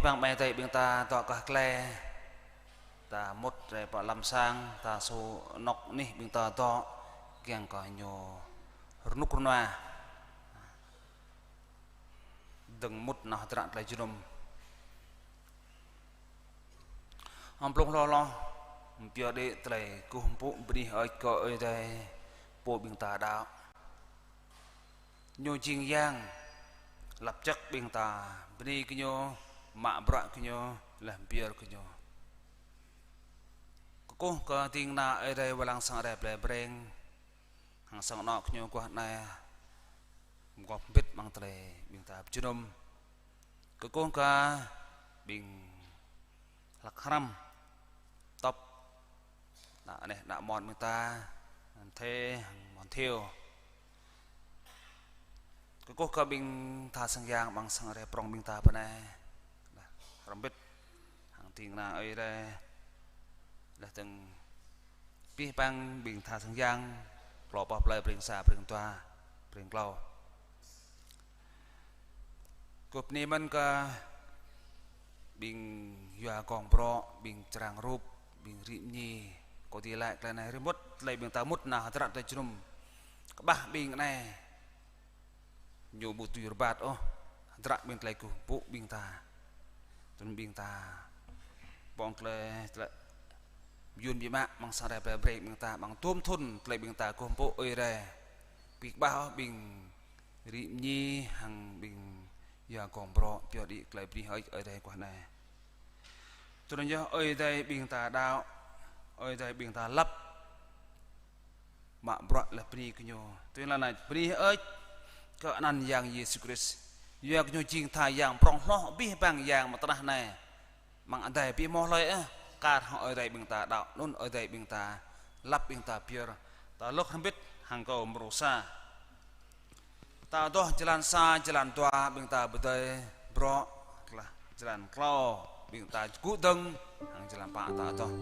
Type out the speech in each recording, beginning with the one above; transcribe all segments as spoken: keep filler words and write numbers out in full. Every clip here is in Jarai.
Păng amai adơi ƀing ta dŏ kơ glai, ta mŭt rai pơ lăm sang, ta su anŏ anih ƀing ta dŏ, kiăng kơ ñu rơnŭk rơnua. Dơ̆ng mŭt nao hơdră tơlơi jơnum. Hăng blung hloh hloh, pioh đĭ tơlơi kơkuh pơpŭ bơni hơơč kơ Ơi Adai, pô ƀing ta đaŏ. Ñu jing Yang, lăp jăk ƀing ta, bơni kơ ñu, mă bruă kơ ñu, laih pơyơr kơ ñu. Kơkuh kơ ding kơna Ơi Adai wai lăng sang Ơi Adai plei Breng, hăng sang anŏ kơ ñu guah anai, mơguah pơbĭt amăng tơlơi ƀing ta pơjơnum. Kơkuh kơ ƀing hlăk hrăm, tŏp, ană anih, ană amôn ƀing ta, Thê, hăng amôn Thiêu. Kơkuh kơ ƀing tha sang yang amăng sang Ơi Adai prŏng ƀing ta pơ anai. Hrŏm hơbĭt hăng ding kơna Ơi Adai. Laih dơ̆ng abih bang ƀing tha sang yang, klâo boh plơi Breng Sa, Breng Dua, Breng Klâo. Kơkuh bơni mơ̆n kơ ƀing yua gong brŏ, ƀing črang rup, ƀing rĭ mơñi, kâo či laĭ tơlơi anai rĭm wơ̆t, tơlơi ƀing ta mŭt nao hơdră tơlơi jơnum. Kơƀah ƀing anai ñu ƀu tui rơbat ôh hơdră ƀing tơlơi kơkuh pơpŭ ƀing ta. Tui anŭn ƀing ta ƀơ̆ng tơlơi, tơlơi mơyŭn biă mă amăng sang Ơi Adai plei Breng ƀing ta, amăng tôm thŭn tơlơi ƀing ta kơkuh pơpŭ Ơi Adai. Ƀu kơƀah ôh ƀing rĭ mơñi hăng ƀing yua gong brŏ pioh đĭ tơlơi bơni hơơč Ơi Adai guah anai. Tui anŭn yơh Ơi Adai ƀing ta đaŏ, Ơi Adai ƀing ta lăp mă bruă laih bơni kơ ñu. Tui anŭn bơni hơơč kơ anăn Yang Yêsu Krist. Yua kơ ñu jing tha yang prŏng hloh abih bang yang amăng tơnah anai. Amăng adai ƀu hmâo hlơi ôh, kar hăng Ơi Adai ƀing ta đaŏ, anŭn Ơi Adai ƀing ta lăp, ƀing ta pơyơr. Ta lŏk hrŏm hơbĭt hăng kâo mrô sa. Ta adoh jơlan sa, jơlan dua, ƀing ta pơdơi brŏ, tơlah jơlan klâo, ƀing ta gŭ dơ̆ng, hăng jơlan pă ta adoh.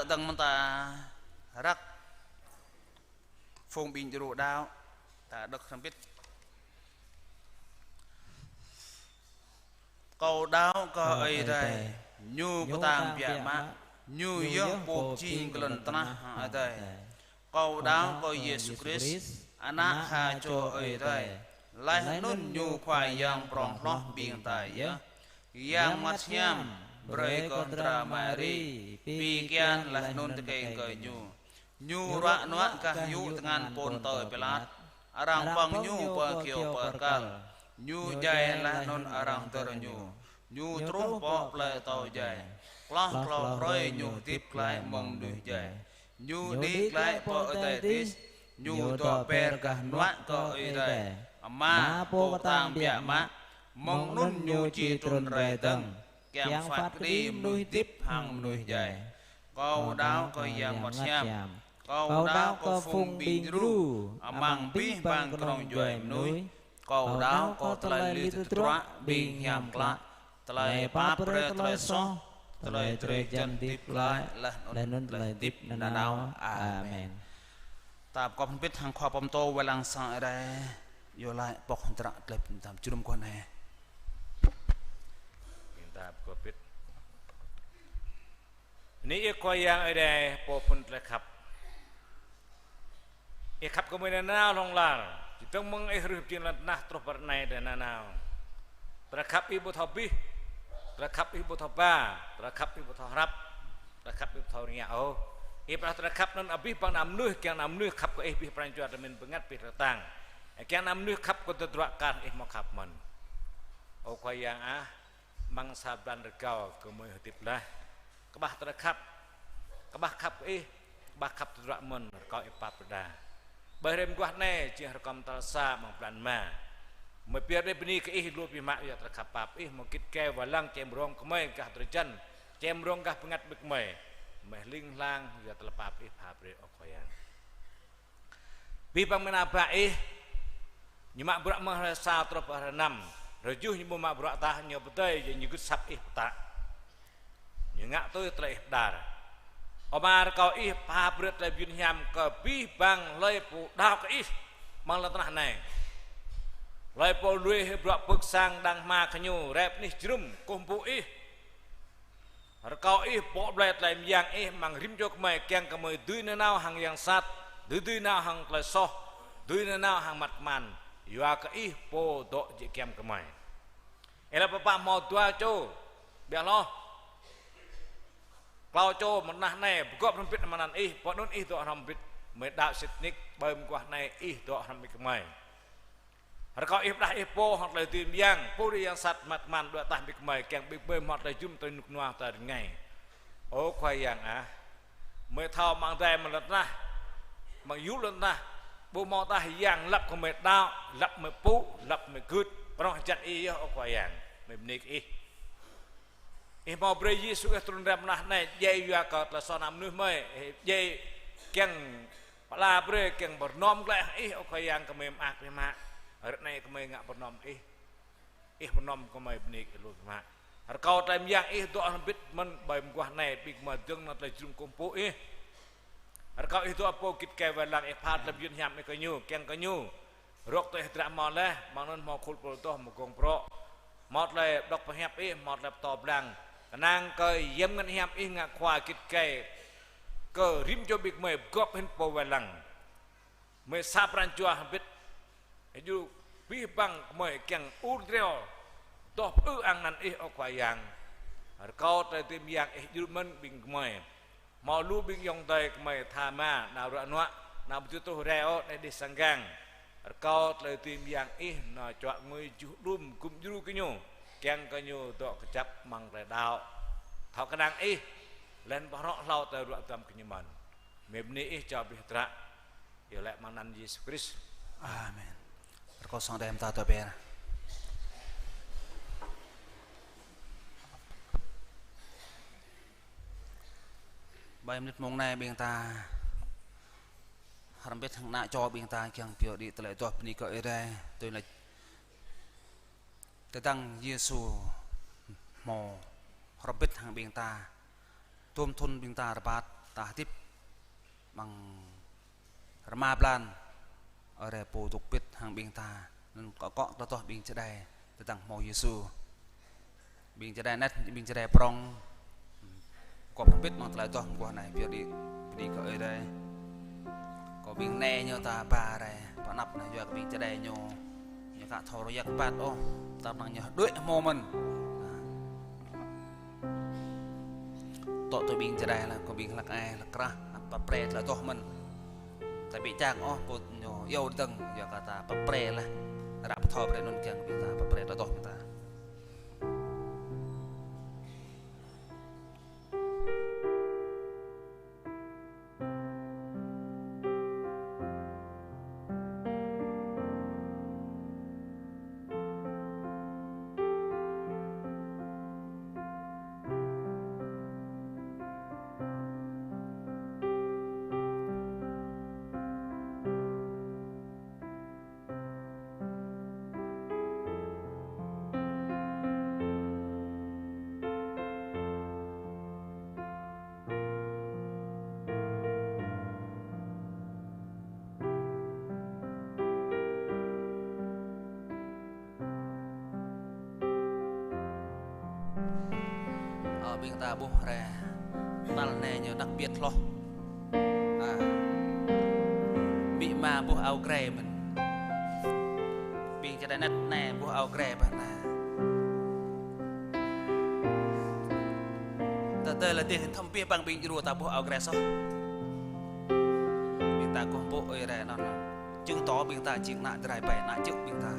Tơdang mơ̆n ta răk phung ƀing djru đaŏ, ta đŏk hrŏm hơbĭt. Kâo đaŏ kơ Ơi Adai, Ñu kơtang biă mă, Ñu yơh pô pơjing kơ lŏn tơnah hăng adai. Kâo đaŏ kơ Yêsu Krist, Ană ha čô Ơi Adai, laih anŭn Ñu Khua Yang prŏng hloh ƀing ta yơh. Yang Bơngăt Hiam brơi kơ dra Mari pi kian laih anŭn tơkeng kơ Ñu. Ñu ruă nuă gah yŭ tơngan Pôntơ Pilat. Arăng pơ̆ng Ñu pơ kyâo pơkăl. Ñu djai laih anŭn arăng dơr Ñu. Ñu truh pơ plơi atâo djai. Hloh klâo hrơi Ñu hơdip glaĭ mơ̆ng mơnuih djai. Ñu đĭ glaĭ pơ adai adih. Ñu dŏ ber gah hnuă kơ Ơi Adai Ama Pô kơtang biă mă. Mơ̆ng anŭn Ñu či trŭn rai dơ̆ng, kiăng phat kơđi mơnuih hơdip hăng mơnuih djai. Kâo đaŏ kơ Yang Bơngăt Hiam. Kâo đaŏ kơ phung ƀing djru amăng abih bang kơnong djuai mơnuih. Kâo đaŏ kơ tơlơi lui tơdruă ƀing hiam klă, tơlơi pap brơi tơlơi soh, tơlơi drơi jăn hơdip glaĭ, laih anŭn tơlơi hơdip nanao. Amen. Ta pơkŏp hơbĭt hăng khua pơtô wai lăng sang Ơi Adai, iâu laĭ pŏk hơdră tơlơi pơmĭn tam jơnum kơ anai. Ƀing ta pơkŏp hơbĭt. Bơni Ih Khua Yang Ơi Adai, Pô phŭn tơlơi khăp. Ih khăp kơ gơmơi nanao hlŏng lar. Čơdơ̆ng mơ̆ng Ih rưh pơjing lŏn tơnah truh pơ ră anai tơlơi nanao. Tơlơi khăp Ih ƀu thâo abih. Tơlơi khăp Ih ƀu thâo ba. Tơlơi khăp Ih ƀu thâo hrăp. Tơlơi khăp Ih ƀu thâo rơngiă ôh. Ih pơdah tơlơi khăp anŭn abih bang ană mơnuih, kiăng ană mơnuih khăp kơ Ih, abih pran jua tơmin bơngăt, abih tơlơi kơtang. Kiăng ană mơnuih khăp kơ tơdruă kar Ih hmâo khăp mơ̆n. Ơ Khua Yang ah, amăng sa blan rơgao gơmơi hơdip laih. Kơƀah tơlơi khăp, kơƀah khăp kơ Ih, kơƀah khăp tơdruă mơ̆n, rơkâo Ih pap brơi đa. Ƀơi hrơi mơguah anai, jing hrơi kơm tal sa amăng blan rơma. Gơmơi pơyơr đei bơni kơ Ih lu biă mă yua tơlơi khăp pap Ih, hmâo git gai wai lăng čem rông gơmơi gah drơi jăn, čem rông gah bơngăt ƀing gơmơi. Gơmơi hling hlang yua tơlơi pap Ih pha brơi, ơ Khua Yang. Abih bang mơnuih ƀă Ih, ñu mă bruă mơ̆ng hrơi sa truh pơ hrơi năm. Hrơi tơjuh ñu ƀu mă bruă tah, ñu pơdơi, ñu gưt asăp Ih pơtă. Ñu ngă tui tơlơi Ih pơđar. Ơ Ama, rơkâo Ih pha brơi tơlơi mơyun hiam kơ abih bang hlơi pô đaŏ kơ Ih amăng lŏn tơnah anai. Hlơi pô lui hĭ bruă pơ̆k sang đang hmua kơ ñu, rai pơ anih jơnum kơkuh pơpŭ Ih. Rơkâo Ih pŏk blai tơlơi mơyang Ih amăng rĭm čô gơmơi, kiăng kơ gơmơi dưi nanao hăng yang sat, dưi, dưi nanao hăng tơlơi soh, dưi nanao hăng măt kơman, yua kơ Ih pô dŏ jĕ giăm gơmơi. Ih laĭ pơpă hmâo dua čô, ƀiă hloh klâo čô amăng tơnah anai pơgop hrŏm hơbĭt amăng anăn Ih, pơ anŭn Ih dŏ hrŏm hơbĭt, gơmơi đaŏ sĭt nik, ƀơi mơguah anai Ih dŏ hrŏm hơbĭt gơmơi. Rơkâo Ih pơdah Ih pô hăng tơlơi dưi mơyang, pô dưi yang sat măt kơman đuaĭ ataih ƀing gơmơi, kiăng ƀing gơmơi hmâo tơlơi jum, tơlơi rơnŭk rơnua, tơlơi rơngai. Ơ Khua Yang ah, gơmơi thâo amăng adai amăng lŏn tơnah, amăng yŭ lŏn tơnah, ƀu hmâo tah yang lăp kơ gơmơi đaŏ, lăp gơmơi pŭ, lăp gơmơi gưt, prŏng hơjăn Ih yơh, ơ Khua Yang. Gơmơi bơni kơ Ih. Ih hmâo brơi Yêsu Ih trŭn rai mơnuih anai, djai yua kơ tơlơi soh ană mơnuih gơmơi, Ih djai kiăng pơala brơi, kiăng pơrơnŏm glaĭ hăng Ih, ơ Khua Yang, gơmơi mơak biă mă. Ră anai gơmơi ngă pơrơnŏm Ih. Ih pơrơnŏm gơmơi, bơni kơ Ih lu biă mă. Rơkâo tơlơi mơyang Ih dŏ hrŏm hơbĭt mơ̆n ƀơi mơguah anai, ƀing gơmơi dơ̆ng nao tơlơi jơnum kơkuh pơpŭ Ih. Rơkâo Ih dŏ pô git gai wai lăng, Ih pha tơlơi mơyun hiam Ih kơ ñu, kiăng kơ ñu rŏk tui hơdră hmâo laih, amăng anŭn hmâo khul pơlơtoh, hmâo gông brŏ, hmâo tơlơi pơđŏk pơhiăp Ih, hmâo tơlơi pơtô pơblang. Kơnang kơ Yang Bơngăt Hiam Ih ngă khua git gai kơ rĭm čô ƀing gơmơi pơgop hĭn pô wai lăng. Gơmơi sa pran jua hơbĭt, hơjŭ abih bang gơmơi kiăng ur driâo, dŏ pơư ang anăn Ih, ơ Khua Yang. Rơkâo tơlơi dưi mơyang Ih djru mơ̆n ƀing gơmơi. Hmâo lu ƀing ayŏng adơi gơmơi tha ma, nao ruă nuă, nao ƀu dưi truh rai ôh, đeh đih sang gang. Rơkâo tơlơi dưi mơyang Ih nao čuă ngui, juh đưm, gum djru kơ ñu, kiăng kơ ñu dŏ kơjăp amăng tơlơi đaŏ, thâo kơnang Ih, laih anŭn pơhrŏ hlâo tơlơi ruă duăm kơ ñu mơ̆n. Gơmơi bơni Ih, jao abih hơdră. Iâu laĭ amăng anăn Yêsu Krist. Amen. Rơkâo sang đe mơta tơ ber. Ƀơi mơnit mông anai ƀing ta hrŏm hơbĭt hăng ană čô ƀing ta kiăng pioh đĭ tơlơi adoh bơni kơ Ơi Adai. Tui laĭ tơdang Yêsu hmâo hrŏm hơbĭt hăng ƀing ta, tơm thŭn ƀing ta rơbat, ta hơdip amăng rơma blan. Ơ, rai pô dŏ pĭt hăng ƀing ta, anŭn kơ kŏ tơlơi adoh ƀing Judai tơdang hmâo Yêsu. Ƀing Judai anet, ƀing Judai prŏng. Kâo pơpĭt amăng tơlơi adoh mơguah anai, pioh đĭ, pơđĭ kơ Ơi Adai. Kơ ƀing nai ñu ta ba rai, pơ anăp anai yua kơ ƀing Judai ñu, ñu aka thâo rơyak rơbat ôh, tơdang ñu đuaĭ hmâo mơ̆n. Tŏ tui ƀing Judai lah, kơ ƀing hlăk ai, hlăk krah, pap pre tơlơi adoh mơ̆n. Ta ƀu čang ôh, pô ñu iâu dơ̆ng, yua kơ ta pap pre lah. Ră pơthâo pre anŭn kiăng ƀing ta pap pre tơlơi adoh ƀing ta. Ơ, ƀing ta ƀuh rai, tal anai ñu đặc biệt hloh. A, ƀĭ ama ƀuh ao grai mơ̆n. Ƀing čơđai anet anai ƀuh ao grai ƀơi anai. Ta tơlơi dêh thâm pia ƀing ƀing djru ta ƀuh ao grai soh. Ƀing ta kơkuh pơpŭ Ơi Adai anŭn. Čơ̆ng tŏ ƀing ta jing ană Jrai ƀai, ană čư̆ ƀing ta.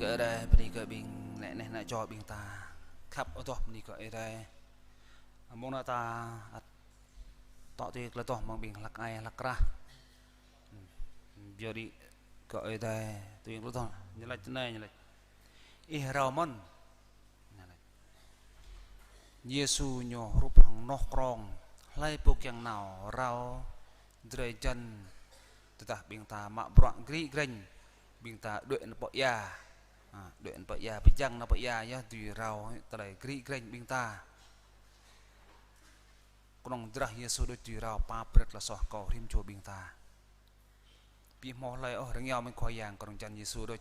Kơ Ơi Adai, bơni kơ ƀing neh neh nă čô ƀing ta khăp adoh, bơni kơ Ơi Adai. Mơ̆ng anai ta ăt tŏ tui tơlơi adoh mơ̆ng ƀing hlăk ai hlăk krah. Ƀiă đĭ kơ Ơi Adai, tui tơlơi adoh, ñu laĭ tui anai, ñu laĭ: Ih rao mơ̆n. Yêsu ñu hrup hăng noh krong, hlơi pô kiăng nao rao drơi jăn, tơdah ƀing ta mă bruă gri grĕñ, ƀing ta đuaĭ nao pơ ia. Ha, đuaĭ nao pơ ia, pơjing nao pơ ia, yơh dưi rao tơlơi gri grĕñ ƀing ta. Kơnơ̆ng drah Yêsu đôč dưi rao pap brĕt tơlơi soh kâo rĭm čô ƀing ta. Ƀu hmâo hlơi ôh rơngiao mơ̆ng Khua Yang kơnơ̆ng jăn Yêsu đôč.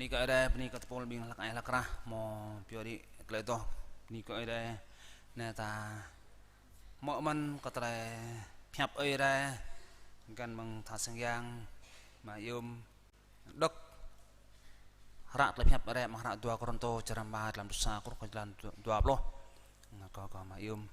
Bơni kơ Ơi Adai, bơni kơ tơpul ƀing hlăk ai hlăk krah, hmâo pioh đĭ tơlơi adoh. Bơni kơ Ơi Adai, anai ta hmư̆ mơ̆n kơ tơlơi pơhiăp Ơi Adai, găn mơ̆ng tha sang yang, mă yôm, đŏk hră tơlơi pơhiăp Ơi Adai, mơ̆ng hră dua Kôrintô, črăn rơma, jơlan pluh sa truh kơ jơlan dua pluh. Kâo, kâo mă yôm.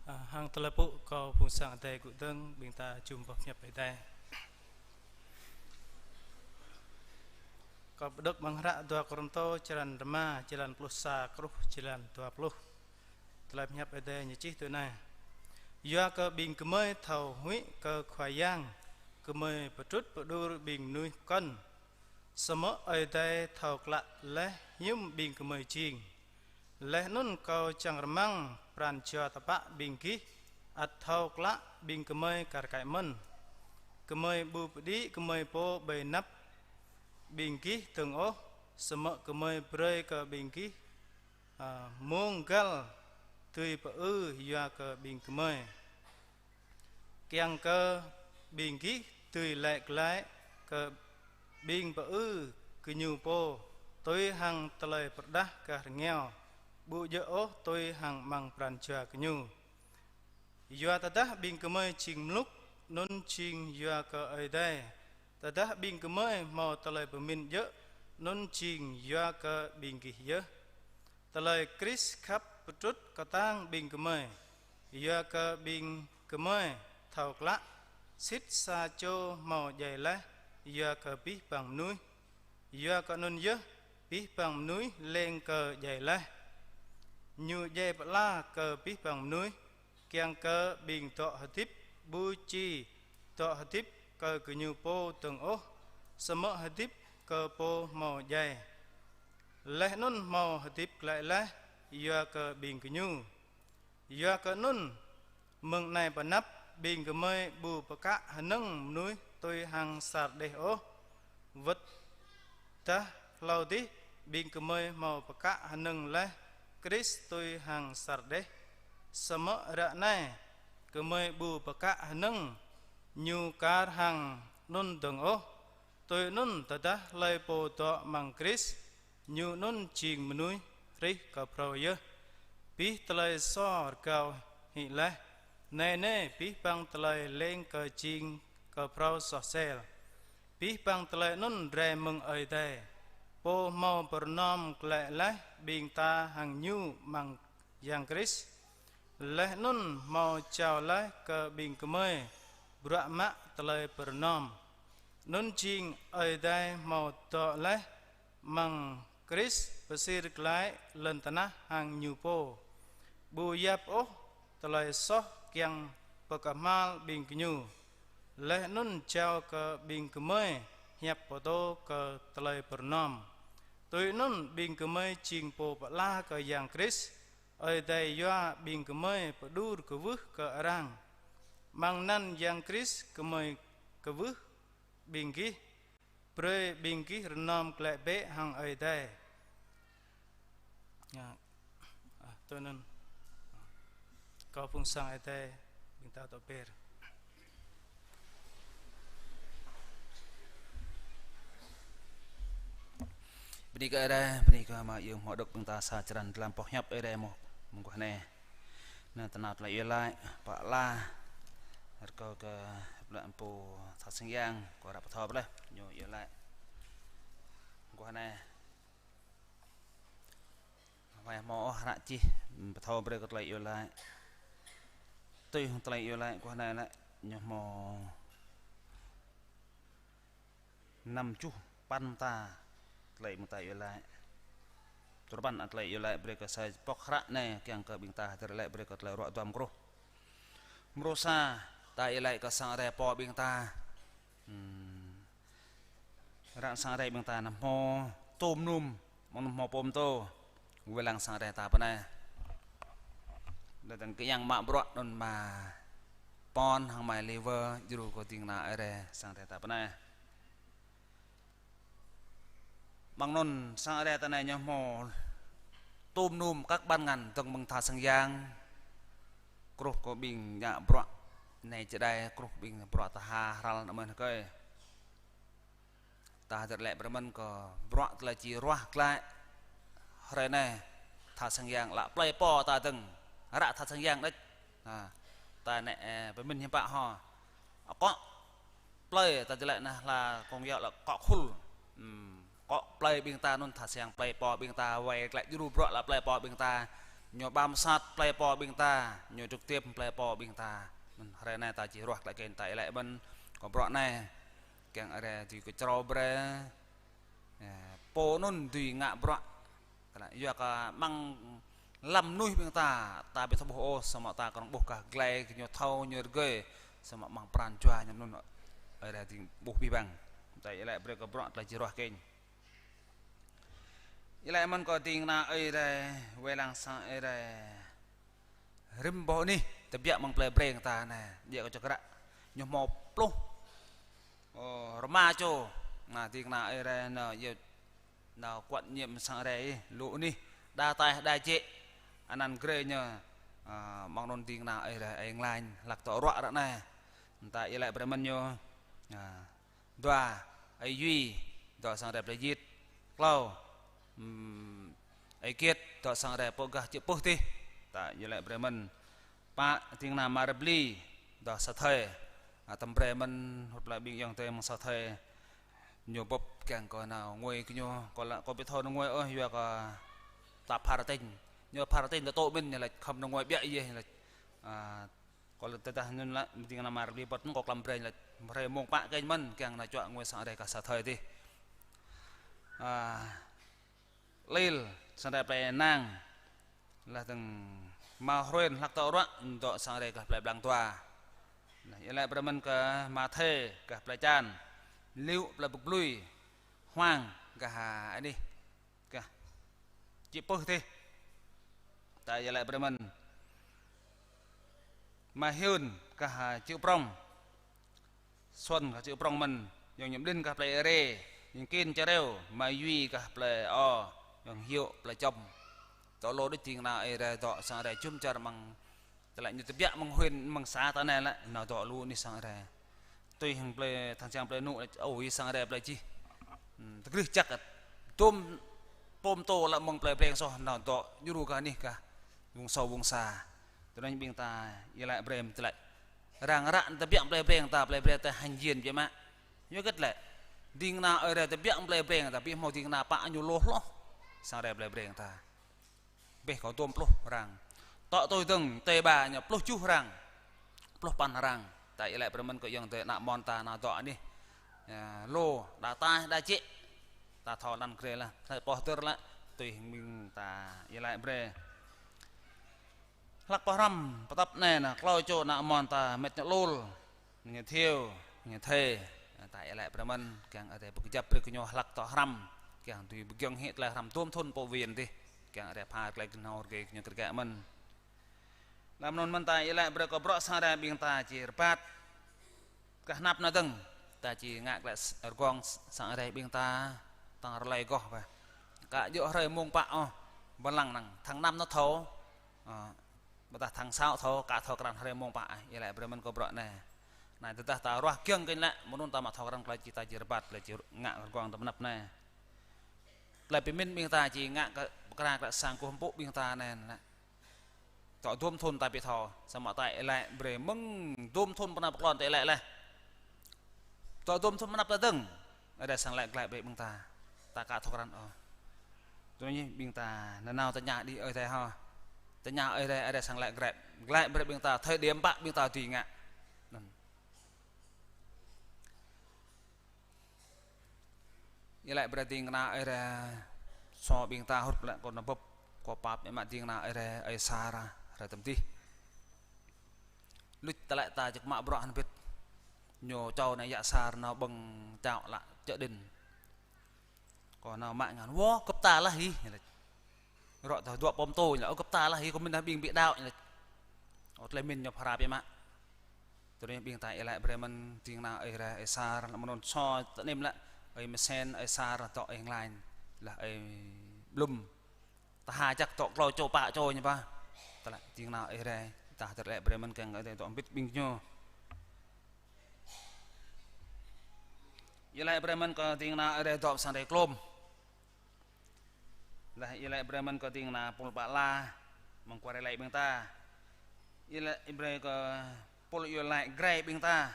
Ơ, hăng tơlơi pơpŭ kơ phung sang Ơi Adai gŭ dơ̆ng, ƀing ta jum boh pơhiăp Ơi Adai. Kâo pơđŏk amăng hră dua Kôrintô, črăn rơma, jơlan pluh sa truh jơlan dua pluh. Tơlơi pơhiăp Ơi Adai ñu čih tui anai: Yua kơ ƀing gơmơi thâo huĭ kơ Khua Yang, gơmơi pơtrŭt pơđur ƀing mơnuih pơkŏn, samơ̆ Ơi Adai thâo klă laih hiư̆m ƀing gơmơi jing. Laih anŭn kâo čang rơmang pran jua tơpă ƀing gih ăt thâo klă ƀing gơmơi kar kaĭ mơ̆n. Gơmơi ƀu pơđĭ gơmơi pô ƀơi anăp ƀing gih dơ̆ng ôh, samơ̆ gơmơi brơi kơ ƀing gih, ơ, mông găl dưi pơư yua kơ ƀing gơmơi, kiăng kơ ƀing gih dưi laĭ glaĭ kơ ƀing pơư gơñu pô tui hăng tơlơi pơrơđah gah rơngiao, ƀu djơ̆ ôh tui hăng amăng pran jua gơñu. Yua tơdah ƀing gơmơi jing mlŭk, anŭn jing yua kơ Ơi Adai. Tơdah ƀing gơmơi hmâo tơlơi pơmĭn djơ̆, anŭn jing yua kơ ƀing gih yơh. Tơlơi Krist khăp pơtrŭt kơtang ƀing gơmơi, yua kơ ƀing gơmơi thâo klă, sĭt sa čô hmâo djai laih yua kơ abih bang mơnuih. Yua kơ anŭn yơh, abih bang mơnuih leng kơ djai laih. Ñu djai pơala kơ abih bang mơnuih, kiăng kơ ƀing dŏ hơdip ƀu či dŏ hơdip kơ gơñu pô dơ̆ng ôh, samơ̆ hơdip kơ Pô hmâo djai, laih anŭn hmâo hơdip glaĭ laih yua kơ ƀing gơñu. Yua kơ anŭn, mơ̆ng anai pơ anăp ƀing gơmơi ƀu pơkă hơnơ̆ng mơnuih tui hăng asar đeh ôh. Wơ̆t tơdah hlâo adih ƀing gơmơi hmâo pơkă hơnơ̆ng laih Krist tui hăng asar đeh, samơ̆ ră anai gơmơi ƀu pơkă hơnơ̆ng ñu kar hăng anŭn dơ̆ng ôh. Tui anŭn tơdah hlơi pô dŏ amăng Krist, ñu anŭn jing mơnuih hrih kơ phrâo yơh. Abih tơlơi sô rơgao hĭ laih. Anai nê, abih bang tơlơi leng kơ jing kơ phrâo soh sel. Abih bang tơlơi anŭn rai mơ̆ng Ơi Adai, Pô hmâo pơrơnom glaĭ laih ƀing ta hăng Ñu amăng Yang Krist, laih anŭn hmâo jao laih kơ ƀing gơmơi bruă mă tơlơi pơrơnom. Anŭn jing Ơi Adai hmâo dŏ laih amăng Krist pơsir glaĭ lŏn tơnah hăng Ñu pô, ƀu yap ôh tơlơi soh kiăng pơkơhmal ƀing gơñu, laih anŭn jao kơ ƀing gơmơi hiăp pơtô kơ tơlơi pơrơnom. Tui anŭn ƀing gơmơi jing pô pơala kơ Yang Krist, Ơi Adai yua ƀing gơmơi pơđur kwưh kơ arăng. Amăng anăn Yang Krist gơmơi kwưh ƀing gih, brơi ƀing gih rơnom glaĭ bĕ hăng Ơi Adai. Ñu, ơ, tui anŭn. Kâo phung sang Ơi Adai, ƀing ta dŏ be̱r. Bơni kơ Ơi Adai, bơni kơ mă yơ̆ng hmâo đŏk ƀing ta sa črăn dơlăm boh hiăp Ơi Adai mơ̆ng guah anai. Anŭn tơnap tơlơi iâu laĭ, pơala, rơkâo kơ ƀlŏk pô tha sang yang, kâo ră pơthâo ƀlĕ, ñu iâu laĭ. Guah anai. Wai hmâo ôh hră čih, pơthâo brơi kơ tơlơi iâu laĭ. Tui hăng tơlơi iâu laĭ, guah anai lĕ, ñu hmâo năm čuh păn mơta tơlơi mơta iâu laĭ. Tơrơpăn tơlơi iâu laĭ brơi kơ sa boh hră anai, kiăng kơ ƀing ta hơdơr laĭ brơi kơ tơlơi ruă duăm kruh. Mrô sa, ta iâu laĭ kơ sang Ơi Adai pô ƀing ta. Hmm. Ră sang Ơi Adai ƀing ta anăm hmâo tôm num, mơ̆ng anăm hmâo pôm tô. Wai lăng sang Ơi Adai ta pơ anai. Lĕ tơ̆ng kơ yang mă bruă anŭn mă pon hăng mă liver djru kơ ding kơna Ơi Adai sang Ơi Adai ta pơnah. Mơ̆ng anŭn sang Ơi Adai ta anai ñu hmâo tôm nôm kăk ƀăn ngăn dơ̆ng mơ̆ng tha sang yang. Kruh kơ ƀing ngă bruă anai čơđai, kruh ƀing bruă tha hrăl anŭn mơ̆n kơi. Ta hơdơr lĕ brơi mơ̆n kơ bruă tơlơi či ruah glaĭ. Hrơi anai tha sang yang lă plơi pô ta dơ̆ng, ră tha sang yang đôč. Ha, ta anai, ơ, pơmĭn hiư̆m pă hŏ. Akŏ plơi ta čơlĕ nah hla kông yơh lă akŏ khul. Ừm, akŏ plơi ƀing ta anŭn tha sang plơi pô ƀing ta wai glaĭ djru bruă lă plơi pô ƀing ta. Ñu bam sat plơi pô ƀing ta, ñu trực tiếp plơi pô ƀing ta. Anŭn hrơi anai ta či ruah glaĭ kơ ta iâu laĭ mơ̆n kơ bruă anai. Kiăng Ơi Adai dưi kơčrâo brơi. Ơ, pô anŭn dưi ngă bruă. Kơ anai yua kơ amăng lăm mơnuih ƀing ta, ta ƀu thâo ƀuh ôh, samơ̆ ta kơnơ̆ng ƀuh kơ glai kơ ñu thâo ñu rơgơi, samơ̆ amăng pran jua ñu anŭn Ơi Adai dưi ƀuh abih bang. Ta iâu laĭ brơi kơ bruă tơlơi či ruah kơ. Iâu laĭ mơ̆n kơ ding kơna Ơi Adai, wai lăng sang Ơi Adai. Rĭm boh anih tơbiă mơ̆ng plei Breng ta anai, djơ̆ kơ čơkră. Ñu hmâo pluh, ơ, rơma čô. Nah, ding kơna Ơi Adai nao, yơh, nao kuăt ñiĕm sang Ơi Adai, lu anih, đa taih, đa jĕ. Anăn grê ñu, ơ, mơ̆ng anŭn ding kơna Ơi Adai, Ơi Nglañ, hlăk dŏ ruă ră anai. Ơ, ta iâu laĭ brơi mơ̆n ñu, ơ, Dua, Ơi Yui, dŏ sang Ơi Adai Plei Jit. Klâo, ưm, Ơi Kiet, dŏ sang Ơi Adai pơ gah Čư̆ Pưh tih. Ta iâu laĭ brơi mơ̆n. Pă, ding kơna Mă Rơbli, dŏ Sa Thơi. Ơ, tơm brơi mơ̆n hrup lĕ ƀing ayŏng adơi mơ̆ng Sa Thơi. Ñu bưp kiăng kơ nao ngui kơ ñu, kơ lă, kơ ƀu thâo nao ngui ôh, yua kơ ta phar tĕnh. Ñu phar tĕnh ta tŭ mĭn, ñu laĭ khŏm nao ngui ƀiă yơh, ñu laĭ. Ơ, Kơ lĕ tơdah anŭn lă, ding kơna Mă Rơbli bơt anŭn kơ klăm Breng lĕ, hrơi mông pă kơnh mơ̆n, kiăng nao čuă ngui sang Ơi Adai gah Sa Thơi tih. Ơ, Lil, sang Ơi Adai Plei Nang, laih dơ̆ng Mă Hruen hlăk dŏ ruă, dŏ sang Ơi Adai gah Plei Blang Dua. Nah, iâu laĭ brơi mơ̆n kơ Mă Thê gah Plei Čan, Liu Plei Bŭk Blui, Huang gah anih. Gah Čư̆ Pưh tih. Ta iâu laĭ brơi mơ̆n. Mă Hyun gah Čư̆ Prŏng. Xuân gah Čư̆ Prŏng mơ̆n. Yŏng Nhŭm Đin gah Plei Êrê. Yŏng Kin Čareo. Mă Yui gah Plei O. Yŏng Hiôk Plei Čŏm. Dŏ lu đôč ding kơna Ơi Adai dŏ sang Ơi Adai jum čar mơ̆ng Tơlơi ñu tơbiă mơ̆ng huyện, mơ̆ng xã ta anai lĕ, nao dŏ lu anih sang Ơi Adai. Tui hăng plei, tha sang plei Nŭ lĕ, ơ, ih sang Ơi Adai plei čih. Ừm, tơglih jăk ăt. Dôm pôm tô lĕ mơ̆ng plei Breng soh, nao dŏ djru gah anih gah. Vùng sâu, vùng xa. Tui anŭn ƀing ta, iâu laĭ brơi mơ̆n tơlơi. Arăng ră tơbiă plei Breng ta, plei Breng ta hăng jing biă mă. Yua hơget lĕ. Ding kơna Ơi Adai tơbiă plei Breng ta, ƀu hmâo ding kơna pă ñu lu hloh. Sang Ơi Adai plei Breng ta. Bĕ kơ dôm pluh arăng. Tŏ tui dơ̆ng, tê ba ñu pluh tơjuh arăng. Pluh păn arăng. Ta iâu laĭ brơi mơ̆n kơ ayŏng adơi ană mơ̆n ta nao dŏ anih. Ơ, lu, đa taih, đa jĕ. Ta thâo lăng grê laih. Tơlơi pơh tơr laih. Tui hăng ƀing ta iâu laĭ brơi. Hlăk pơhrăm, pơtăp anai nă, klâo čô ană mơ̆n ta mĕt ñu lul. Ñu Thiêu, ñu Thê, ta iâu laĭ brơi mơ̆n, kiăng Ơi Adai pơkơjăp brơi kơ ñu hlăk dŏ hrăm, kiăng dưi pơgiŏng hĭ tơlơi hrăm dôm thŭn pô win dih, kiăng Ơi Adai pha glaĭ kơ ñu rơgơi kơ ñu kơrgă mơ̆n. Lăm anŭn mơ̆n ta iâu laĭ brơi kơ bruă sang Ơi Adai ƀing ta či rơbat. Kah anăp anai dơ̆ng, ta či ngă glaĭ s-, rơgông s-, sang Ơi Adai ƀing ta, tăng rơlơi goh bĕ. Ka djơ̆ hrơi mông pă ôh, bơlăng năng, tháng năm anŭn thâo, ơ, ƀôdah tháng sáu thâo, ka thâo krăn hrơi mông pă, ih laĭ brơi mơ̆n kơ bruă anai. Anai tơdah ta ruah giŏng kơ ñu lĕ, mơnŭn ta mă thâo krăn tơlơi či ta či rơbat, tơlơi či ngă rơgông ta mơnăp anai. Tơlơi pơmĭn ƀing ta či ngă kơ pơkra kơ sang kơkuh pơpŭ ƀing ta anai lĕ. Dŏ dôm thŭn ta ƀu thâo, samơ̆ ta iâu laĭ brơi mơ̆ng dôm thŭn pơnap pơklon ta iâu laĭ laih. Dŏ dôm thŭn pơnap ta dơ̆ng. Ơi Adai srăng laĭ glaĭ brơi ƀing ta. Ta ka thâo krăn ôh. Tui anŭn ƀing ta nanao tơña đĭ Ơi Adai hŏ. Tơña Ơi Adai, Ơi Adai srăng laĭ glaĭ. Glaĭ brơi ƀing ta, thời điểm pă ƀing ta dưi ngă. Anŭn. Iâu laĭ brơi ding kơna Ơi Adai sô ƀing ta hrup lĕ kơ ană bưp, kơ pap mĕ mă ding kơna Ơi Adai, Ơi Sara, hrơi tơm dih. Luč tơlơi ta čơkă mă bruă hơbĭt. Ñu čô anai yă Sara nao ƀơ̆ng čao lă čơđin. Kơ nao mă ngăn, wơ̆, gơ̆p ta lah hĭ, ñu laĭ. Rŏ ta dua pôm tô, ñu laĭ, ơ, gơ̆p ta lah hĭ, kơ mĭn dah ƀing ƀu đaŏ, ñu laĭ. Ơ, tơlơi mĭn ñu phara biă mă. Tui anŭn ƀing ta iâu laĭ brơi mơ̆n ding kơna Ơi Adai, Ơi Sar, lĕ mơnŭn sô tơnem lĕ Ơi Mơsen, Ơi Sar, dŏ Ơi Nglan, laih Ơi Blŭm. Tơha čăk dŏ klâo čô pă čô ñu pă. Tơlơi ding kơna Ơi Adai, ta tơlơi brơi mơ̆n kiăng Ơi Adai dŏ mbĭt ƀing ñu. Iâu laĭ brơi mơ̆n kơ ding kơna Ơi Adai dŏ sang Ơi Adai Klôm. Laih iâu laĭ brơi mơ̆n kơ ding kơna Pul Pă La, mơ̆ng kual rai laĭ ƀing ta. Iâu laĭ brơi kơ Pul iâu laĭ Grai ƀing ta.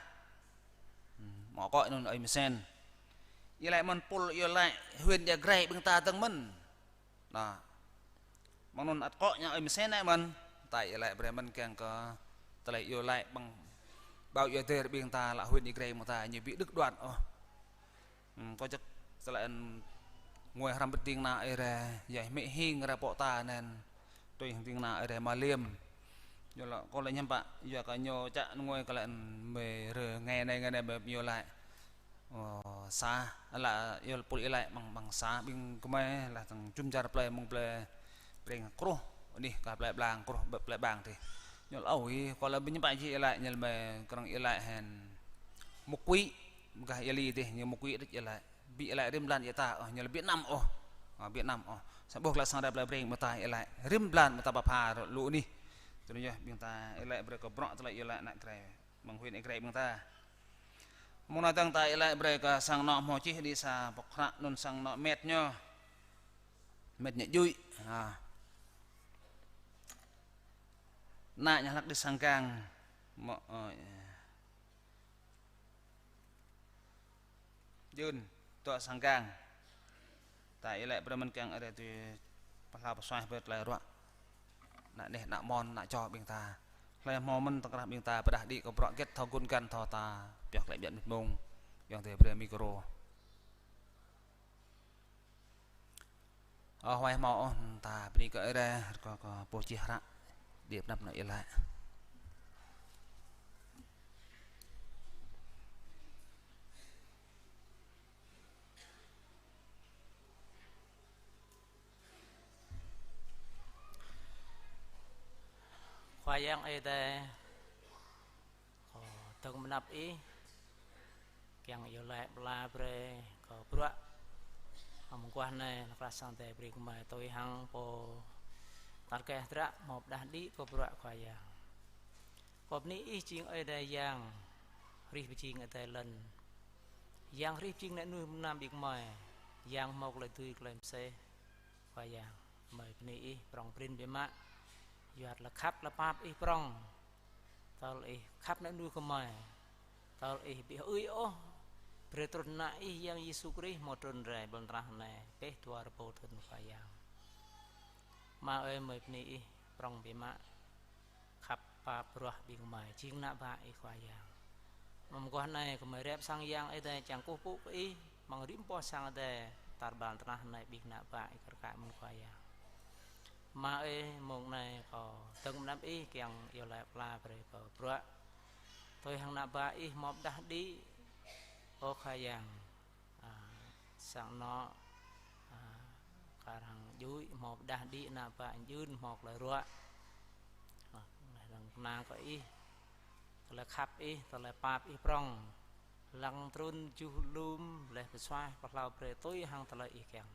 Hmm, mơ̆ akŏ anŭn Ơi Mơsen. Iâu laĭ mơ̆n Pul iâu laĭ huyện Ia Grai ƀing ta dơ̆ng mơ̆n. Anŭn. Mơ̆ng anŭn ăt akŏ ñu Ơi Mơsen anai mơ̆n. Ta iâu laĭ brơi mơ̆n kiăng kơ tơlơi iâu laĭ ƀing ƀâo iâu adai ƀing ta lĕ huyện Ia Grai mơ̆ng ta ñu ƀu đứt đoạn ôh. Hmm, kâo čăk tơlơi ngui hrăm ƀing ding kơna Ơi Adai, yua hmư̆ hing rai pŏk ta anŭn. Tui ding kơna Ơi Adai Mă Liêm. Yua lĕ kâo lĕ ñăm pă, yua kơ ñu čă ngui kơ lĕ mơi rơ ngai anai ngai anai mơi iâu laĭ. Ơ, sa, lĕ iâu Pul iâu laĭ ƀing, ƀing sa ƀing gơmơi laih dơ̆ng jum dar plơi mơ̆ng plơi Breng Kruh, anih kơ plơi Blang Kruh, plơi Blang tih. Ñu lĕ ôh, kâo lĕ ƀing ñu pă či iâu laĭ, ñu lĕ mơi krong iâu laĭ hen. Mŭk Kuĭ, gah Ia Li tih, ñu Mŭk Kuĭ đôč iâu laĭ. Ƀu iâu laĭ rĭm blan ia ta, ôh, ñu lĕ Việt Nam ôh. Ơ, Việt Nam ôh. Samơ̆ ƀuh laih sang rai plơi Breng mơ̆ ta iâu laĭ rĭm blan mơ̆ ta pơpha lu anih. Tui anŭn yơh ƀing ta iâu laĭ brơi kơ bruă tơlơi iâu laĭ ană Grai. Mơ̆ng huyện Ia Grai ƀing ta. Mơ̆ng anŭn dơ̆ng ta iâu laĭ brơi kơ sang anŏ hmâo čih đĭ sa pŏk hră anŭn sang anŏ met ñu. Met ñu djui. Ha. Ană ñu hlăk đĭ sang gang. Mơ̆, ơ, Jun, dŏ sang gang. Ta iâu laĭ brơi mơ̆n kiăng Ơi Adai tui pơhlao pơsuaih brơi tơlơi ruă. Ană neh, ană mon, ană čô ƀing ta. Hlơi hmâo mơ̆n tơkrah ƀing ta pơrơđah đĭ kơ bruă hơget thâo gŭn găn thâo ta pioh tơlơi ƀiă mĭt mông. Yua Ơi Adai brơi micro. Ơ, huai hmâo ôh, ta bơni kơ Ơi Adai, rơkâo kơ pô čih hră, đĭ pơanăp nao iâu laĭ. Khua Yang Ơi Adai, kâo dơ̆ng pơanăp Ih, kiăng iâu laĭ pơala brơi kơ bruă. Hăng mơguah anai, nao krah sang Ơi Adai brơi kơ gơmơi tui hăng pô tar keh dră hmâo pơrơđah đĭ kơ bruă Khua Yang. Kâo bơni Ih jing Ơi Adai Yang, hrih pơjing Ơi Adai lŏn. Yang hrih pơjing ană mơnuih mơnam ƀing gơmơi, Yang hmâo tơlơi dưi tơlơi mơsêh. Khua Yang, gơmơi bơni Ih prŏng prin biă mă. Yua tơlơi khăp tơlơi pap Ih prŏng. Tơl Ih khăp ană mơnuih gơmơi. Tơl Ih ƀu ư̆ ôh brơi trŭn Ană Ih Yang Yêsu Krist hmâo trŭn rai ƀơi lŏn tơnah anai, pĕh dua rơbâo thŭn Khua Yang. Ama ơi, gơmơi bơni Ih prŏng biă mă. Khăp pap bruă ƀing gơmơi jing ană bă Ih Khua Yang. Mơguah anai gơmơi rep sang Yang Ơi Adai čang kơkuh pơpŭ kơ Ih, amăng rĭm boh sang Ơi Adai tar ƀar lŏn tơnah anai ƀing ană bă Ih kar kaĭ mơ̆n Khua Yang. Ama ơi, mông anai kâo dơ̆ng pơanăp Ih kiăng iâu laĭ pơala brơi kơ bruă. Tui hăng ană bă Ih hmâo pơrơđah đĭ, ơ Khua Yang. A, sang anŏ, a, kar hăng djui hmâo pơrơđah đĭ ană bă Jun hmâo tơlơi ruă. A, laih dơ̆ng kơnang kơ Ih, tơlơi khăp Ih, tơlơi pap Ih prŏng. Lăng trŭn juh lum, laih pơsuaih pơhlao brơi tui hăng tơlơi Ih kiăng.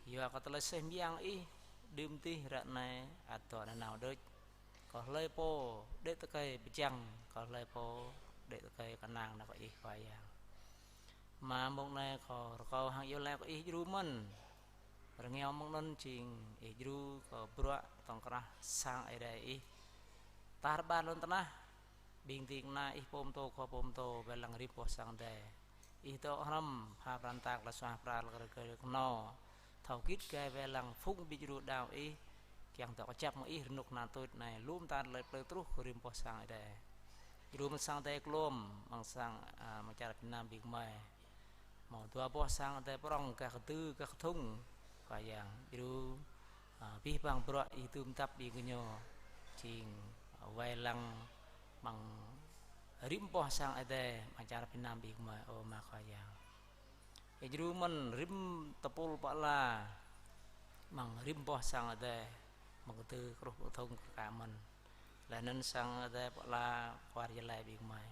Yua kơ tơlơi mơsêh mơyang Ih, đưm dih ră anai, ăt dŏ nanao đôč. Kơ hlơi pô đĕ tơkai pơjăng, kơ hlơi pô đĕ tơkai kơnang nao kơ Ih Khua Yang. Ama, mông anai kâo rơkâo hăng iâu laĭ kơ Ih djru mơ̆n. Rơngiao mơ̆ng anŭn jing Ih djru kơ bruă tŏng krah sang Ơi Adai Ih. Tar ƀar lŏn tơnah, ƀing ding kơna Ih pô pơtô, kơ pô pơtô, wai lăng rĭm boh sang Ơi Adai. Ih dŏ hrŏm, pha pran tăk, tơlơi suaih pral, kơ rơgơi kơnô. Thâo git gai wai lăng phung ƀing djru đaŏ Ih, kiăng dŏ kơjăp mơ̆ng Ih rơnŭk rơnua tuč anai, lŏm tar tơlơi plư truh kơ rĭm boh sang Ơi Adai. Djru mơ̆ng sang Ơi Adai Klôm, mơ̆ng sang, a, mơ̆ng čar Việt Nam ƀing gơmơi. Hmâo dua boh sang Ơi Adai prŏng, gah Kơdư, gah Kơthŭng. Khua Yang, djru, a, abih bang bruă Ih dưm dăp ƀing gơñu. Jing, a, wai lăng amăng rĭm boh sang Ơi Adai, amăng čar Việt Nam ƀing gơmơi, ơ Ama Khua Yang. Ih djru mơ̆n rĭm tơpul pă ala, amăng rĭm boh sang Ơi Adai, amăng Kơdư, Kruh, Kơthŭng, kar kaĭ mơ̆n. Laih anŭn sang Adai pơala kwar jơlai ƀing gơmơi.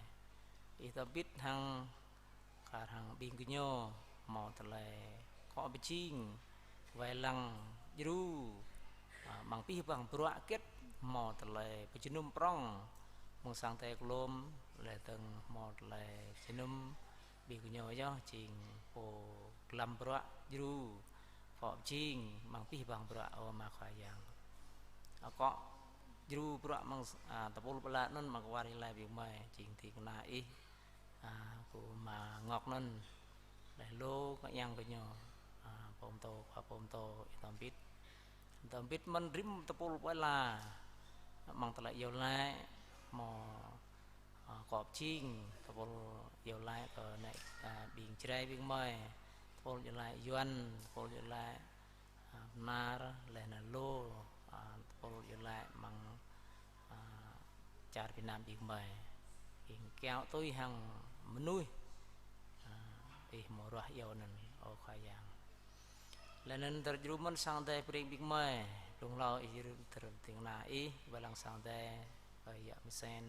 Ih tơƀĭt hăng kar hăng ƀing gơñu hmâo tơlơi akŏ pơjing, wai lăng djru, a, amăng abih bang bruă hơget hmâo tơlơi pơjơnum prŏng, mơ̆ng sang Adai glông, laih dơ̆ng hmâo tơlơi jơnum ƀing gơñu yơh jing pô glăm bruă djru, akŏ pơjing amăng abih bang bruă, ơ Ama Khua Yang. Akŏ djru bruă amăng, a, tơpul pơala anŭn amăng kwar jơlai ƀing gơmơi, jing ding kơna ih, a, kơ Ama Ngŏk anŭn. Laih lu kơ yang kơ ñu, a, pô pơtô, khua pô pơtô, ih tơƀĭt. Tơƀĭt mơ̆n rĭm tơpul pơala, amăng tơlơi iâu laĭ, hmâo, a, akŏ pơjing, tơpul iâu laĭ kơ anai, a, ƀing Jrai ƀing gơmơi, tơpul iâu laĭ Yuan, tơpul iâu laĭ, a, Bơnar, laih anŭn lu, a, tơpul iâu laĭ amăng, a, čar Việt Nam ƀing gơmơi. Ih kiaŏ tui hăng mơnuih, a, ih hmâo ruah iâu anŭn, ơ Khua Yang. Laih anŭn tơdjru mơ̆n sang Adai pơring ƀing gơmơi, blung hlâo ih djru tơdjru ding kơna ih, wai lăng sang Adai, ơi yă mơsen.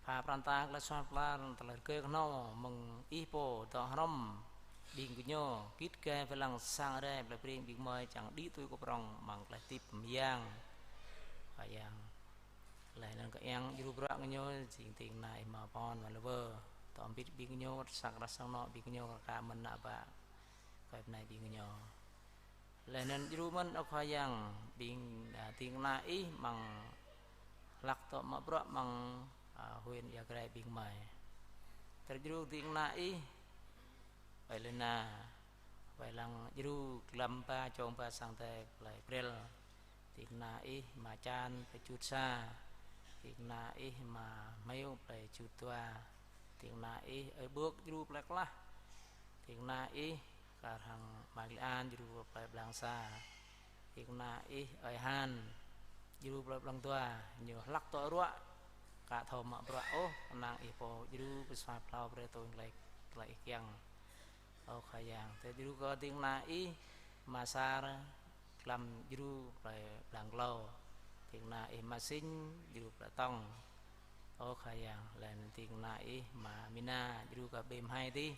Pha pran ta tơlơi suaih pơlar, tơlơi rơgơi kơhnâo mơ̆ng ih pô dŏ hrŏm ƀing gơñu, git gai wai lăng sang Adai plei Breng ƀing gơmơi čang đĭ tui kơ prŏng amăng tơlơi hơdip mơyang. Khua Yang. Laih anŭn kơ yang djru bruă gơñu, jing ding kơna ih hmâo pơhon wơ̆t lơwơ. Tơƀĭt ƀing gơñu, wơ̆t sa krah sang anŏ ƀing gơñu, rơka mơ̆n ană bă, kơi bơnai ƀing gơñu. Laih anŭn djru mơ̆n ơ Khua Yang, ƀing, a, ding kơna ih amăng hlăk dŏ mă bruă amăng, a, huyện Ia Grai ƀing gơmơi. Tơdjru ding kơna ih, ơi Lena, wai lăng djru glăm ba čong ba sang Adai plei Brel. Ding kơna ih Ama Čan plei Čut Sa. Ding kơna ih Ama Hmêu plei Čut Dua. Ding kơna ih ơi Ƀuôk djru plei Klah. Ding kơna ih kar hăng Ama Gli An djru plei Blang Sa. Ding kơna ih ơi Han djru plei Blang Dua, ñu hlăk dŏ ruă, aka thâo mă bruă ôh, kơnang ih pô djru pơsuaih pơhlao brơi tui tơlơi, tơlơi ih kiăng. Ơ Khua Yang, tơdjru kơ ding kơna ih Ama Sar, glăm djru plei Blang Klâo. Ding kơna ih Ama Sing djru plei Tŏng. Ơ Khua Yang, laih anŭn ding kơna ih Ama Mina djru kơ ƀing mơhai adih.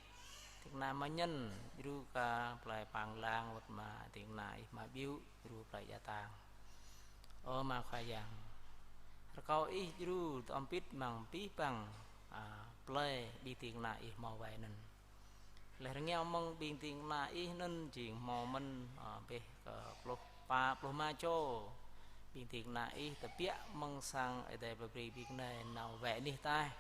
Ding kơna Ama Nhân djru kơ plei Pang Lang, wơ̆t Ama, ding kơna ih Ama Biu djru plei Ia Tang. Ơ Ama Khua Yang, rơkâo ih djru tơƀĭt amăng abih bang, a, plei ƀing ding kơna ih hmâo wai anŭn. Laih rơngiao mơ̆ng ƀing ding kơna ih anŭn jing hmâo mơ̆n, a, ƀĕ kơ pluh pă, pluh rơma čô ƀing ding kơna ih tơbiă mơ̆ng sang Ơi Adai plei Breng ƀing anai nao wai anih ataih.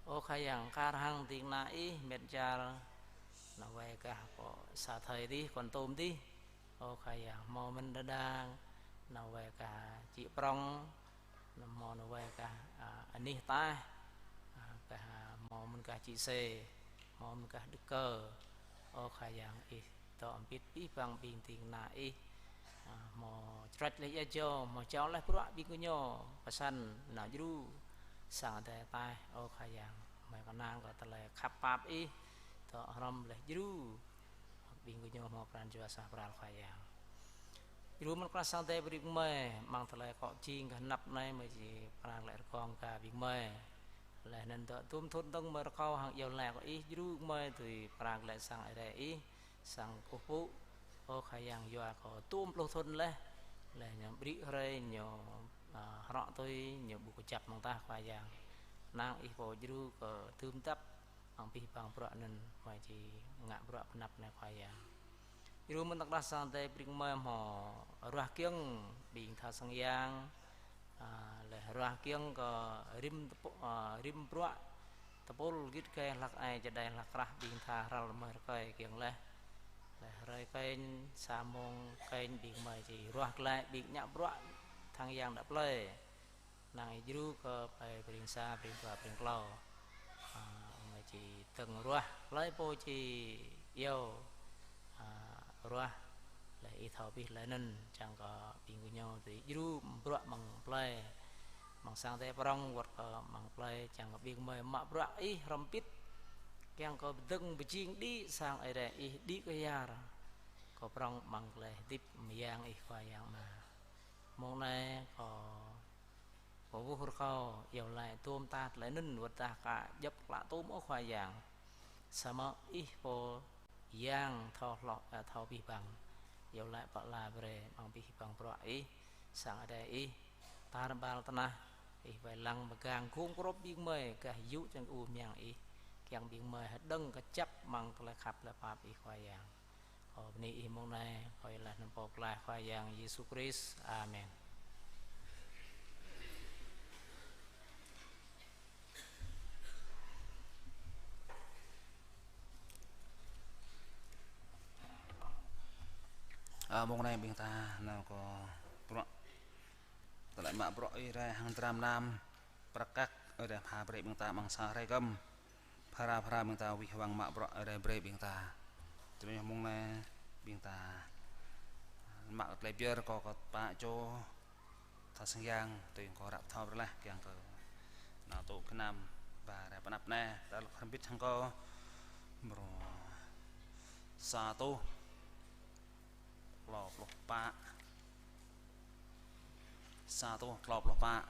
Ơ Khua Yang, kar hăng ding kơna ih met čar nao wai gah pơ sa thơi adih, Kon Tum adih. Ơ Khua Yang, hmâo mơ̆n đơđa nao wai gah či prŏng, nao hmâo nao wai gah, a, anih ataih, a, gah, a, hmâo mơ̆n gah či sê, hmâo mơ̆n gah Đức Cơ. Ơ Khua Yang, ih dŏ hơbĭt abih bang ƀing ding kơna ih, a, hmâo črăč laih ia jâo, hmâo jao laih bruă ƀing gơñu, pơsăn nao djru sang Adai ataih. Ơ Khua Yang, mơi kơnang kơ tơlơi khăp pap ih dŏ hrŏm laih djru ƀing gơñu hmâo pran jua suaih pral, Khua Yang. Djru mơ̆n krah sang Adai brơi ƀing mơi, amăng tơlơi akŏ jing gah anăp anai mơi či pơala glaĭ rơkong kơ ƀing mơi. Laih anŭn dŏ dŭm thŭn dơ̆ng mơi rơkâo hăng iâu laĭ kơ ih djru mơi tui pơala glaĭ sang Ơi Adai ih, sang kơkuh pơpŭ. Ơ Khua Yang, yua kơ dŭm pluh thŭn laih, laih ñu brơi hrơi ñu, a, hrŏ tui, ñu ƀu kơjăp mơ̆ng tah, Khua Yang. Kơnang ih pô djru kơ dŭm dăp amăng abih bang bruă anŭn, mơi či ngă bruă pơ anăp anai, Khua Yang. Djru mơ̆n tơkrah sang Adai brơi mơi hmâo ruah kiăng ƀing tha sang yang, a, laih ruah kiăng kơ rĭm tơpŭ-, a, rĭm bruă tơpul git gai hlăk ai čơđai hlăk krah ƀing tha hrăl mơi rơkơi kiăng laih. Laih hrơi kơnh sa mông kơnh ƀing mơi či ruah glaĭ ƀing ngă bruă tha sang yang đah plơi. Kơnang ih djru kơ plei Breng Sa, Breng Dua, Breng Klâo. A, mơi či tơ̆ng ruah, hlơi pô či iâu, a, ruah, laih ih thâo abih laih anŭn, čang kơ ƀing gơñu dưi djru bruă amăng plei, amăng sang Adai prŏng, wơ̆t kơ amăng plei, čang kơ ƀing mơi mă bruă ih hrŏm hơbĭt, kiăng kơ pơdơ̆ng pơjing đĭ sang Ơi Adai ih đĭ kơ yar, kơ prŏng amăng tơlơi hơdip mơyang ih, Khua Yang Ama. Mông anai kâo Pơwuh rơkâo, iâu laĭ tơm ta tơlơi anŭn wơ̆t dah ka djŏp klă tơm ôh Khua Yang. Samơ̆ Ih pô Yang thâo hloh, ơ, thâo abih bang. Iâu laĭ pơala brơi amăng abih bang bruă Ih, sang adai Ih, tar ƀar tơnah, Ih wai lăng mơgang gum grŏp ƀing gơmơi, gah yŭ čang u mơyang Ih, kiăng ƀing gơmơi hơđơ̆ng kơjăp amăng tơlơi khăp tơlơi pap Ih Khua Yang. Kâo bơni Ih mông anai, kâo iâu laĭ anăn Pô Pơklaih Khua Yang Yêsu Krist. Amen. Ơ, mông anai ƀing ta nao kơ bruă, tơlơi mă bruă Ơi Adai hăng dram năm. Prăk kăk Ơi Adai pha brơi ƀing ta amăng sa hrơi kơm. Phara phara ƀing ta wih wăng mă bruă Ơi Adai brơi ƀing ta. Tui anŭn mông anai ƀing ta mă tơlơi pơyơr kâo kơ pă čô tha sang yang, tui kâo răp thâo brơi laih kiăng kơ nao tŭ gơnam ba rai pơanăp anai, ta lăk hrŏm bĭt hăng kâo. Mrô sa rơtuh klâo pluh pă. Sa rơtuh klâo pluh pă.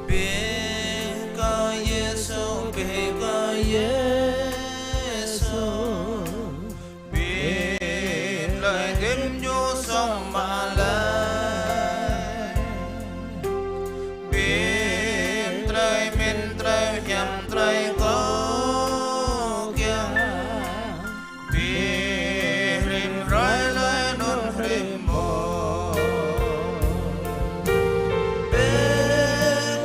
Bĕ kơ Yêsu, bĕ kơ Yêsu. Bĕ tơlơi hơdip ñu song mă lăi. Bĕ tơlơi mĭn, tơlơi hiam, tơlơi kâo kiăng. Bĕ rĭm hrơi laih anŭn rĭm mông. Bĕ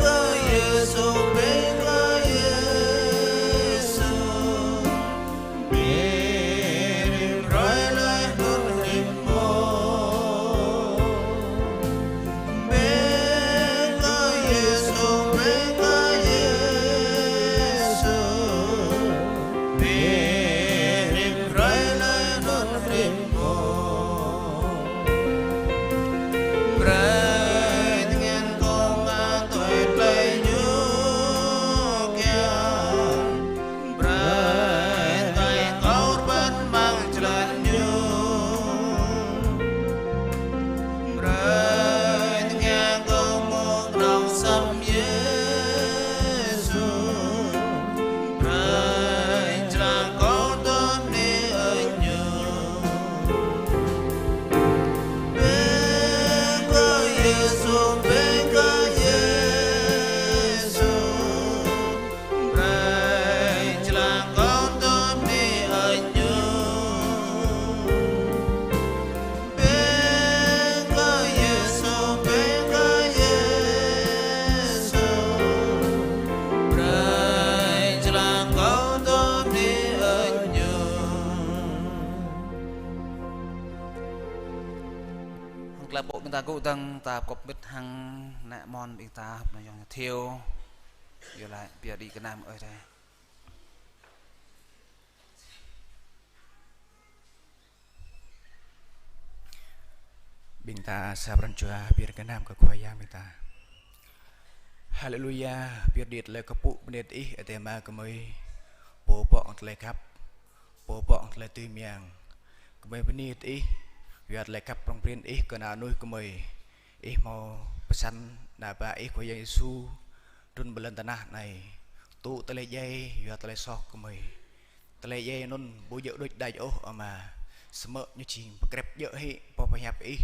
kơ Yêsu, bĕ kơ Yêsu. Bĕ rĭm hrơi laih anŭn rĭm mông. Bĕ kơ Yêsu, bĕ kơ Yêsu. Bĕ rĭm hrơi laih anŭn rĭm mông. Brơi tơngan kâo ngă tui tơlơi Ñu kiăng. Brơi tơlơi kâo rơbat amăng jơlan Ñu. Brơi tơngan kâo mŭt nao săm Yêsu. Brơi jơlan kâo tui ơi Ñu. Bĕ kơ Yêsu, bĕ kơ Yêsu. Brơi jơlan kâo tui ơi Ñu. Bĕ kơ Yêsu, bĕ kơ Yêsu. Brơi jơlan kâo tui ơi Ñu. Hăng tơlơi pơpŭ ƀing ta gŭ dơ̆ng, ta pơkŏp mĭt hăng ană mơnuih ƀing ta hơ̆p nao yŏng ñu thiêu. Yua laĭ pơyơr đĭ gơnam Ơi Adai. Ƀing ta sa pran jua pơyơr gơnam kơ Khua Yang ƀing ta. Haleluya, pơyơr đĭ tơlơi kơkuh pơpŭ bơni Ih, Ơi Adai Ama gơmơi, Pô pŏk tơlơi khăp, Pô pŏk tơlơi tui mơyang. Gơmơi bơni Ih, yua tơlơi khăp prŏng prin Ih kơ ană mơnuih gơmơi. Ih hmâo pơsăn ană bă Ih Khua Yang Yêsu trŭn pơ lŏn tơnah anai, tŭ tơlơi djai yua tơlơi soh gơmơi. Tơlơi djai anŭn ƀu djơ̆ đôč đač ôh Ama, samơ̆ ñu jing pơkrĕp djơ̆ hĭ boh pơhiăp Ih,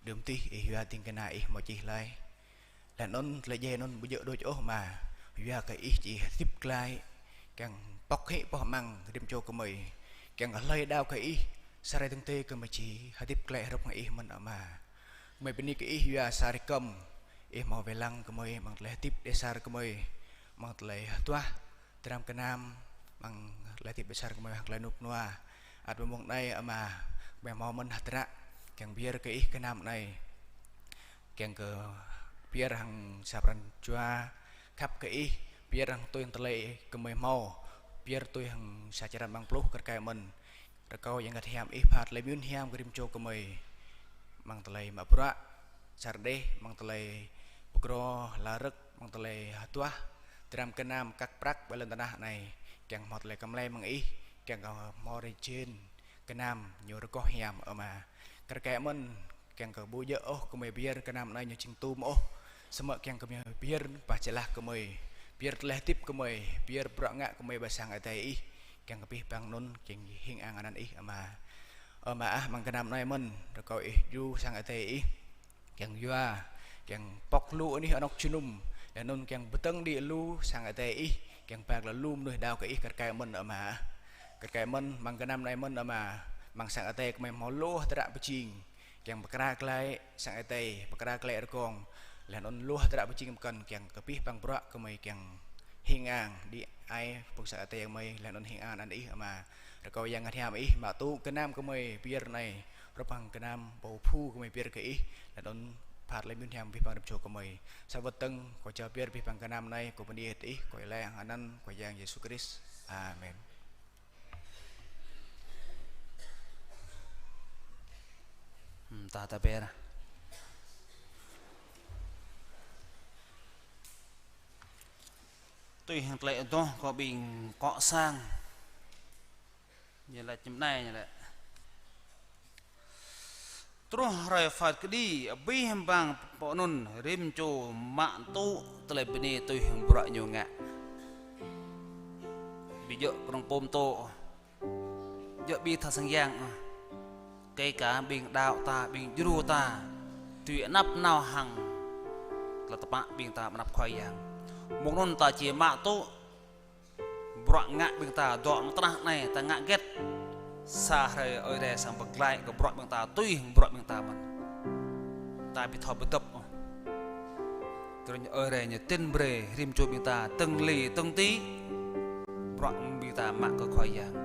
đưm dih Ih yua ding kơna Ih hmâo čih laih. Laih anŭn tơlơi djai anŭn ƀu djơ̆ đôč ôh Ama, yua kơ Ih či hơdip glaĭ, kiăng pŏk hĭ boh amăng rĭm čô gơmơi, kiăng hlơi đaŏ kơ Ih, sa hrơi tơdang tê gơmơi či hơdip glaĭ hrup hăng Ih mơ̆n Ama. Gơmơi bơni kơ Ih yua sa hrơi kơm, Ih hmâo wai lăng gơmơi amăng tơlơi hơdip đe sa gơmơi, amăng tơlơi hơduah dram gơnam, amăng tơlơi hơdip đe sa gơmơi hăng tơlơi rơnŭk rơnua. Ăt mơ̆ng anai Ama, gơmơi hmâo mơ̆n hơdră, kiăng pơyơr kơ Ih gơnam anai. Kiăng kơ pơyơr hăng sa pran jua khăp kơ Ih, pơyơr hăng tui hăng tơlơi gơmơi hmâo, pơyơr tui hăng sa črăn amăng pluh kar kaĭ mơ̆n. Rơkâo Yang Bơngăt Hiam Ih phat tơlơi mơyun hiam kơ rĭm čô gơmơi. Amăng tơlơi mă bruă, sa rơdêh, amăng tơlơi pơgro, hlak rơ̆k, amăng tơlơi hơduah, dram gơnam kăk prăk ƀơi lŏn tơnah anai, kiăng hmâo tơlơi kơmlai mơ̆ng Ih, kiăng kơ hmâo rơjên gơnam ñu rơgoh hiam Ama. Kar kaĭ mơ̆n, kiăng kơ ƀu djơ̆ ôh gơmơi pơyơr gơnam anai ñu jing tum ôh. Samơ̆ kiăng kơ gơmơi pơyơr pah jơlah gơmơi, pơyơr tơlơi hơdip gơmơi, pơyơr bruă ngă gơmơi ƀơi sang Ơi Adai Ih, kiăng kơ abih bang anŭn kiăng hing ang anăn Ih Ama. Ơ Ama ah, amăng gơnam anai mơ̆n, rơkâo Ih djru sang Ơi Adai Ih kiăng yua, kiăng pŏk lu anih anŏk jơnum, laih anŭn kiăng pơdơ̆ng đĭ lu sang Ơi Adai Ih, kiăng ba kơ lu mơnuih đaŏ kơ Ih kar kaĭ mơ̆n Ama ah. Kar kaĭ mơ̆n, amăng gơnam anai mơ̆n Ama, amăng sang Ơi Adai gơmơi hmâo lu tơdră pơjing, kiăng pơkra glaĭ sang Ơi Adai, pơkra glaĭ rơgong, laih anŭn lu tơdră pơjing pơkŏn, kiăng kơ abih bang bruă gơmơi kiăng hing ang đĭ ai phung sang Ơi Adai gơmơi, laih anŭn hing ang anăn Ih Ama. Rơkâo Yang Bơngăt Hiam Ih mă tŭ gơnam gơmơi pơyơr anai, hrup hăng gơnam pô phu gơmơi pơyơr kơ Ih, laih anŭn phat tơlơi mơyun hiam abih bang rĭm čô gơmơi. Sa wơ̆t dơ̆ng, kâo jao pơyơr abih bang gơnam anai, kâo bơni hơơč Ih, kâo laĭ hăng anăn Khua Yang Yêsu Krist. Amen. Hmm, ta ta ƀĕ. Tui hăng tơlơi adoh kơ ƀing kŏ sang. Ñu laĭ čem anai ñu laĭ. Truh hrơi phat kơđi, abih bang pô anŭn rĭm čô mă tŭ tơlơi bơni tui hăng bruă ñu ngă. Ƀu djơ̆ kơnơ̆ng pô pơtô, djơ̆ ƀing tha sang yang ôh. Kơ kơ ƀing đaŏ ta, ƀing djru ta, tui anăp nao hăng tơlơi tơpă ƀing ta ƀơi anăp Khua Yang. Mơ̆ng anŭn ta či mă tŭ bruă ngă ƀing ta dŏ amăng tơnah anai ta ngă hơget. Sa hrơi Ơi Adai srăng pơglaĭ kơ bruă ƀing ta tui hăng bruă ƀing ta mơ̆n. Ta ƀu thâo pơdŏp ôh. Tơdơi Ơi Adai ñu tin brơi rĭm čô ƀing ta tơ̆ng li tơ̆ng ti bruă ƀing ta mă kơ Khua Yang.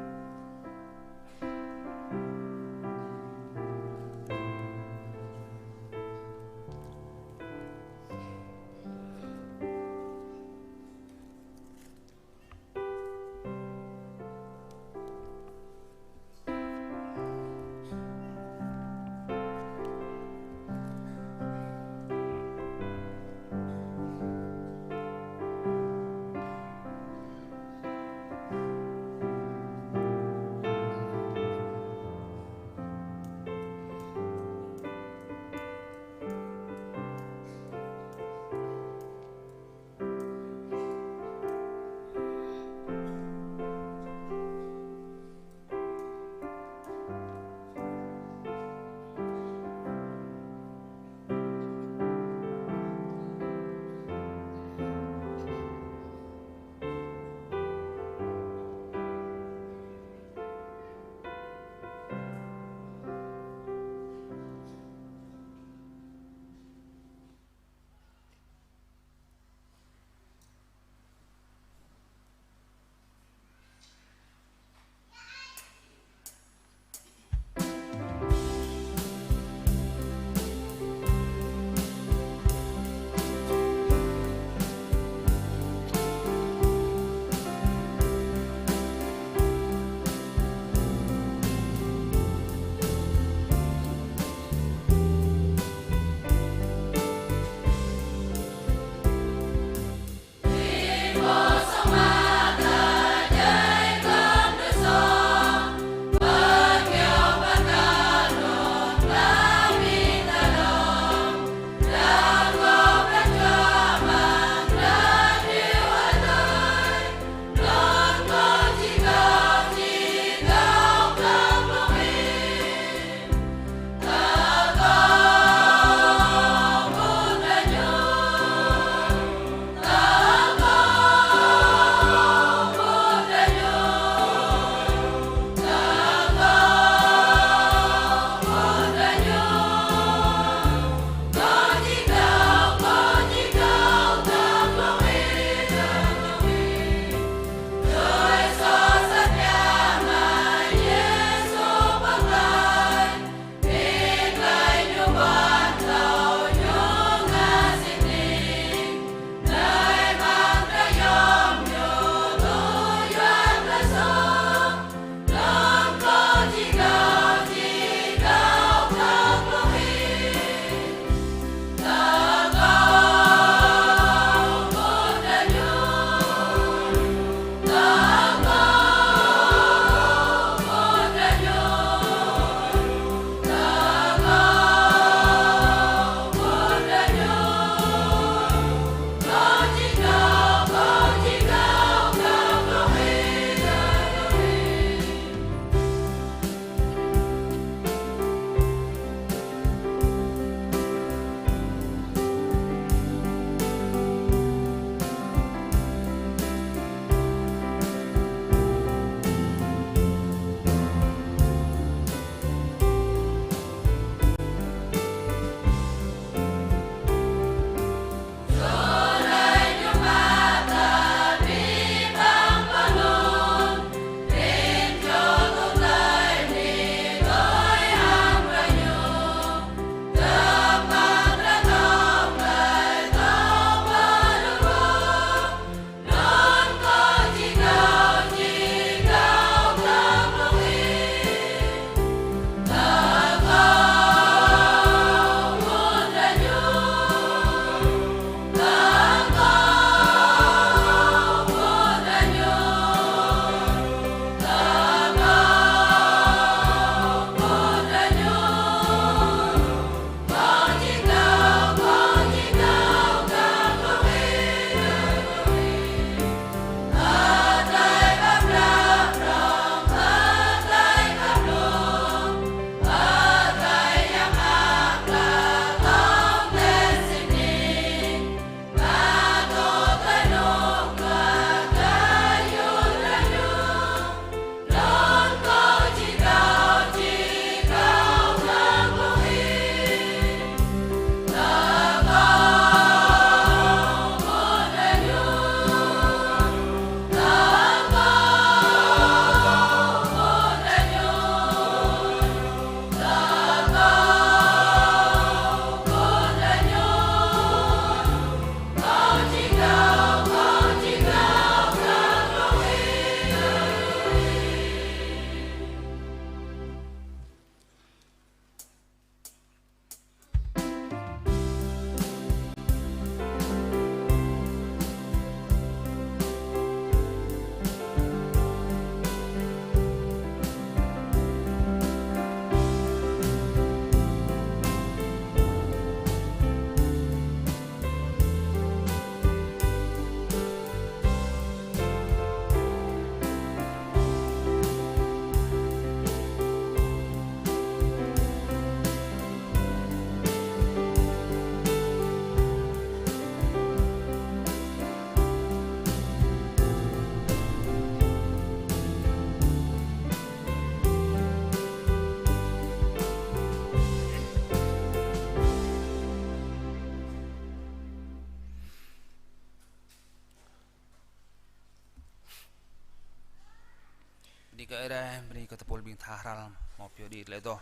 Kơ Ơi Adai, bơni kơ tơpul ƀing ta hrăl, hmâo pioh đĭ tơlơi adoh.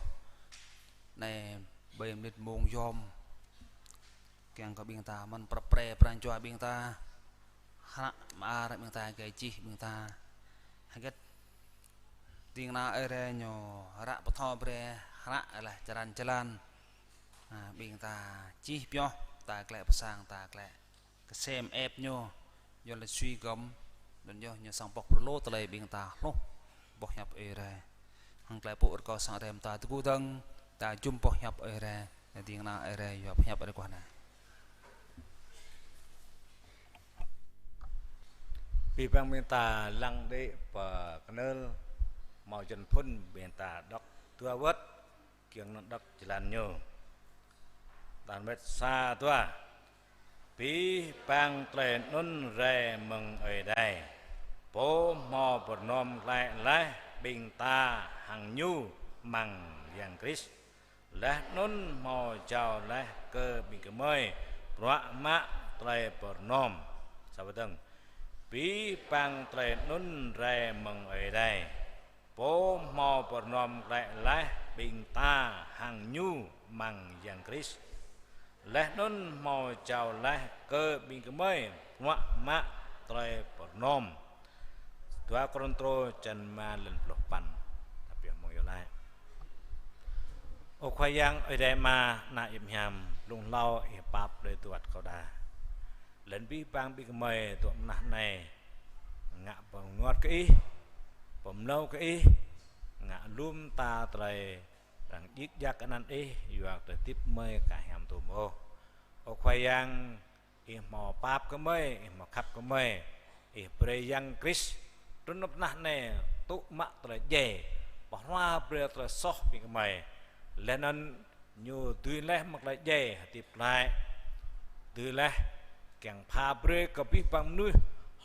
Anai, ƀơi mơnit mông yom, kiăng kơ ƀing ta mơ̆n prăp pre pran jua ƀing ta, hră mơar ƀing ta, gơ̆ čih ƀing ta. Hơget ding kơna Ơi Adai ñu hră pơtô brơi, hră laih črăn jơlan. Ha, ƀing ta čih pioh, ta klĕ pơsang, ta klĕ kơsem ĕp ñu, yua lĕ sui gơm, đon yơh ñu sang pŏk pơrlu tơlơi ƀing ta hluh boh hiăp Ơi Adai. Hăng klĕ pŭ rơkâo sang Ơi Adai ta tơgŭ dơ̆ng, ta jum boh hiăp Ơi Adai, ding kơna Ơi Adai, yua boh hiăp Ơi Adai guah anai. Abih bang ƀing ta lăng đĭ pơ kơnơl, hmâo jơnum phŭn ƀing ta đŏk dua wơ̆t, kiăng anŭn đŏk jơlan ñu. Đan wet sa dua. Abih bang tơlơi anŭn rai mơ̆ng Ơi Adai, Pô hmâo pơrơnom glaĭ laih ƀing ta hăng ñu amăng Yang Krist. Laih anŭn hmâo jao laih kơ ƀing gơmơi bruă mă tơlơi pơrơnom. Sa wơ̆t dơ̆ng. Abih bang tơlơi anŭn rai mơ̆ng Ơi Adai, Pô hmâo pơrơnom glaĭ laih ƀing ta hăng ñu amăng Yang Krist. Laih anŭn hmâo jao laih kơ ƀing gơmơi bruă mă tơlơi pơrơnom. Dua Kôrintô črăn rơma, lăn pluh păn. Ta pioh mơ̆ng yơh laih. Ơ Khua Yang Ơi Adai Ama, Ană Yap Hiam, blung hlâo Ih pap brơi tơwăt kâo đa. Laih anŭn abih bang ƀing gơmơi dŏ mơnah anai, ngă pơngot kơ Ih, pơmlâo kơ Ih, ngă lŏm ta tơlơi arăng djik djak anăn Ih, yua tơlơi hơdip gơmơi aka hiam tôm ôh. Ơ Khua Yang, Ih hmâo pap kơ gơmơi, Ih hmâo khăp kơ gơmơi, Ih brơi Yang Krist trŭn nao pơ anăp anai tŭ mă tơlơi djai, pơhrua brơi tơlơi soh ƀing gơmơi. Laih anŭn Ñu dưi laih mă tơlơi djai hơdip glaĭ. Dưi laih kiăng pha brơi kơ abih bang mơnuih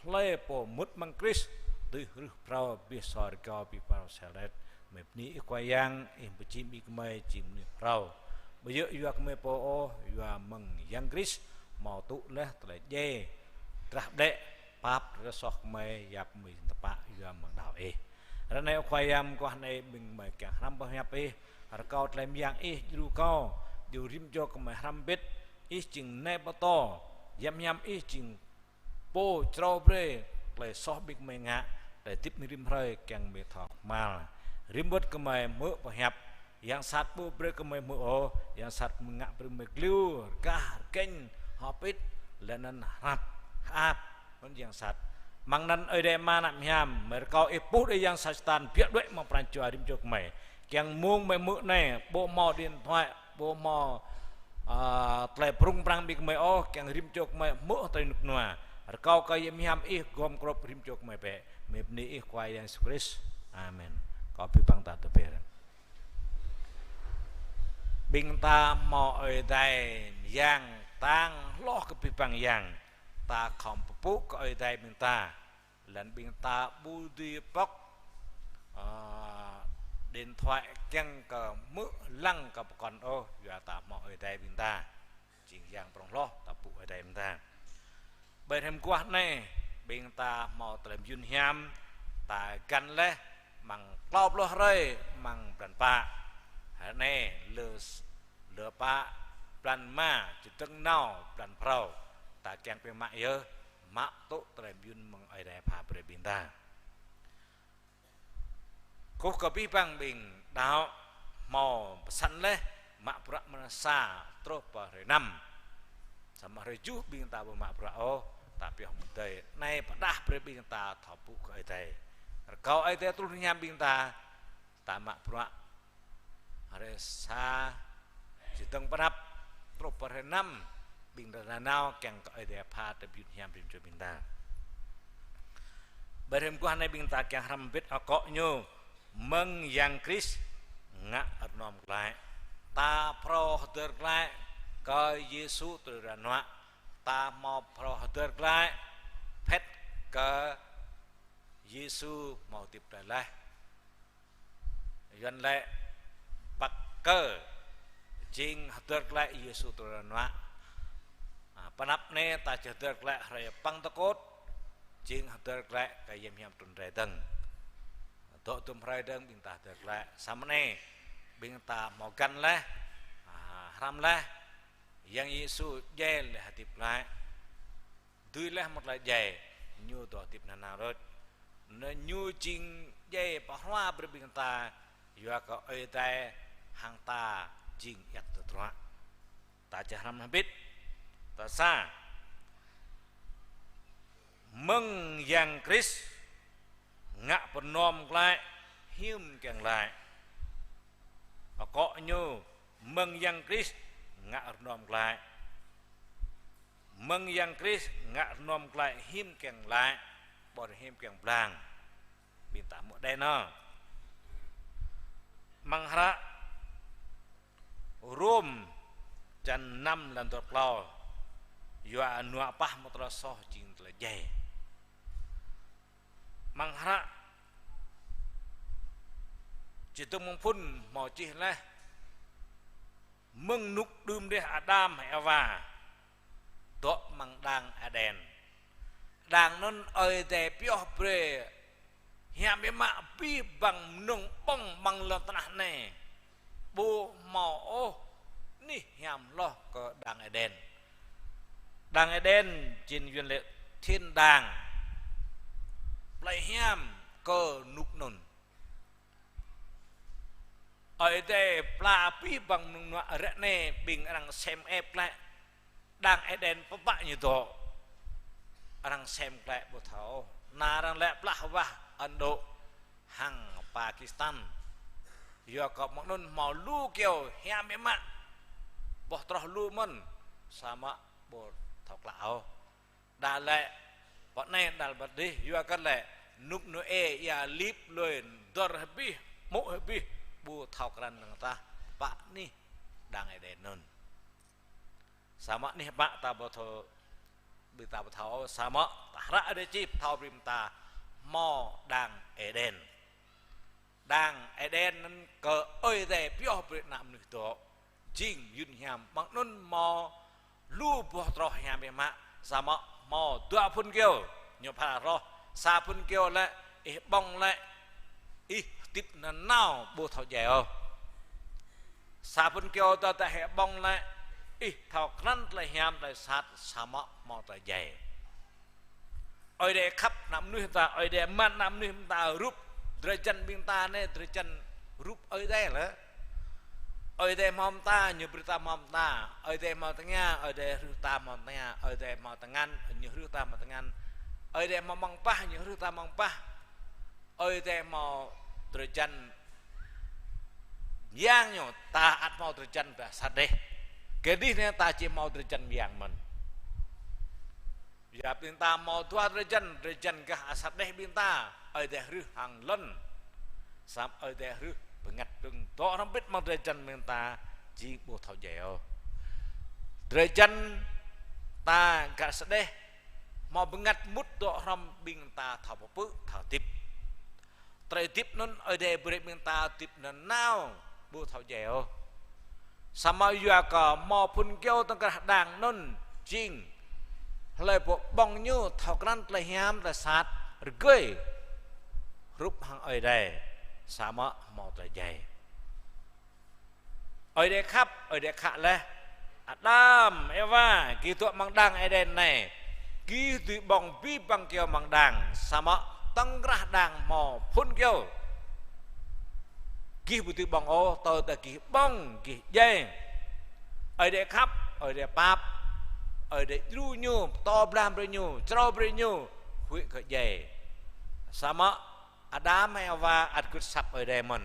hlơi pô mŭt amăng Krist dưi hrih phrâo abih sô rơgao abih phrâo sel let. Gơmơi bơni Ih Khua Yang, Ih pơjing ƀing gơmơi jing mơnuih phrâo. Ƀu djơ̆ yua gơmơi pô ôh, yua mơ̆ng Yang Krist hmâo tŭ laih tơlơi djai drah ƀlĕ, pap tơlơi soh gơmơi, yap gơmơi tơpă yua mơ̆ng đaŏ Ih. Ră anai Ơ Khua Yang, mơguah anai ƀing gơmơi kiăng hrăm boh hiăp Ih, rơkâo tơlơi mơyang Ih djru kâo, djru rĭm čô gơmơi hrăm hơbĭt. Ih jing nai pơtô, Yang Hiam Ih jing Pô črâo brơi tơlơi soh ƀing gơmơi ngă, tơlơi hơdip rĭm hrơi kiăng gơmơi thâo kơhma̱l. Rĭm wơ̆t gơmơi hmư̆ boh hiăp, yang sat ƀu brơi gơmơi hmư̆ ôh, yang sat ngă brơi gơmơi kliu, rơgah, rơgĕng, hơpĭt, laih anŭn hrăp, hơap, anŭn yang sat. Mơ̆ng anŭn Ơi Adai Ama Ană Hiam, gơmơi rơkâo Ih puh đuaĭ yang sat Satan, biă đuaĭ mơ̆ng pran jua rĭm čô gơmơi. Kiăng mông gơmơi hmư̆ anai, ƀu hmâo điện thoại, ƀu hmâo, a, tơlơi prŭng prăng ƀing gơmơi ôh, kiăng rĭm čô gơmơi hmư̆ tơlơi rơnŭk rơnua. Rơkâo kơ Yang Hiam Ih gom grŏp rĭm čô gơmơi bĕ. Gơmơi bơni Ih Khua Yang Yêsu Krist. Amen. Kâo abih bang ta tơpĕr. Ƀing ta hmâo Ơi Adai Yang, tang hloh kơ abih bang yang. Ta khŏm pơpŭ kơ Ơi Adai ƀing ta. Laih anŭn ƀing ta ƀu dưi pŏk, ơ, điện thoại kiăng kơ hmư̆ lăng kơ pơkŏn ôh, yua ta hmâo Ơi Adai ƀing ta. Jing yang prŏng hloh, ta pŭ Ơi Adai ƀing ta. Ƀơi hrơi mơguah anai, ƀing ta hmâo tơlơi mơyun hiam, ta găn laih, amăng klâo pluh hrơi, amăng blan pă. Hrơi anai, lơ s-, lơ pă, blan rơma, čơdơ̆ng nao, blan phrâo. Ta kiăng pơmă yơh, mă tŭ tơlơi mơyun mơ̆ng Ơi Adai pha brơi ƀing ta. Kơkuh kơ abih bang ƀing đaŏ hmâo pơsăn laih mă bruă mơ̆ng hrơi sa truh pơ hrơi năm. Samơ̆ hrơi tơjuh ƀing ta ƀu mă bruă ôh, ta pioh mơ̆ng adai. Anai pơdah brơi ƀing ta thâo pŭ kơ Ơi Adai. Rơkâo Ơi Adai truh hiam ƀing ta, ta mă bruă hrơi sa, čơdơ̆ng pơanăp, truh pơ hrơi năm, ƀing ta nanao kiăng kơ Ơi Adai pha tơlơi mơyun hiam rĭm čô ƀing ta. Ƀơi hrơi mơguah anai ƀing ta kiăng hrăm hơbĭt akŏ ñu, mơ̆ng Yang Krist ngă rơnŭk glaĭ. Ta phrâo hơdơr glaĭ kơ Yêsu tơlơi rơnŭk. Ta hmâo phrâo hơdơr glaĭ, phet kơ Yêsu hmâo hơdip glaĭ laih. Yuan laĭ păk kơ jing hơdơr glaĭ Yêsu tơlơi rơnŭk. A, pơanăp anai ta či hơdơr glaĭ hrơi Păng tơkôt, jing hơdơr glaĭ kơ Yang Hiam trŭn rai dơ̆ng. Dŏ hơdôm hrơi dơ̆ng ƀing ta hơdơr glaĭ. Samơ̆ anai ƀing ta hmâo găn laih, a, hrăm laih. Yang Yêsu djai laih hơdip glaĭ. Dưi laih mơ̆ng tơlơi djai, ñu dŏ hơdip nanao đôč. Anŭn ñu jing djai pơhrua brơi ƀing ta, yua kơ Ơi Adai hăng ta jing ayăt tơdruă. Ta čih hrăm hơbĭt. Tal sa. Mơ̆ng Yang Krist ngă pơnom glaĭ hiư̆m kiăng glaĭ. Akŏ ñu mơ̆ng Yang Krist ngă pơnom glaĭ. Mơ̆ng Yang Krist ngă pơnom glaĭ hiư̆m kiăng glaĭ, ƀôdah hiư̆m kiăng blang. Ƀing ta hmư̆ đen ôh. Amăng hră Rôm čăn năm lăn dua pluh klâo, yua anŭn pah mơ̆ tơlơi soh jing tơlơi djai. Amăng hră Čơdơ̆ng Mơ̆ng Phŭn hmâo čih laih, mơ̆ng rơnŭk đưm đeh Adam Êwa dŏ amăng đang Êđen. Đang anŭn Ơi Adai pioh brơi hiam biă mă abih bang mơnơ̆ng ƀơ̆ng amăng lŏn tơnah anai. Ƀu hmâo ôh anih hiam hloh kơ đang Êđen. Đang Êđen jing Yuan lĕ thiên đàng. Plei hiam kơ rơnŭk anŭn. Ơi Adai pla abih bang mơnơ̆ng mơnuă ră anai ƀing arăng sem ĕp glaĭ. Đang Êđen pơpă ñu dŏ. Arăng sem glaĭ ƀu thâo. Anai arăng lĕ plah wah Ấn Độ hăng Pakistan. Yua kơ mơ̆ng anŭn hmâo lu kyâo hiam biă mă. Boh troh lu mơ̆n. Samơ̆ ƀu thâo klă ôh. Đa lĕ, pơ anai đa lĕ pơ adih, yua kơ lĕ, rơnŭk Nôê ia lip lui, dơr abih, hmư̆ abih, ƀu thâo krăn năng tah, pă anih đang Êđen anŭn. Samơ̆ anih pă ta ƀu thâo, ƀing ta ƀu thâo, samơ̆ ta hră Ơi Adai čih pơthâo brơi ƀing ta hmâo đang Êđen. Đang Êđen anŭn kơ Ơi Adai pioh brơi ană mơnuih dŏ. Jing yun hiam, mơ̆ng anŭn hmâo lu boh troh hiam biă mă, samơ̆ hmâo dua phŭn kyâo, ñu pha rŏh, sa phŭn kyâo lĕ, ih ƀơ̆ng lĕ, ih hơdip nanao ƀu thâo djai ôh. Sa phŭn kyâo tơdah ih ƀơ̆ng lĕ, ih thâo krăn tơlơi hiam tơlơi sat, samơ̆ hmâo tơlơi djai. Ơi Adai khăp ană mơnuih ta, Ơi Adai mơ̆n ană mơnuih ta rup, drơi jăn ƀing ta anai, drơi jăn rup Ơi Adai lĕ. Ơi Adai hmâo mơta, ñu brơi ta hmâo mơta. Ơi Adai hmâo tơngia, Ơi Adai hrih ta hmâo tơngia. Ơi Adai hmâo tơngan, ñu hrih ta hmâo tơngan. Ơi Adai hmâo amăng pah, ñu hrih ta amăng pah. Ơi Adai hmâo drơi jăn mơyang ñu, ta ăt hmâo drơi jăn ƀơi asar dêh. Kơdih anai ta či hmâo drơi jăn mơyang mơ̆n. Yua ƀing ta hmâo dua drơi jăn, drơi jăn gah asar dêh ƀing ta, Ơi Adai hrih hăng lŏn. Samơ̆ Ơi Adai hrih bơngăt dơ̆ng, dŏ hrŏm hơbĭt amăng drơi jăn ƀing ta, jing ƀu thâo djai ôh. Drơi jăn ta gah asar dêh, hmâo bơngăt mŭt dŏ hrŏm ƀing ta thâo pơpư̆, thâo hơdip. Tơlơi hơdip anŭn Ơi Adai brơi ƀing ta hơdip nanao ƀu thâo djai ôh. Samơ̆ yua kơ hmâo phŭn kyâo tơkrah đang anŭn jing hlơi pô ƀơ̆ng ñu thâo krăn tơlơi hiam tơlơi sat rơgơi hrup hăng Ơi Adai samơ̆ hmâo tơlơi djai. Ơi Adai khăp, Ơi Adai khă laih. Adam, Êwa, gih dŏ amăng đang Êđen anai. Gih dưi ƀơ̆ng abih bang kyâo amăng đang, samơ̆ tơkrah đang hmâo phŭn kyâo. Gih ƀu dưi ƀơ̆ng ôh, tơdah gih ƀơ̆ng, gih djai. Ơi Adai khăp, Ơi Adai pap, Ơi Adai djru ñu, pơtô blah brơi ñu, črâo brơi ñu, huĭ kơ djai. Samơ̆ Adam hăng Êwa ăt gưt asăp Ơi Adai mơ̆n.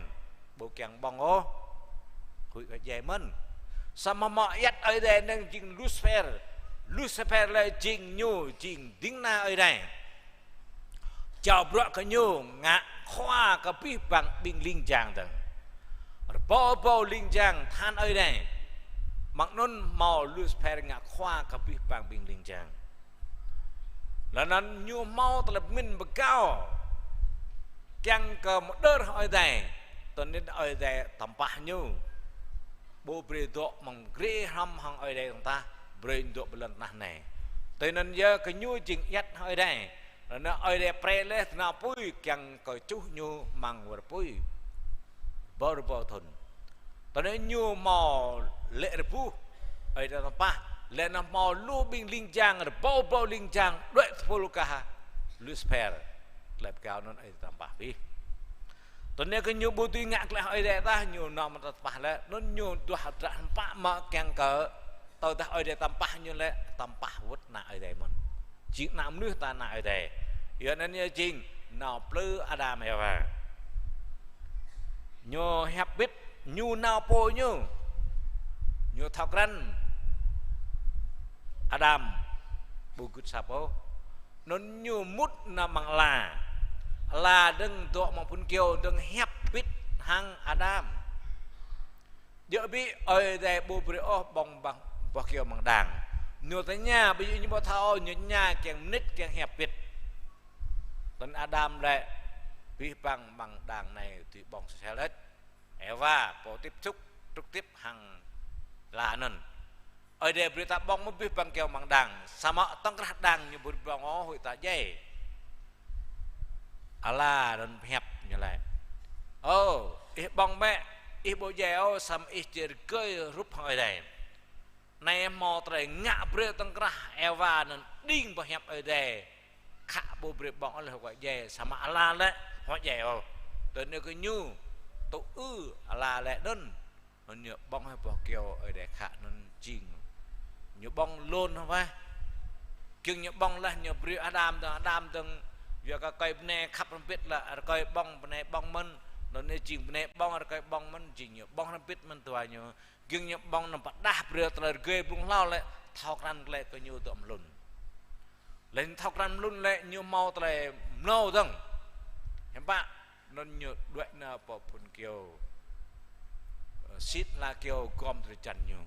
Ƀu kiăng ƀơ̆ng ôh. Huĭ kơ djai mơ̆n. Samơ̆ mơ̆ ayăt Ơi Adai anŭn jing Lucifer. Lucifer lĕ jing ñu, jing ding kơna Ơi Adai. Jao bruă kơ ñu ngă khua kơ abih bang ƀing ling jang dơ̆ng. Rơbâo rơbâo ling jang tơhan Ơi Adai. Mơ̆ng anŭn hmâo Lucifer ngă khua kơ abih bang ƀing ling jang. Lơ̆m anŭn ñu hmâo tơlơi pơmĭn pơgao. Kiăng kơ mơdơr Ơi Adai. Tơl anŭn Ơi Adai tơmpah ñu. Ƀu brơi dŏ amăng grê hrŏm hăng Ơi Adai dơ̆ng tah. Brơi dŏ ƀơi lŏn tơnah anai. Tơl anŭn yơh kơ ñu jing ayăt Ơi Adai. Anŭn Ơi Adai pre laih tơnao apui kiăng kơ čuh ñu amăng war apui. Rơbâo rơbâo thŭn. Tơl anai ñu hmâo lĕ rơbuh Ơi Adai tơpah. Lĕ anŭn hmâo lu ƀing ling jang, rơbâo rơbâo ling jang, đuaĭ tơpul kah Lucifer. Tơlơi pơgao anŭn Ơi Adai tơpah abih. Tơl anai kơ ñu ƀu dưi ngă glaĭ Ơi Adai tah, ñu nao mơ̆n tơpah lĕ. Anŭn ñu duah drah hơpă mă kiăng kơ tơdah Ơi Adai tơpah ñu lĕ, tơpah wơ̆t ană Ơi Adai mơ̆n. Jing ană mơnuih ta ană Ơi Adai. Yua anŭn yơh jing nao plư Adam Êwa. Ñu hiăp bit, ñu nao pô ñu. Ñu thâo krăn Adam ƀu gưt asăp ôh. Anŭn ñu mŭt nao amăng ala. Ala dơ̆ng dŏ amăng phŭn kơyâo dơ̆ng hiăp bit hăng Adam. Djơ̆ ƀĭ Ơi Adai ƀu brơi ôh ƀơ̆ng ƀơ̆ng boh kơyâo amăng đang. Ñu tơña, ƀu djơ̆ ñu ƀu thâo, ñu tơña kiăng mơnit kiăng hiăp bit. Tơl Adam laĭ, abih bang amăng đang anai dưi ƀơ̆ng sơsel đôč. Êwa, pô tiếp xúc trực tiếp hăng ala anŭn. Ơi Adai brơi ta ƀơ̆ng mơ̆ abih bang kơyâo amăng đang. Samơ̆ tŏng krah đang ñu ƀu brơi ƀơ̆ng ôh, huĭ ta djai. Ala anŭn pơhiăp ñu laĭ: Ơ, ih ƀơ̆ng bĕ, ih ƀu djai ôh, samơ̆ ih či rơgơi hrup hăng Ơi Adai. Anai hmâo tơlơi ngă brơi tŏng krah Êwa anŭn đing boh hiăp Ơi Adai. Khă ƀu brơi ƀơ̆ng ôh lĕ huĭ djai, samơ̆ ala lĕ huĭ djai ôh. Tơl anai kơ ñu tŭ ư ala lĕ anŭn. Anŭn ñu ƀơ̆ng hĭ boh kơyâo Ơi Adai khă anŭn jing. Ñu ƀơ̆ng lŏn hơweh. Kiăng ñu ƀơ̆ng laih ñu brơi Adam dơ̆ng, Adam dơ̆ng. Yua kơ rơkơi bơnai khăp rơmbit lĕ rơkơi ƀơ̆ng, bơnai ƀơ̆ng mơ̆n. Anŭn anai jing bơnai ƀơ̆ng, rơkơi ƀơ̆ng mơ̆n, jing ñu ƀơ̆ng rơmbit mơ̆n dua ñu. Giŏng ñu ƀơ̆ng anŭn pơdah brơi tơlơi rơgơi blung hlâo lĕ, thâo krăn glaĭ kơ ñu dŏ mơlŭn. Laih thâo krăn mơlŭn lĕ, ñu hmâo tơlơi mlâo dơ̆ng. Hiư̆m pă, anŭn ñu đuaĭ nao pơ phŭn kơyâo. Ơ, sĭt hla kơyâo gŏm tơlơi jăn ñu.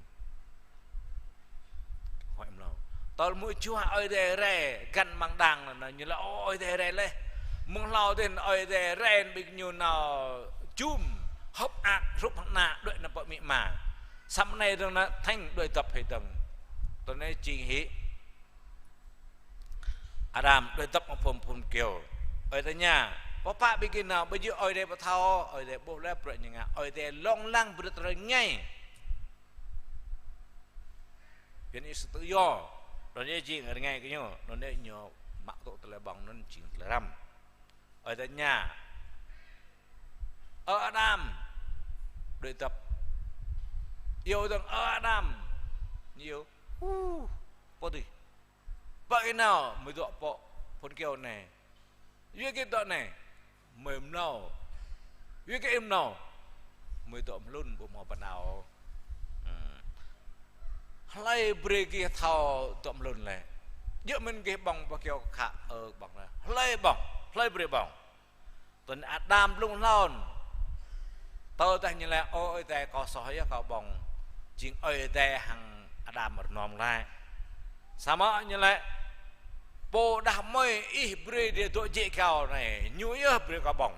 Huĭ mlâo. Tơl mơ̆ jua Ơi Adai rai găn amăng đang anŭn, ñu laĭ: Ơ, Ơi Adai rai laih. Mơ̆ng hlâo dih Ơi Adai rai ƀing ñu nao jum, hơ̆k mơak, hrup hăng ană, đuaĭ nao pơ amĭ ama. Samơ̆ anai dơ̆ng anŭn thĕng đuaĭ dŏp hĭ dơ̆ng. Tơl anai jing hĭ Adam đuaĭ dŏp amăng phŭn, phŭn kơyâo. Ơi Adai tơña: Pơpă ƀing gih nao? Ƀu djơ̆ Ơi Adai ƀu thâo, Ơi Adai ƀuh laih bruă ñu ngă. Ơi Adai lông lăng brơi tơlơi rơngai. Yua anŭn sự tự do. Anŭn anai jing rơngai kơ ñu. Anŭn anai ñu mă tŭ tơlơi ƀơ̆ng anŭn jing tơlơi răm. Ơi Adai tơña: Ơ Adam. Đuaĭ dŏp. Iâu dơ̆ng: Ơ Adam. Ñu iâu: Ơ, pô adih. Pơ gih nao? Gơmơi dŏ pơ phŭn kơyâo anai. Yua hơget dŏ anai? Gơmơi mlâo. Yua hơget mlâo? Gơmơi dŏ mơlŭn ƀu hmâo pơnao. Hmm. Hlơi brơi gih thâo dŏ mơlŭn lĕ? Djơ̆ mơ̆n gih ƀơ̆ng boh kơyâo khă, ơ, ƀơ̆ng lĕ. Hlơi ƀơ̆ng? Hlơi brơi ƀơ̆ng? Tơl Adam blung hlâo. Tơdah ñu laĭ: Ơ Ơi Adai, kâo soh yơh, kâo ƀơ̆ng. Jing Ơi Adai hăng Adam rơnŏm glaĭ. Samơ̆ ñu laĭ: Pô đah kơmơi ih brơi đĭ dŏ jĕ kâo anai, ñu yơh brơi kâo ƀơ̆ng.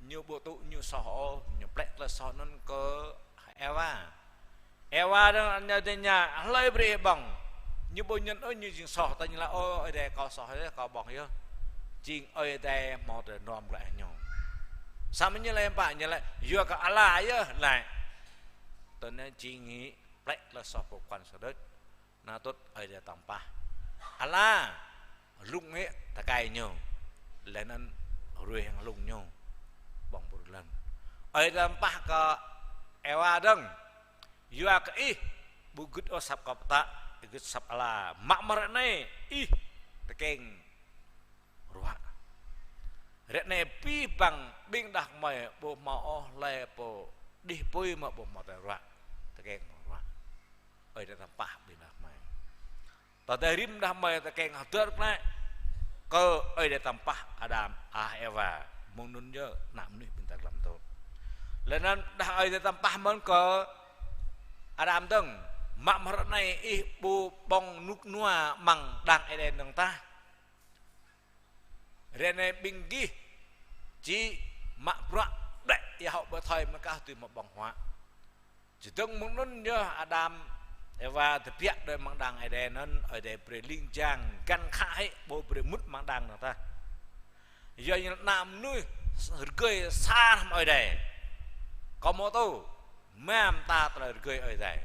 Ñu ƀu tŭ ñu soh ôh, ñu plĕ tơlơi soh anŭn kơ Êwa. Êwa dơ̆ng ñu tơña: Hlơi brơi ih ƀơ̆ng? Ñu ƀu ñŭn ôh ñu jing soh, tơl ñu laĭ: Ơ Ơi Adai, kâo soh yơh, kâo ƀơ̆ng yơh. Jing Ơi Adai hmâo tơlơi rơnŏm glaĭ ñu. Samơ̆ ñu laĭ hiư̆m pă? Ñu laĭ: Yua kơ ala yơh laĭ. Tơl anai jing hĭ plĕ tơlơi soh pơkŏn sơdơ̆t. Anŭn tŭ Ơi Adai tơpah. Ala lŭng hĭ tơkai ñu. Laih anŭn ruai hăng lŭng ñu. Ƀơ̆ng ƀu rơlăng. Ơi Adai tơpah kơ Êwa dơ̆ng. Yua kơ ih ƀu gưt ôh asăp kâo pơtă, ih gưt asăp ala. Mă mơ̆ ră anai ih tơkeng ruă. Ră anai abih bang ƀing đah kơmơi ƀu hmâo ôh hlơi pô đih apui mơ̆ ƀu hmâo tơlơi ruă. Tơkeng mơ̆ ruă. Ơi Adai tơpah ƀing đah kơmơi. Tơdah rĭm đah kơmơi tơkeng hơdơr glaĭ kơ Ơi Adai tơpah Adam, ah, Êwa, mơ̆ng anŭn yơh ană mơnuih ƀing ta glăm tŭ. Laih anŭn đah Ơi Adai tơpah mơ̆n kơ Adam dơ̆ng: Mă mơ̆ ră anai ih ƀu ƀơ̆ng rơnŭk rơnua amăng đang Êđen dơ̆ng tah. Ră anai ƀing gih či mă bruă ƀlĕ ia hŏ ƀơi thơi mơ̆ kah dưi mă ƀơ̆ng huă. Čơdơ̆ng mơ̆ng anŭn yơh Adam Êwa tơbiă đơi amăng đang Ơi Adai anŭn, Ơi Adai brơi ling jang găn khă hĭ, ƀu brơi mŭt amăng đang anŭn tah. Yua anŭn ană mơnuih rơgơi sa hăng Ơi Adai. Kâo hmâo tŭ, mơ̆ng ta tơlơi rơgơi Ơi Adai.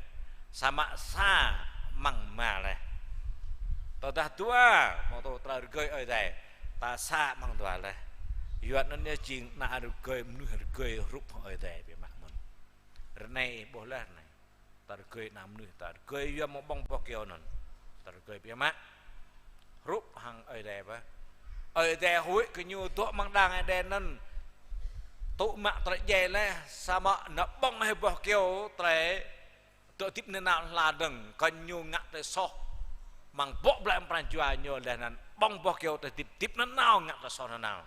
Samơ̆ sa amăng mơ̆ng laih. Tơdah dua, hmâo tŭ tơlơi rơgơi Ơi Adai. Ta sa amăng dua laih. Yua anŭn yơh jing ană rơgơi mơnuih rơgơi hrup hăng Ơi Adai biă mă mơ̆n. Ră anai ƀuh laih ră anai. Ta rơgơi ană mơnuih, ta rơgơi yua mơ̆ng ƀơ̆ng boh kyâo anŭn. Ta rơgơi biă mă. Hrup hăng Ơi Adai ƀă. Ơi Adai huĭ kơ ñu dŏ amăng đang Ơi Adai anŭn. Tŭ mă tơlơi djai laih, samơ̆ anŭn ƀơ̆ng hĭ boh kyâo tơlơi dŏ hơdip nanao hla dơ̆ng, kơ ñu ngă tơlơi soh. Amăng bŏ blai amăng pran jua ñu laih anŭn ƀơ̆ng boh kyâo tơlơi hơdip, hơdip nanao ngă tơlơi soh nanao.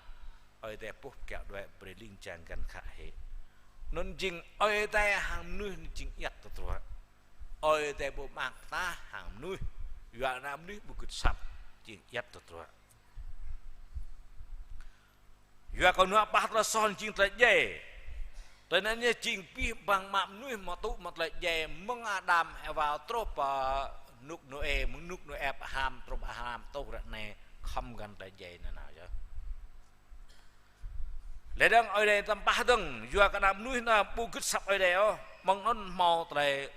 Ơi Adai puh kiaŏ đuaĭ brơi ling jang găn khă hĭ. Anŭn jing Ơi Adai hăng mơnuih anŭn jing ayăt tơdruă. Ơi Adai ƀu mơak tah hăng mơnuih. Yua ană mơnuih ƀu gưt asăp jing ayăt tơdruă. Yua kơ nua pah tơlơi soh anŭn jing tơlơi djai. Tơlơi anŭn yơh jing abih bang mă mơnuih hmâo tŭ mă tơlơi djai mơ̆ng Adam Êwa truh pơ rơnŭk Nôê, mơ̆ng rơnŭk Nôê pơ Ham, truh pơ Ham, truh ră anai khŏm găn tơlơi djai nanao yơh. Lĕ dơ̆ng Ơi Adai tăm pah dơ̆ng, yua kơ ană mơnuih anŭn ƀu gưt asăp Ơi Adai ôh, mơ̆ng anŭn hmâo tơlơi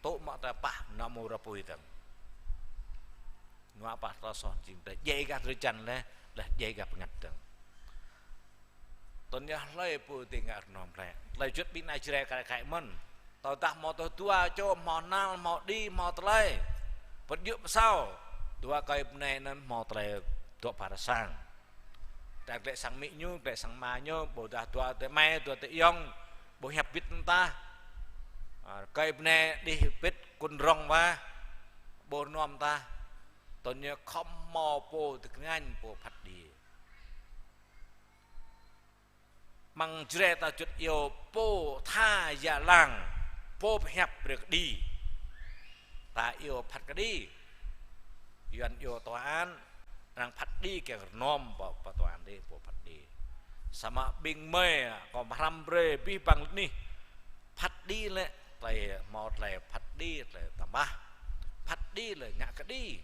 tŭ mă tơlơi pah, anŭn hmâo rơpui dơ̆ng. Nua pah tơlơi soh jing tơlơi djai gah drơi jăn laih, laih djai gah bơngăt dơ̆ng. Tơl yơh hlơi pô ding ngă rơnŏm laih. Tơlơi juăt ƀing ană Jrai kar kaĭ mơ̆n. Tơdah hmâo tơlơi dua čô, hmâo hnal, hmâo đĭ, hmâo tơlơi. Pơt yŭ pơsao. Dua kơi bơnai anŭn hmâo tơlơi dŏ pha rơsang. Tơlơi sang amĭ ñu, tơlơi sang ama ñu, ƀôdah dua tơlơi amai, dua tơlơi ayŏng, ƀu hiăp bit mơ̆n tah. A, kơi bơnai đih bit kŭn rŏng wa, ƀu rơnŏm tah. Tơl ñu khŏm hmâo pô tơkơngañ, pô phat kơđi. Amăng Jrai ta juăt iâu pô tha yă lang, pô pơhiăp brơi kơđi. Ta iâu phat kơđi. Yuan iâu tòa án, arăng phat kơđi kiăng rơnŏm pơ, pơ tòa án dih, pô phat kơđi. Samơ̆ ƀing mơi, kâo hrăm brơi abih bang anih. Phat kơđi lĕ, tơlơi hmâo tơlơi phat kơđi, tơlơi tơmah. Phat kơđi lĕ ngă kơđi.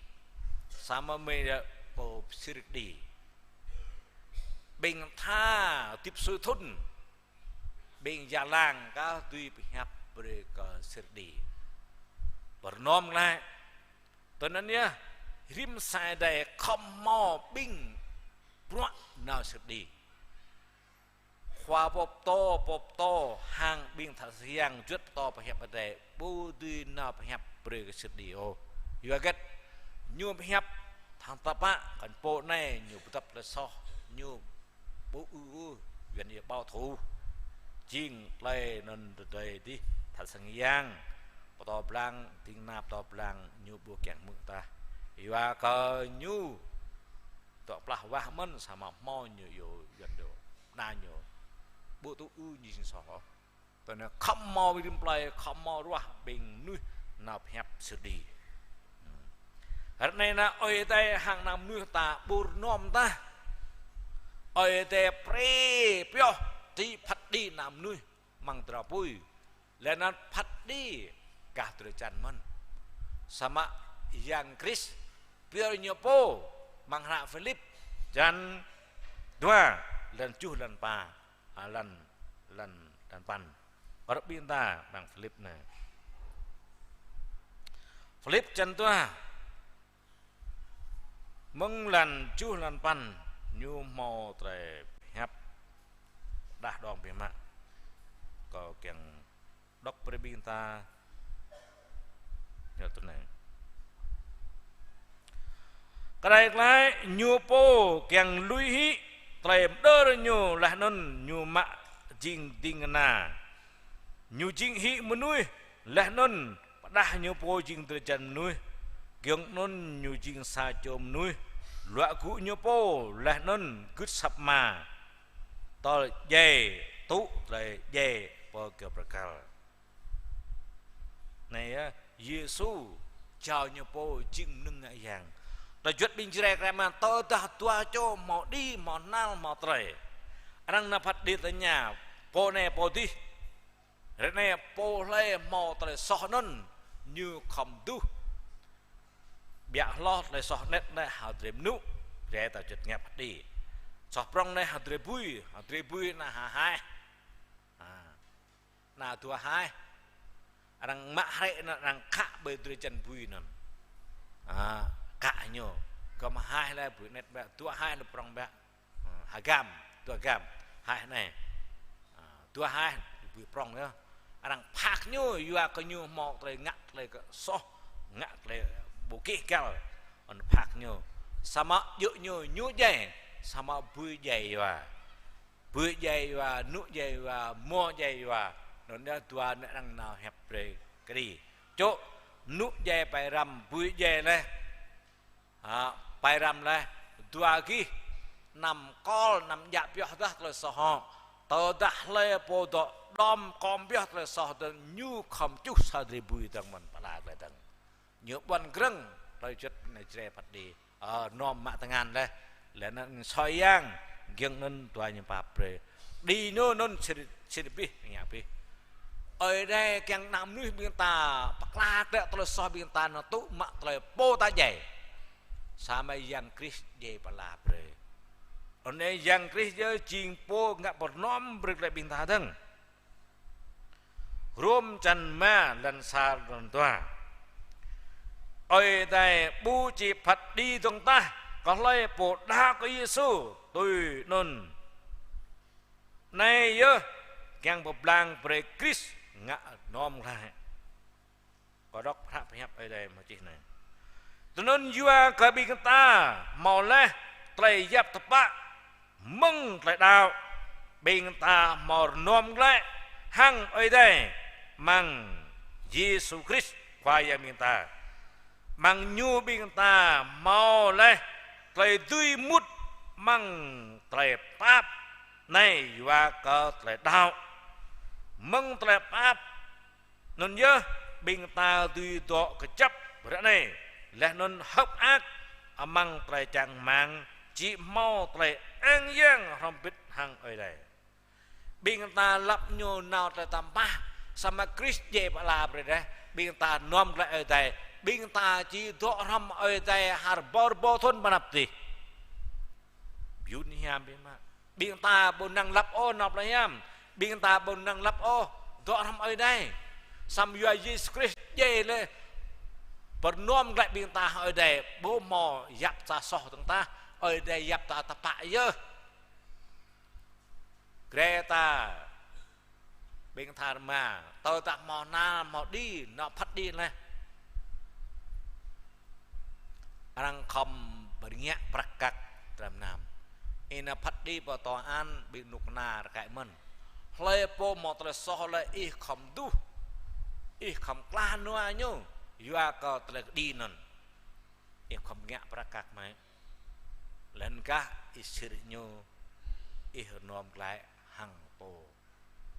Samơ̆ mơi lĕ pô pơsir kơđi. Ƀing tha hơdip sui thŭn, ƀing yă lang kah dưi pơhiăp brơi kơ sir kơđi. Pơrơnŏm glaĭ. Tui anŭn yơh, rĭm sa Ơi Adai khŏm hmâo ƀing bruă nao sir kơđi. Khua pơtô, pô pơtô, hăng ƀing tha sang yang juăt pơtô pơhiăp Ơi Adai, ƀu dưi nao pơhiăp brơi kơ sir kơđi ôh. Yua hơget? Ñu pơhiăp hăng tơpă, kăn pô anai ñu pơdŏp tơlơi soh, ñu ƀu ư ôh, Yuan iâu bảo thủ. Jing tơlơi anŭn tơdơi dih, tha sang yang, pơtô blang, ding kơna pơtô blang, ñu ƀu kiăng hmư̆ tah. Yua kơ ñu dŏ plah wah mơ̆n, samơ̆ hmâo ñu iâu Yuan dŏ. Ană ñu ƀu tŭ ư ñu jing soh ôh. Tui anŭn khŏm hmâo rĭm plơi, khŏm hmâo ruah ƀing mơnuih nao pơhiăp sir kơđi. Ră anai ană Ơi Adai hăng ană mơnuih ta ƀu rơnŏm tah. Ơi Adai brơi pioh či phat kơđi ană mơnuih amăng drao apui. Laih anŭn phat kơđi gah drơi jăn mơ̆n. Samơ̆ Yang Krist pioh ñu pô amăng hră Philip črăn dua, lăn tơjuh lăn pă. A, lăn, lăn, lăn păn. Kơ rơbing ta bang Philip anai. Philip črăn dua. Mơ̆ng lăn tơjuh lăn păn ñu hmâo tơlơi hiăp đah đong biă mă. Kâo kiăng đŏk brơi ƀing ta. Yua tui anai. Kơđai glaĭ ñu pô kiăng lui hĭ tơlơi pơđơr ñu laih anŭn ñu mă jing ding kơna. Ñu jing hĭ mơnuih laih anŭn pơđah ñu pô jing drơi jăn mơnuih. Giŏng anŭn ñu jing sa čô mơnuih. Luă gŭ ñu pô laih anŭn gưt asăp Ama. Tơl djai tŭ tơlơi djai pơ kơyâo bơrơkal. Anai yơh, Yêsu jao ñu pô jing mơnơ̆ng ngă yang. Tơjuăt ƀing Jrai krem mă, tơdah dua čô hmâo đĭ, hmâo hnal, hmâo tơlơi. Arăng nao phat kơđi tơña, pô anai pô adih. Ră anai pô hlơi hmâo tơlơi soh anŭn, ñu khŏm duh. Biă hloh tơlơi soh anet anai hơdrơi mơnŭ, rai ta čut ngă phat kơđi. Soh prŏng anai hơdrơi bui, hơdrơi bui anai ha haih. Ha. Anai dua haih. Arăng mă hrĕ anŭn, arăng khă ƀơi drơi jăn bui anŭn. Ha, khă ñu. Kơ mă haih lĕ bui anet ƀă, dua haih anŭn prŏng ƀă. Ha, ha gam, dua gam. Haih anai. Ha, dua haih, bui prŏng yơh. Arăng phak ñu, yua kơ ñu hmâo tơlơi ngă tơlơi kơ soh, ngă tơlơi ƀu gêh găl. Anŭn phak ñu. Samơ̆ djơ̆ ñu, ñu djai. Samơ̆ bui djai yua. Bui djai yua, mơnŭ djai yua, hmua djai yua. Anŭn yơh dua anai arăng nao hiăp brơi kơđi. Čŏ, mơnŭ djai pai răm, bui djai laih. Ha, pai răm laih, dua gih, anăm kol, anăm djă pioh dah tơlơi soh hŏ. Tơdah hlơi pô dŏ đom kom pioh tơlơi soh dơ̆ng, ñu khŏm čuh sa drơi bui dơ̆ng mơ̆n pơala glaĭ dơ̆ng. Ñu ƀuăn grơ̆ng, tơlơi čut anai Jrai phat kơđi. Ơ, nŏm mă tơngan laih. Laih anŭn soi yang, giŏng anŭn dua ñu pap brơi. Kơđi ñu anŭn sir, sir abih, ngă abih. Ơi Adai kiăng ană mơnuih ƀing ta, pơkla glaĭ tơlơi soh ƀing ta anŭn tŭ mă tơlơi pô ta djai. Samơ̆ Yang Krist djai pơala brơi. Anŭn Yang Krist yơh jing pô ngă pơnŏm brơi glaĭ ƀing ta dơ̆ng. Rôm čăn rơma, lăn sa lăn dua. Ơi Adai ƀu či phat kơđi dơ̆ng tah, kơ hlơi pô đaŏ kơ Yêsu tui anŭn. Anai yơh kiăng pơblang brơi Krist ngă nŏm glaĭ. Kâo đŏk hră pơhiăp Ơi Adai mơ̆ čih anai. Tui anŭn yua kơ ƀing ta hmâo laih tơlơi yap tơpă mơ̆ng tơlơi đaŏ, ƀing ta hmâo rơnŏm glaĭ hăng Ơi Adai amăng Yêsu Krist Khua Yang ƀing ta. Amăng ñu ƀing ta hmâo laih tơlơi dưi mŭt amăng tơlơi pap anai yua kơ tơlơi đaŏ. Mơ̆ng tơlơi pap anŭn yơh ƀing ta dưi dŏ kơjăp ră anai, laih anŭn hơ̆k mơak amăng tơlơi čang rơmang, či hmâo tơlơi ang yang hrŏm hơbĭt hăng Ơi Adai. Ƀing ta lăp ñu nao tơlơi tăm pah, samơ̆ Krist djai pơala brơi laih, ƀing ta nŏm glaĭ Ơi Adai, ƀing ta či dŏ hrŏm Ơi Adai har rơbâo rơbâo thŭn ƀơi anăp adih. Yun hiam biă mă. Ƀing ta ƀu năng lăp ôh nao plơi hiam. Ƀing ta ƀu năng lăp ôh dŏ hrŏm Ơi Adai. Samơ̆ yua Yêsu Krist djai laih, pơnŏm glaĭ ƀing ta hăng Ơi Adai, ƀu hmâo yap sa soh dơ̆ng tah, Ơi Adai yap ta tơpă yơh. Grê ta. Ƀing ta rơma, tơdah hmâo nal, hmâo kơđi, nao phat kơđi laih. Arăng khŏm bơrngiă prăk kăk tram nam. Ih nao phat kơđi pơ tòa án, ƀing kơnuk kơna rơkơi mơ̆n. Hlơi pô hmâo tơlơi soh lĕ ih khŏm duh. Ih khŏm klah nua ñu. Yua kơ tơlơi kơđi anŭn. Ih khŏm bơrngiă prăk kăk mơ̆. Laih anŭn kah ih sir ñu, ih rơnŏm glaĭ hăng pô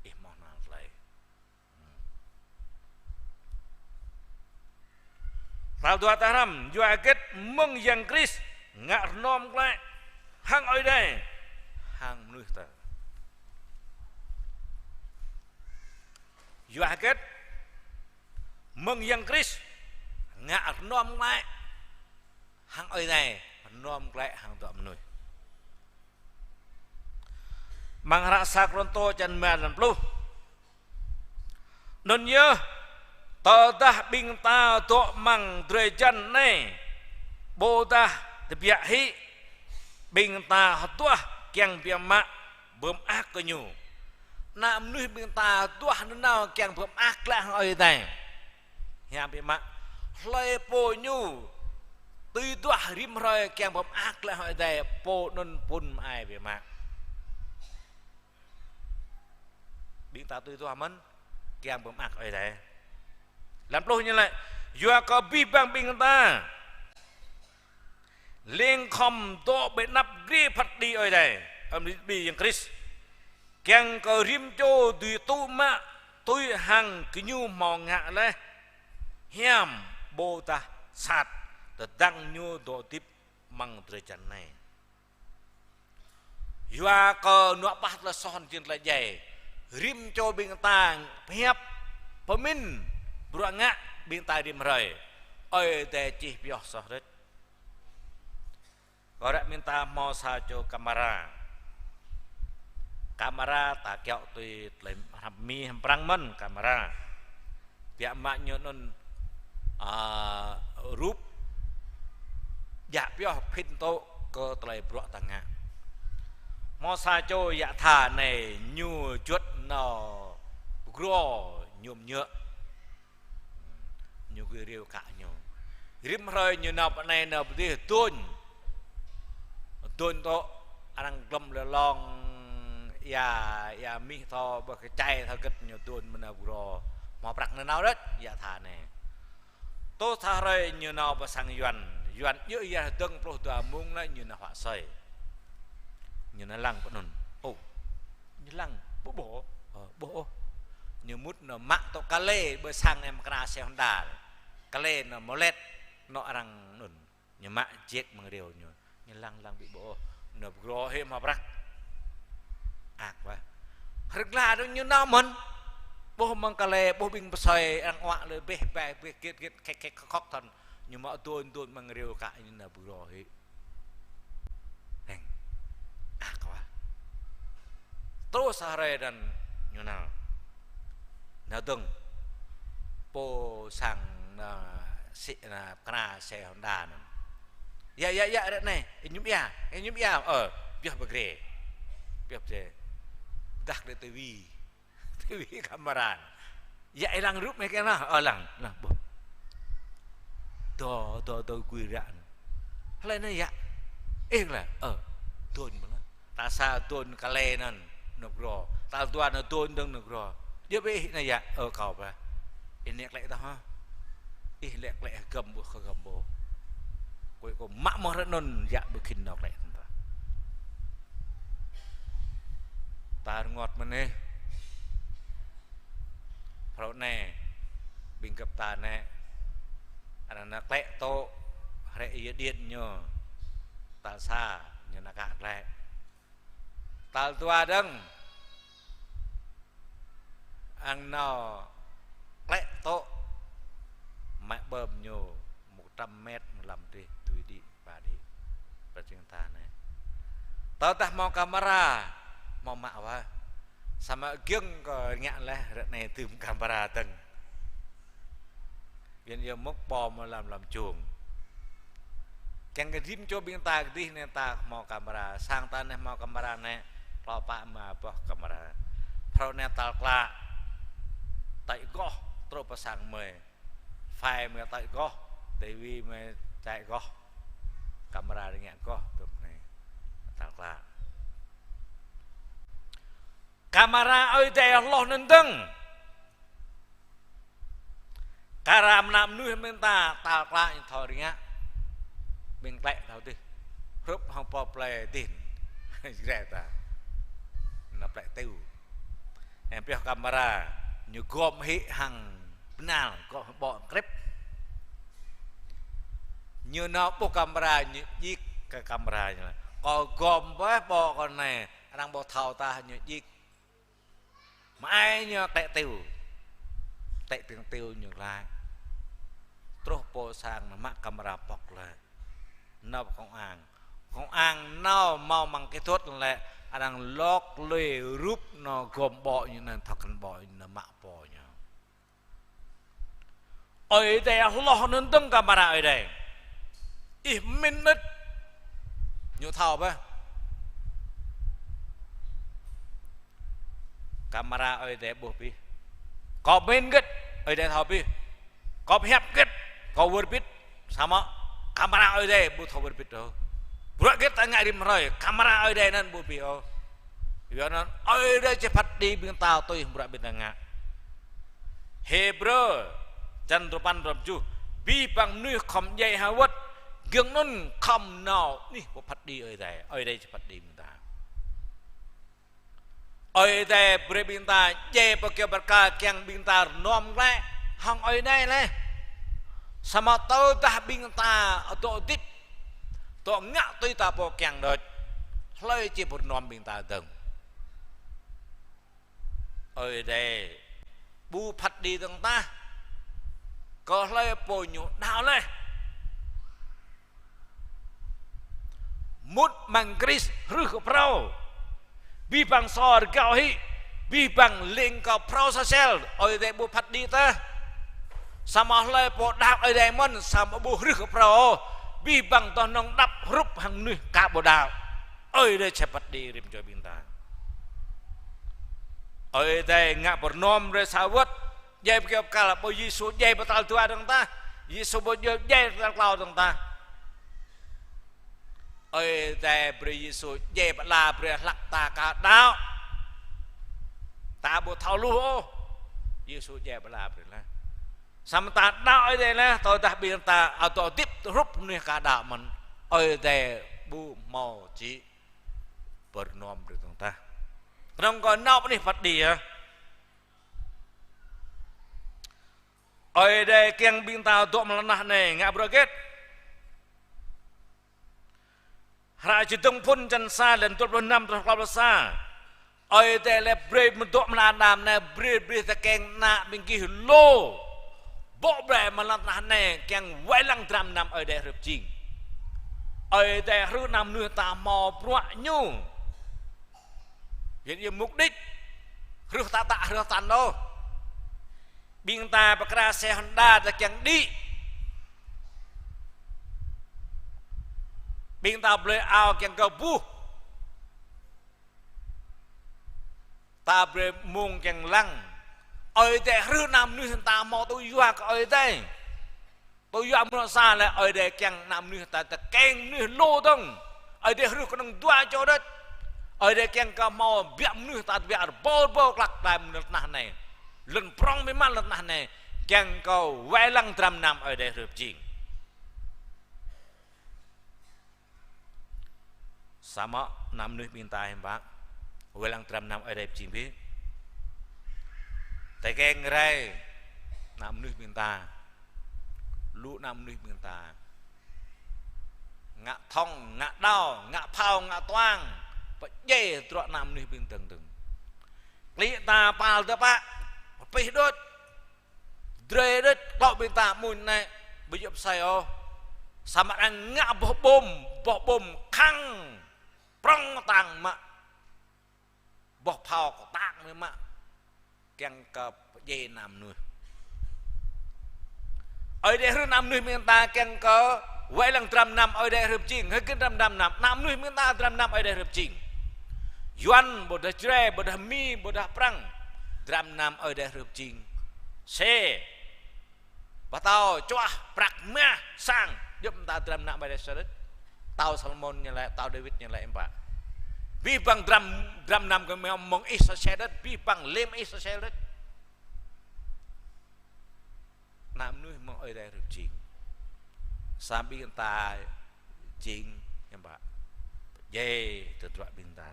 ih hmâo nal glaĭ. Tal dua ta hrăm, yua hơget mơ̆ng Yang Krist ngă rơnŏm glaĭ hăng Ơi Adai, hăng mơnuih ta. Yua hơget mơ̆ng Yang Krist ngă rơnŏm glaĭ hăng Ơi Adai, rơnŏm glaĭ hăng dŏ mơnuih. Amăng hră sa Kôrintô čăn rơma lăn pluh. Anŭn yơh, tơdah ƀing ta dŏ amăng drơi jăn anai, ƀôdah tơbiă hĭ, ƀing ta hơduah kiăng biă mă pơmơak kơ ñu. Ană mơnuih ƀing ta hơduah nanao kiăng pơmơak glaĭ hăng Ơi Adai. Hiam biă mă. Hlơi pô ñu tui duah rĭm hrơi kiăng pơmơak glaĭ hăng Ơi Adai, pô anŭn pŭn mơai biă mă. Ƀing ta tui duah mơ̆n kiăng pơmơak Ơi Adai. Lăn pluh ñu laĭ, yua kơ abih bang ƀing ta leng khŏm dŏ ƀơi anăp grê phat kơđi Ơi Adai, amăng ƀing Yang Krist. Kiăng kơ rĭm čô dưi tŭ mă tui hăng gơñu hmâo ngă laih, hiam ƀôdah sat, tơdang ñu dŏ hơdip amăng drơi jăn anai. Yua kơ nua pah tơlơi soh jing tơlơi djai. Rĭm čô ƀing ta pơhiăp, pơmĭn, bruă ngă, ƀing ta rĭm hrơi, Ơi Adai čih pioh soh đôč. Kơ ră ƀing ta hmâo sa čô kamara. Kamara ta kiaŏ tui tơlơi hrăm Mi hrăm Prăng mơ̆n kamara. Biă mă ñu anŭn, a, rup djă pioh phĭn tŏ kơ tơlơi bruă ta ngă. Hmâo sa čô yă tha anai ñu juăt nao pơgro ñum ñơ̆. Ñu gơ̆ riu kă ñu. Rĭm hrơi ñu nao pơ anai nao pơ adih dôñ. Dôñ tŏ arăng glŏm lơlong ia, ia mih thâo, ƀơi kơčai thâo gĕt ñu dôñ mơ̆n nao pơgro. Hmâo prăk nao nao đôč, yă tha anai. Tŏ sa hrơi ñu nao pơ sang Yuan. Yuan djơ̆ ia dơ̆ng pluh dua mông lĕ ñu nao huă asơi. Ñu nao lăng pơ anŭn. Ô, ñu lăng, ƀu ƀuh, ơ, ƀuh ôh. Ñu mŭt nao mă tŏ kale ƀơi sang em kra xe Honda. Kale nao mơlet, nao arăng anŭn. Ñu mă jek mơ̆ng riu ñu. Ñu lăng lăng ƀu ƀuh ôh. Nao pơgro hĭ hmâo prăk. Ak wah. Hrơi glaĭ dơ̆ng ñu nao mơ̆n. Ƀuh mơ̆ng kale, ƀuh ƀing pơsơi, arăng uă lĕ bĕ bai, bĕ gĕt gĕt, khĕk khĕk khŏk khŏk thŏn. Ñu mă dôñ dôñ mơ̆ng riu kă ñu nao pơgro hĭ. Heng. Ak wah. Truh sa hrơi anŭn ñu nao. Nao dơ̆ng. Pô sang nao sĭ nao kra xe Honda anŭn. Yă, yă, yă, ră anai, ih ñŭm ia, ih ñŭm ia, ơ, pioh pơ gre. Pioh pơ gre. Dah lĕ tivi. Tivi kamara. Yă, ih lăng rup mơ̆ kiăng nao, ơ, lăng, lăng, ƀuh. Dŏ, dŏ, dŏ gui ră anŭn. Hlơi anai yă? Ih lĕ, ơ, dôñ mơ̆n. Tal sa dôñ kale anŭn nao pơgro. Tal dua nao dôñ dơ̆ng nao pơgro. Djơ̆ bĕ ih anai yă, ơ, kâo ƀă. Ih nao klĕ tah hă? Ih lĕ klĕ hơgăm ƀuh hơgăm ƀuh. Kôi kâo mă mơ̆ hrơi anŭn yă ƀu khĭn nao klĕ tah. Ta rơngot mơ̆n anai. Phrâo anai, ƀing gơp ta anai. Arăng nao klĕ tŏ, hrĕ ia điên ñu. Tal sa, ñu nao kă klĕ. Tal dua dơ̆ng. Arăng nao klĕ tŏ. Mă ƀơm ñu một trăm mét mlam dih, dui đĭ, ba đĭ. Pơ čing ta anai. Tơdah hmâo kamara, hmâo mă wah. Samơ̆ giŏng kơ ngă laih ră anai tŭm kamara dơ̆ng. Ƀiă yơh mŭk ƀom lăm lăm čung. Kiăng kơ rĭm čô ƀing ta kơdih anai ta hmâo kamara. Sang ta anai hmâo kamara anai. Klâo pă rơma boh kamara. Phrâo anai tal klă. Tơčô goh truh pơ sang mơi. Phai mơi tơčô goh. Tivi mơi tơčô goh. Kamara rơngiă goh tŭm anai. Tal klă. Kamara Ơi Adai hloh anŭn dơ̆ng. Kar mơnă mơnuih ƀing ta tal klă ñu thâo rơngiă. Ƀing klĕ thâo dih. Hrup hăng pô plơi dih. Jrai ta. Nao plĕ tiu. Em pioh kamara. Ñu gom hĭ hăng bơnal, gom hăng ƀô̆ krĕp. Ñu nao ƀuh kamara, ñu djik kơ kamara ñu laĭ: Kâo gom bĕ ƀô̆ kâo anai, arăng ƀu thâo tah, ñu djik. Mă ai ñu klĕ tiu. Klĕ tiu tiu ñu glaĭ. Truh pơ sang nao mă kamara pŏk glaĭ. Nao pơ công an. Công an nao hmâo mơ̆ng kỹ thuật lĕ arăng lok lui rup nao gom ƀô̆ ñu anŭn, thâo kăn ƀô̆ ñu anŭn, mă pô ñu. Ơi Adai hloh anŭn dơ̆ng kamara Ơi Adai. Ih pơmĭn đôč. Ñu thâo bĕ. Kamara Ơi Adai ƀuh pih. Kâo pơmĭn hơget, Ơi Adai thâo pih. Kâo pơhiăp hơget, kâo wơr bĭt. Samơ̆ kamara Ơi Adai ƀu thâo wơr bĭt ôh. Bruă hơget ta ngă rĭm hrơi, kamara Ơi Adai anŭn ƀu pih ôh. Yua anŭn Ơi Adai či phat kơđi ƀing ta tui bruă ƀing ta ngă. Hêbrơ, čăn duapăn, duapăn tơjuh. Abih bang mơnuih khŏm djai hơwơ̆t, giŏng anŭn khŏm nao anih pô phat kơđi Ơi Adai. Ơi Adai či phat kơđi ƀing ta. Ơi Adai brơi ƀing ta djai pơ kơyâo bơrkal kiăng ƀing ta rơnŏm glaĭ hăng Ơi Adai laih. Samơ̆ tơdah ƀing ta dŏ hơdip, dŏ ngă tui ta pô kiăng đôč, hlơi či pơrơnŏm ƀing ta dơ̆ng. Ơi Adai ƀu phat kơđi dơ̆ng tah. Kơ hlơi pô ñu đaŏ laih. Mŭt amăng Krist hrih kơ phrâo. Abih bang sô rơgao hĭ. Abih bang lêng kơ phrâo sa sel. Ơi Adai ƀu phat đĭ tah. Samơ̆ hlơi pô đaŏ Ơi Adai mơ̆n, samơ̆ ƀu hrih kơ phrâo. Abih bang tơhnơ̆ng đăp hrup hăng mơnuih aka ƀu đaŏ. Ơi Adai či phat đĭ rĭm čô ƀing ta. Ơi Adai ngă pơrơnôm rai sa wơ̆t. Djai pơkơyâo pơkăl, ƀơi Yêsu djai pơ tal dua dơ̆ng tah. Yêsu ƀu djai, djai pơ tal klâo dơ̆ng tah. Ơi Adai brơi Yêsu djai pơala brơi hlăk ta aka đaŏ. Ta ƀu thâo hluh ôh. Yêsu djai pơala brơi laih. Samơ̆ ta đaŏ Ơi Adai laih, tơdah ƀing ta ăt dŏ hơdip hrup mơnuih aka đaŏ mơ̆n, Ơi Adai ƀu hmâo či pơrơnôm brơi dơ̆ng tah. Kơnơ̆ng kơ nao pơ anih phat đĭ yơh. Ơi Adai kiăng ƀing ta dŏ amăng lŏn tơnah anai ngă bruă hơget? Hră Čơdơ̆ng Phŭn črăn sa, lăn dua pluh năm truh klâo pluh sa. Ơi Adai laĭ brơi mơ̆ng dŏ amăng lŏn tơnah anai, brơi, brơi tơkeng ană ƀing gih lu. Bŏ brơi amăng lŏn tơnah anai, kiăng wai lăng dram năm Ơi Adai hrih pơjing. Ơi Adai hrih ană mơnuih ta hmâo bruă ñu. Yua anŭn mục đích. Hrih ta tă, hrih ta anŭn. Ƀing ta pơkra xe Honda ta kiăng đĭ. Ƀing ta blơi ao kiăng kơ buh. Ta blơi mông kiăng lăng. Ơi Adai hrih ană mơnuih ta hmâo tŭ yua kơ Ơi Adai. Tŭ yua mơnuih sa lĕ Ơi Adai kiăng ană mơnuih ta tơkeng mơnuih lu dơ̆ng. Ơi Adai hrih kơnơ̆ng dua čô đôč. Ơi Adai kiăng kơ hmâo biă mơnuih ta biă rơbâo rơbâo klăk đai mơ̆ng lŏn tơnah anai. Lŏn prŏng biă mă lŏn tơnah anai. Kiăng kơ wai lăng dram năm Ơi Adai hrih pơjing. Samơ̆ ană mơnuih ƀing ta hiư̆m pă wai lăng dram năm Ơi Adai pơjing bĕ. Tơkeng rai ană mơnuih ƀing ta. Lu ană mơnuih ƀing ta. Ngă thŏng, ngă đao, ngă phao, ngă tuang. Pơdjai tơdruă ană mơnuih ƀing dơ̆ng dơ̆ng. Klĭ ta pal tơpă. Pơpih đôč. Drơi đôč, klâo ƀing ta mơ̆ng anai, ƀu djơ̆ pơsai ôh. Samơ̆ arăng ngă boh bom, boh bom khăng prŏng kơtang mă. Boh phao kơtang mă. Kiăng kơ pơdjai ană mơnuih. Ơi Adai hrih ană mơnuih ƀing ta kiăng kơ wai lăng dram năm Ơi Adai hrih pơjing. Hơget dram năm? Ană mơnuih ƀing ta dram năm Ơi Adai hrih pơjing. Yuan, ƀôdah Jrai, ƀôdah Mi, ƀôdah Prăng. Dram năm Ơi Adai hrih pơjing. Xe, pơtao, čuah, prăk, mah, sang. Djơ̆ mơta dram năm Ơi Adai sa đôč. Pơtao Salômôn ñu laĭ, pơtao Dawid ñu laĭ hiư̆m pă. Abih bang dram, dram năm kơ mơ̆ng ih sa xe đôč, abih bang lĕ ih sa xe đôč. Ană mơnuih mơ̆ng Ơi Adai hrih pơjing. Samơ̆ ƀing ta jing hiư̆m pă. Pơdjai tơdruă ƀing ta.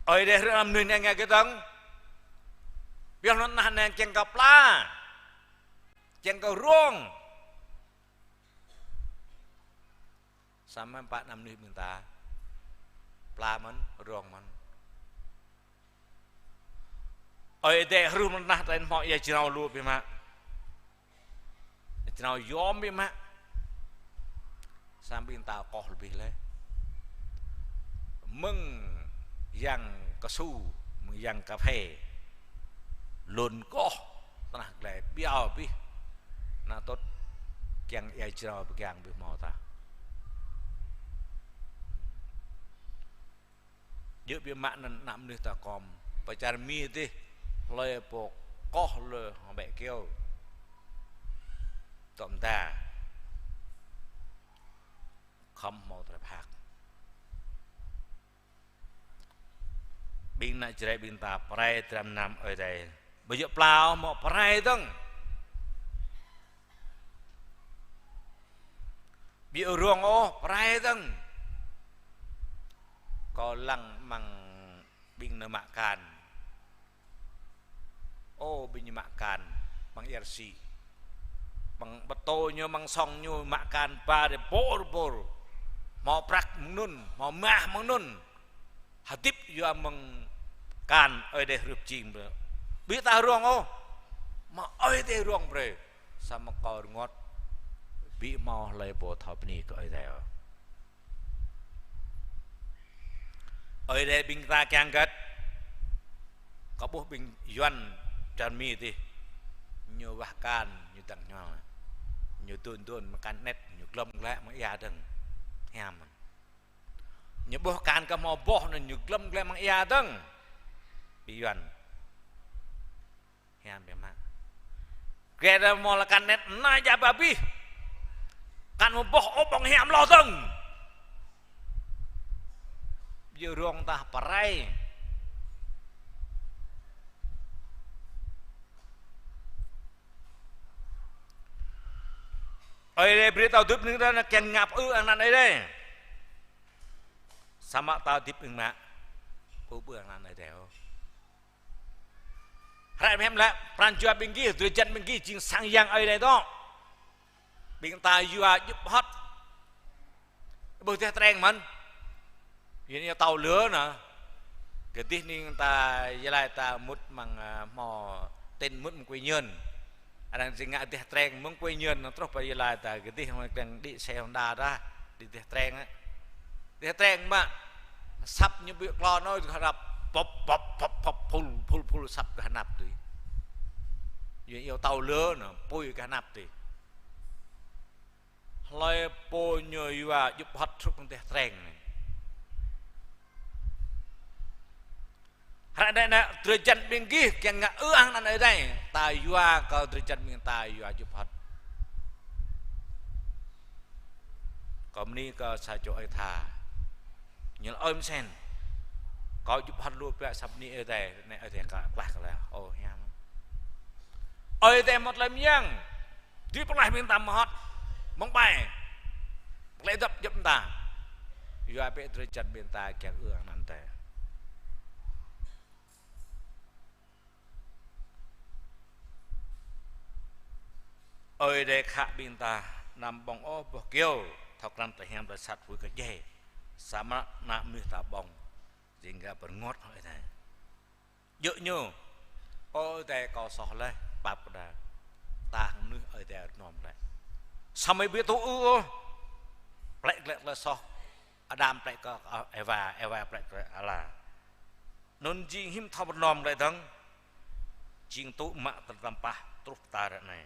Ơi Adai hrih ană mơnuih anai ngă hơget dơ̆ng? Pioh anŭn anai kiăng kơ pla. Kiăng kơ rông. Samơ̆ pă ană mơnuih ƀing ta. Pla mơ̆n, rông mơ̆n. Ơi Adai hrih anŭn anai ta hmâo ia jrao lu biă mă. Jrao yom biă mă. Samơ̆ ƀing ta koh abih laih. Mơ̆ng yang kơsu, mơ̆ng yang kơphê. Lŏn koh, tơnah glai biao abih. Ană tŭt kiăng ia jrao pơgang abih hmâo tah. Djơ̆ biă mă anŭn ană mơnuih ta khŏm. Pơ čar Mi dih, hlơi pô koh lơ hăng bĕ kơyâo. Tŏm ta. Khŏm hmâo tơlơi pơhak. Ƀing ană Jrai ƀing ta pơrai dram năm Ơi Adai. Ƀu djơ̆ pla ôh, hmâo pơrai dơ̆ng. Ƀu djơ̆ rông ôh, pơrai dơ̆ng. Kâo lăng amăng ƀing nao mă akan. Ô, ƀing ñu mă akan, amăng ia rơsĭ. Amăng pơtô ñu, amăng sŏng ñu mă akan, ba rai bôr bôr. Hmâo prăk mơ̆ng anŭn, hmâo mah mơ̆ng anŭn. Hơdip yua mơ̆ng akan Ơi Adai hrih pơjing ƀơi Ƀu ta rông ôh. Mă Ơi Adai rông brơi. Samơ̆ kâo rơngot. Ƀu hmâo hlơi pô thâo bơni kơ Ơi Adai ôh. Ơi Adai ƀing ta kiăng hơget? Kâo ƀuh ƀing Yuan čar Mi tih. Ñu wah akan, ñu dăng hñual. Ñu dun dun mă akan net, ñu glŏm glăi mơ̆ng ia dơ̆ng. Hiam. Ñu ƀuh akan kơ hmâo boh anŭn ñu glŏm glăi mơ̆ng ia dơ̆ng. Ƀing Yuan. Hiam biă mă. Gơ̆ ta hmâo lăi akan net anai ja ba abih. Akan hmâo boh ôh ƀơ̆ng hiam hloh dơ̆ng. Ƀu rông tah pơrai. Ơi Adai brơi ta hơdip anŭn ta kiăng ngă pơư hăng anăn Ơi Adai. Samơ̆ ta hơdip ƀing mă. Pơư ƀu hăng anăn Ơi Adai ôh. Hră hiam lăi, pran jua ƀing gih, drơi jăn ƀing gih, jing sang yang Ơi Adai dŏ. Ƀing ta yua djŭp hŏt. Ƀuh dêh treng mơ̆n. Yua anai tâo lơ nă. Kơdih ning ta yơh lăi ta mŭt mơ̆ng, a, hmâo tin mŭt mơ̆ng Quy Nhơn. Arăng jing ngă dêh treng mơ̆ng Quy Nhơn truh pơ yơh lăi ta kơdih mơ̆ng kleng đĭ xe Honda dah, đĭ dêh treng á. Dêh treng mă, asăp ñu ƀu klô nao kơ hơnăp, pŏp, pŏp, pŏp, pŏp, phul, phul, phul asăp kơ hơnăp tui. Yua iâu tâo lơ nă, apui kơ hơnăp tui. Hlơi pô ñu yua djŭp hŏt truh mơ̆ng dêh treng anai. Hră anai nă, drơi jăn ƀing gih kiăng ngă ư hăng anăn Ơi Adai, ta yua kơ drơi jăn ƀing ta yua djŭp hŏt. Kâo bơni kơ sa čô ơi tha. Ñu lăi ơi Mơsen. Kâo djŭp hŏt lu biă sa bơni Ơi Adai, anai Ơi Adai kơ klah kơ lĕ. Ơ hiam. Ơi Adai hmâo tơlơi mơyang. Dưi pơklaih ƀing ta mơhŏt. Mơ̆ng ƀai. Pơklaih dăp djŏp ƀing ta. Yua bĕ drơi jăn ƀing ta kiăng ư hăng anăn Ơi Adai. Ơi Adai khă ƀing ta, anăm ƀơ̆ng ôh boh kyâo, thâo krăn tơlơi hiam tơlơi sat hơgĕt kơ djai. Samơ̆ ană mơnuih ta ƀơ̆ng, jing gah pơrơngot hăng Ơi Adai. Djơ̆ ñu, Ơ Ơi Adai kâo soh laih, pap kơ đa. Ta hăng mơnuih Ơi Adai rơnŏm laih. Samơ̆ ƀu tŭ ư ôh, plĕ glĕ tơlơi soh. Adam plĕ kơ Êwa, Êwa plĕ kơ Ala. Anŭn jing hiư̆m thâo pơrơnŏm glaĭ dơ̆ng, jing tŭ mă tơlơi tăm pah truh ta ră anai.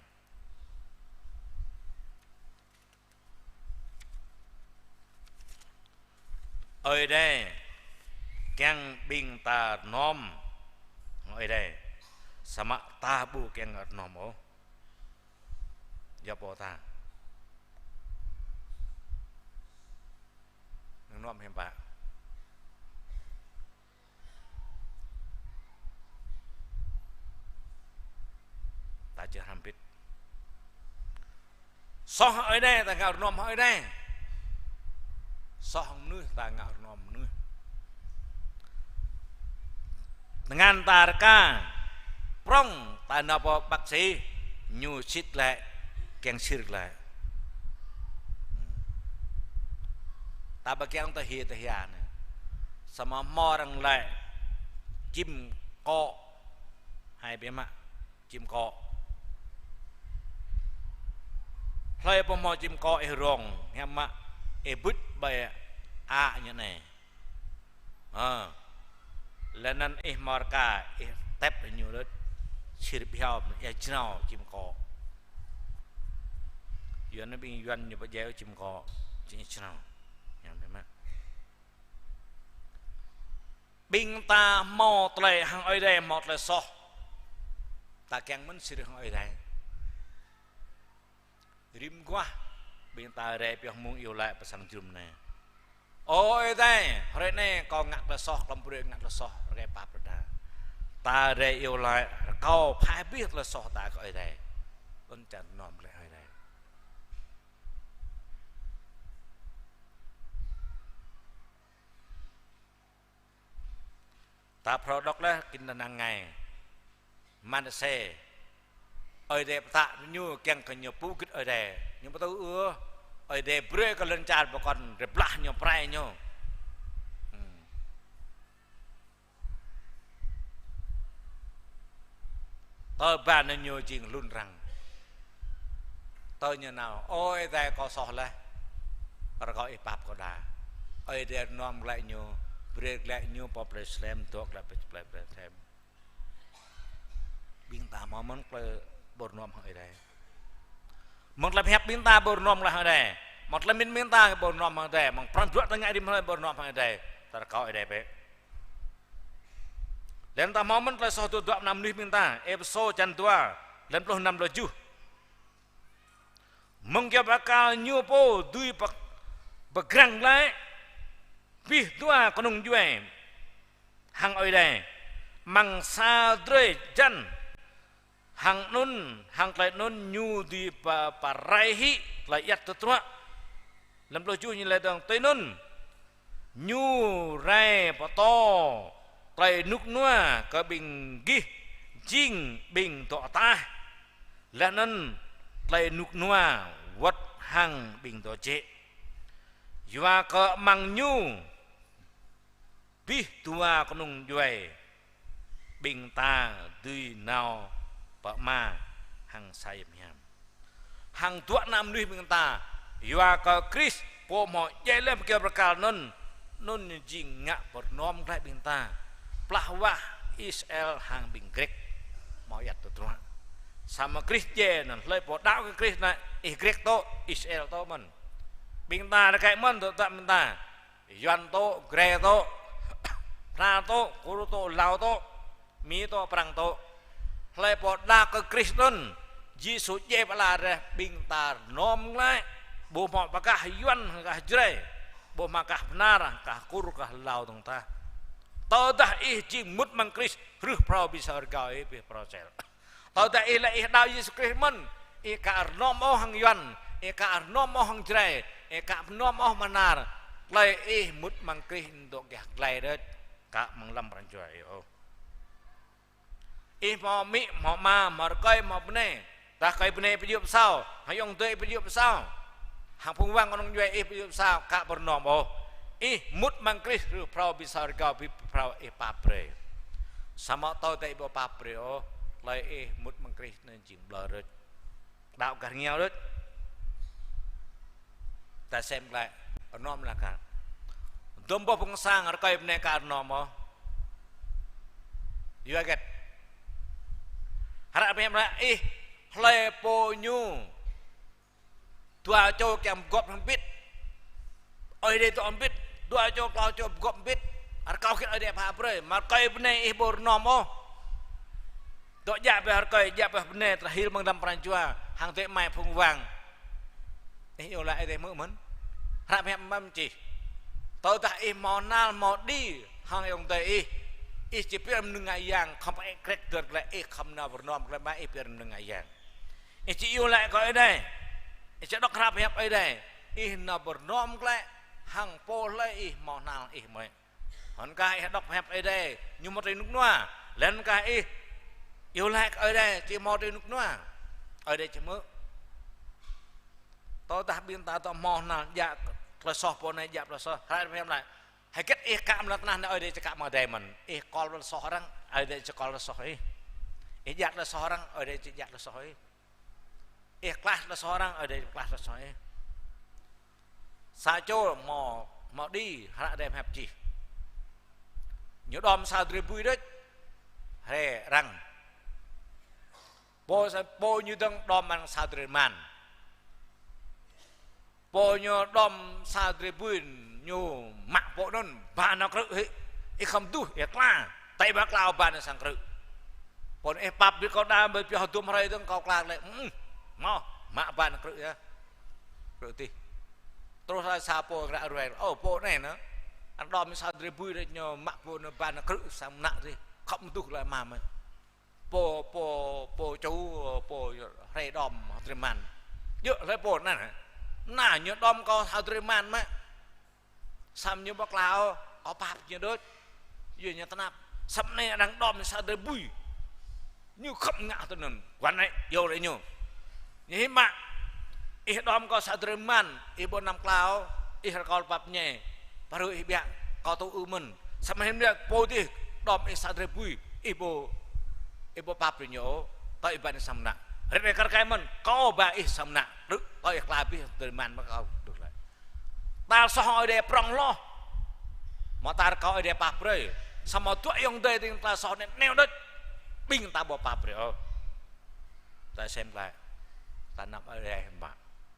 Ơi Adai kiăng ƀing ta rơnŏm hăng Ơi Adai, samơ̆ ta ƀu kiăng rơnŏm ôh. Yua pô ta. Rơnŏm hiư̆m pă. Ta či hrăm bit. Soh Ơi Adai, ta ngă rơnŏm Ơi Adai. Soh mơnuih, ta ngă rơnŏm mơnuih. Tơngan ta rơka, prŏng ta nao pơ bác sĩ, ñu sĭt glaĭ, kiăng sir glaĭ. Ta ƀu kiăng tơ hia tơ hia anai. Samơ̆ hmâo arăng laĭ čim kŏ. Hai biă mă, čim kŏ. Hlơi pô hmâo čim kŏ ih rông, hiam mă, ih bưt ƀơi ă ñu anai. Ơ. Lĕ anŭn ih hmâo rơka, ih tep ñu lĕ, sir ƀiă, ih jrao čim kŏ. Yuan anai ƀing Yuan ñu pơjai čim kŏ, čim jrao. Yang biă mă. Ƀing ta hmâo tơlơi hăng Ơi Adai, hmâo tơlơi soh. Ta kiăng mơ̆n sir hăng Ơi Adai. Rĭm guah, ƀing ta rai pioh mơ̆ng iâu laĭ pơ sang jơnum anai. Ơ Ơi Adai, hrơi anai kâo ngă tơlơi soh, klŏm brơi ngă tơlơi soh, rơkơi pap rơda. Ta rai iâu laĭ, rơkâo phai abih tơlơi soh ta kơ Ơi Adai. Anŭn čang rơnŏm glaĭ Ơi Adai. Ta phrâo đŏk laih Kinh Thánh Hàng Ngày. Manase. Ơi Adai pơtă ñu kiăng kơ ñu pơgĭt Ơi Adai. Ñu pơtô ư. Ơi Adai brơi kơ lŏn čar pơkŏn rai blah ñu pơrai ñu. Hmm. Tơl ba anŭn ñu jing hlŭn arăng. Tơl ñu nao: Ơ Ơi Adai, kâo soh laih. Rơkâo Ih pap kâo đa. Ơi Adai rơnŏm glaĭ ñu, brơi glaĭ ñu pơ plei Salem, dŏ glaĭ pơ plei Salem. Ƀing ta hmâo mơ̆n tơlơi ƀu rơnŏm hăng Ơi Adai? Mơ̆ng tơlơi pơhiăp ƀing ta ƀu rơnŏm hăng Ơi Adai. Mơ̆ng tơlơi pơmĭn ƀing ta ƀu rơnŏm hăng Ơi Adai. Mơ̆ng pran jua tơngan rĭm hrơi ƀu rơnŏm hăng Ơi Adai. Ta rơkâo Ơi Adai bĕ. Laih anŭn ta hmâo mơ̆n tơlơi soh dŏ dŏ mơnuih ƀing ta. Êphêsô čăn dua, lăm pluh năm pluh tơjuh. Mơ̆ng kơyâo bơrơkal ñu pô dưi pơ-, pơgrăng glaĭ abih dua kơnung djuai hăng Ơi Adai, amăng sa drơi jăn. Hăng anŭn, hăng tơlơi anŭn ñu dưi pơ-, pơrai hĭ tơlơi ayăt tơtruă. Lăm pluh tơjuh ñu laĭ dơ̆ng: Tui anŭn, ñu rai pơtô tơlơi rơnŭk rơnua kơ ƀing gih jing ƀing dŏ ataih, laih anŭn tơlơi rơnŭk rơnua wơ̆t hăng ƀing dŏ jĕ. Yua kơ amăng ñu abih dua kơnung djuai ƀing ta dưi nao pơ Ama hăng sa hiam hiam. Hăng dua ană mơnuih ƀing ta, yua kơ Krist, pô hmâo djai laih mơ̆ng kơyâo bơrơkal anŭn, anŭn jing ngă pơrơnŏm glaĭ ƀing ta. Plah wah Israel hăng ƀing Grek hmâo ayăt tơtruă. Samơ̆ Krist djai anŭn, hlơi pô đaŏ kơ Krist anŭn, ih Grek tŏ, Israel tŏ mơ̆n. Ƀing ta rơkơi mơ̆n tŏ, tŏ ƀing ta. Yuan tŏ, Jrai tŏ, Prang tŏ, Kur tŏ, Lao tŏ, Mi tŏ, Prăng tŏ. Hlơi pô đaŏ kơ Krist anŭn, Yêsu djai pơala rai, ƀing ta rơnŏm glaĭ, ƀu hmâo pơkah Yuan, pơkah Jrai, ƀu hmâo pơkah Bơnar, pơkah Kur, pơkah Lao dơ̆ng tah. Tơdah ih jing mŭt amăng Krist, hrih phrâo ƀing sa rơgao ih, ƀing phrâo sel. Tơdah ih laĭ ih đaŏ Yêsu Krist mơ̆n, ih ka rơnŏm ôh hăng Yuan, ih ka rơnŏm ôh hăng Jrai, ih ka rơnŏm ôh Bơnar. Tơlơi ih mŭt amăng Krist dŏ gah glai đôč, ka amăng lăm pran jua ih ôh. Ih hmâo amĭ, hmâo ama, hmâo rơkơi, hmâo bơnai. Tơdah rơkơi bơnai ih pơjơ̆ pơsao, hăng ayŏng adơi ih pơjơ̆ pơsao, hăng phung wang kơnung djuai ih pơjơ̆ pơsao, ka pơrơnŏm ôh. Ih mŭt amăng Krist, hrih phrâo ƀing sa rơgao, ƀing phrâo ih pap brơi. Samơ̆ tơdah ih ƀu pap brơi ôh, tơlơi ih mŭt amăng Krist anŭn jing blơr đôč. Đaŏ gah rơngiao đôč. Ta sem glaĭ, rơnŏm laĭ kar. Dŭm boh pơ̆ng sang rơkơi bơnai ka rơnŏm ôh. Yua hơget? Hră pơhiăp laĭ ih hlơi pô ñu dua čô kiăng pơgop hăng bit. Ơi Adai dŏ hăng bit, dua čô, klâo čô pơgop hăng bit. Rơkâo hơget Ơi Adai pha brơi, mă rơkơi bơnai ih ƀu rơnŏm ôh. Dŏ djă pioh rơkơi, djă pioh bơnai, tơlơi hil mơ̆ng lăm pran jua, hăng adơi amai phung wang. Ih iâu laĭ Ơi Adai hmư̆ mơ̆n? Hră pơhiăp mơ̆n čih. Tơdah ih hmâo hnal hmâo đĭ hăng ayŏng adơi ih, ih či pơyơr mơnơ̆ng ngă yang, khŏm ih krĕk dơ̆r glaĭ, ih khŏm nao pơrơnŏm glaĭ mă ih pơyơr mơnơ̆ng ngă yang. Ih či iâu laĭ kơ Ơi Adai. Ih či đŏk hră pơhiăp Ơi Adai. Ih nao pơrơnŏm glaĭ hăng pô hlơi ih hmâo hnal ih mơi. Hơnŭn kah ih đŏk pơhiăp Ơi Adai, ñu hmâo tơlơi rơnŭk rơnua. Laih anŭn kah ih iâu laĭ kơ Ơi Adai, či hmâo tơlơi rơnŭk rơnua. Ơi Adai či hmư̆. Tơdah ƀing ta dŏ hmâo hnal djă tơlơi soh pô anai, djă tơlơi soh, hră pơhiăp laĭ: Hơget ih ka amăng lŏn tơnah anai, Ơi Adai či ka amăng adai mơ̆n. Ih kol tơlơi soh arăng, Ơi Adai či kol tơlơi soh ih. Ih djă tơlơi soh arăng, Ơi Adai či djă tơlơi soh ih. Ih klaih tơlơi soh arăng, Ơi Adai či klaih tơlơi soh ih. Sa čô hmâo, hmâo đĭ, hră Ơi Adai pơhiăp čih. Ñu đom sa drơi bui đôč. Hrơi arăng. Pô sa-, pô ñu dơ̆ng đom arăng sa drơi rơman. Pô ñu đom sa drơi bui, ñu mă pô anŭn ba nao krư̆ hĭ. Ih khŏm duh, ih kla. Tơdah ba klâo ba nao sang krư̆. Pô anŭn ih pap bit kâo đa, ƀơi pioh dŭm hrơi dơ̆ng kâo kla lĕ. Ưm, hmâo, mă ba nao krư̆ yơh. Krư̆ tih. Truh sa pô ră ruai. Ơ, pô anai nă. Arăng đom sa drơi bui đôč, ñu mă pô anŭn ba nao krư̆ sang mơnă tih. Khŏm duh lĕ mă mơ̆n. Pô, pô, pô ču, pô hrơi đom sa drơi rơman. Djơ̆ hlơi pô anŭn hă? Anŭn ñu đom kâo sa drơi rơman mă. Samơ̆ ñu ƀu klâo, kâo pap ñu đôč. Yua ñu tơnap. Samơ̆ anai arăng đom sa drơi bui. Ñu khŏm ngă tui anŭn. Guăn anai, iâu laĭ ñu. Ñu hĭ mă, ih đom kâo sa drơi rơman, ih ƀu năm klâo, ih rơkâo pap ñu. Pơrơ̆ ih biă, kâo tŭ ư mơ̆n. Samơ̆ hĭn biă pô dih đom ih sa drơi bui, ih ƀu, ih ƀu pap brơi ñu ôh. Tơl ih ba anai samơ̆ ană. Ră anai kar kaĭ mơ̆n, kâo ba ih samơ̆ ană. Rư̆, tơl ih kla abih tơl rơman mă kâo. Rư̆ lĕ. Ta soh Ơi Adai prŏng hloh. Mă ta rơkâo Ơi Adai pap brơi. Samơ̆ dŏ ayŏng adơi tơl ta soh anai neo đôč. Ƀing ta ƀu pap brơi ôh. Ta sem glaĭ. Ta anăp Ơi Adai hiư̆m pă.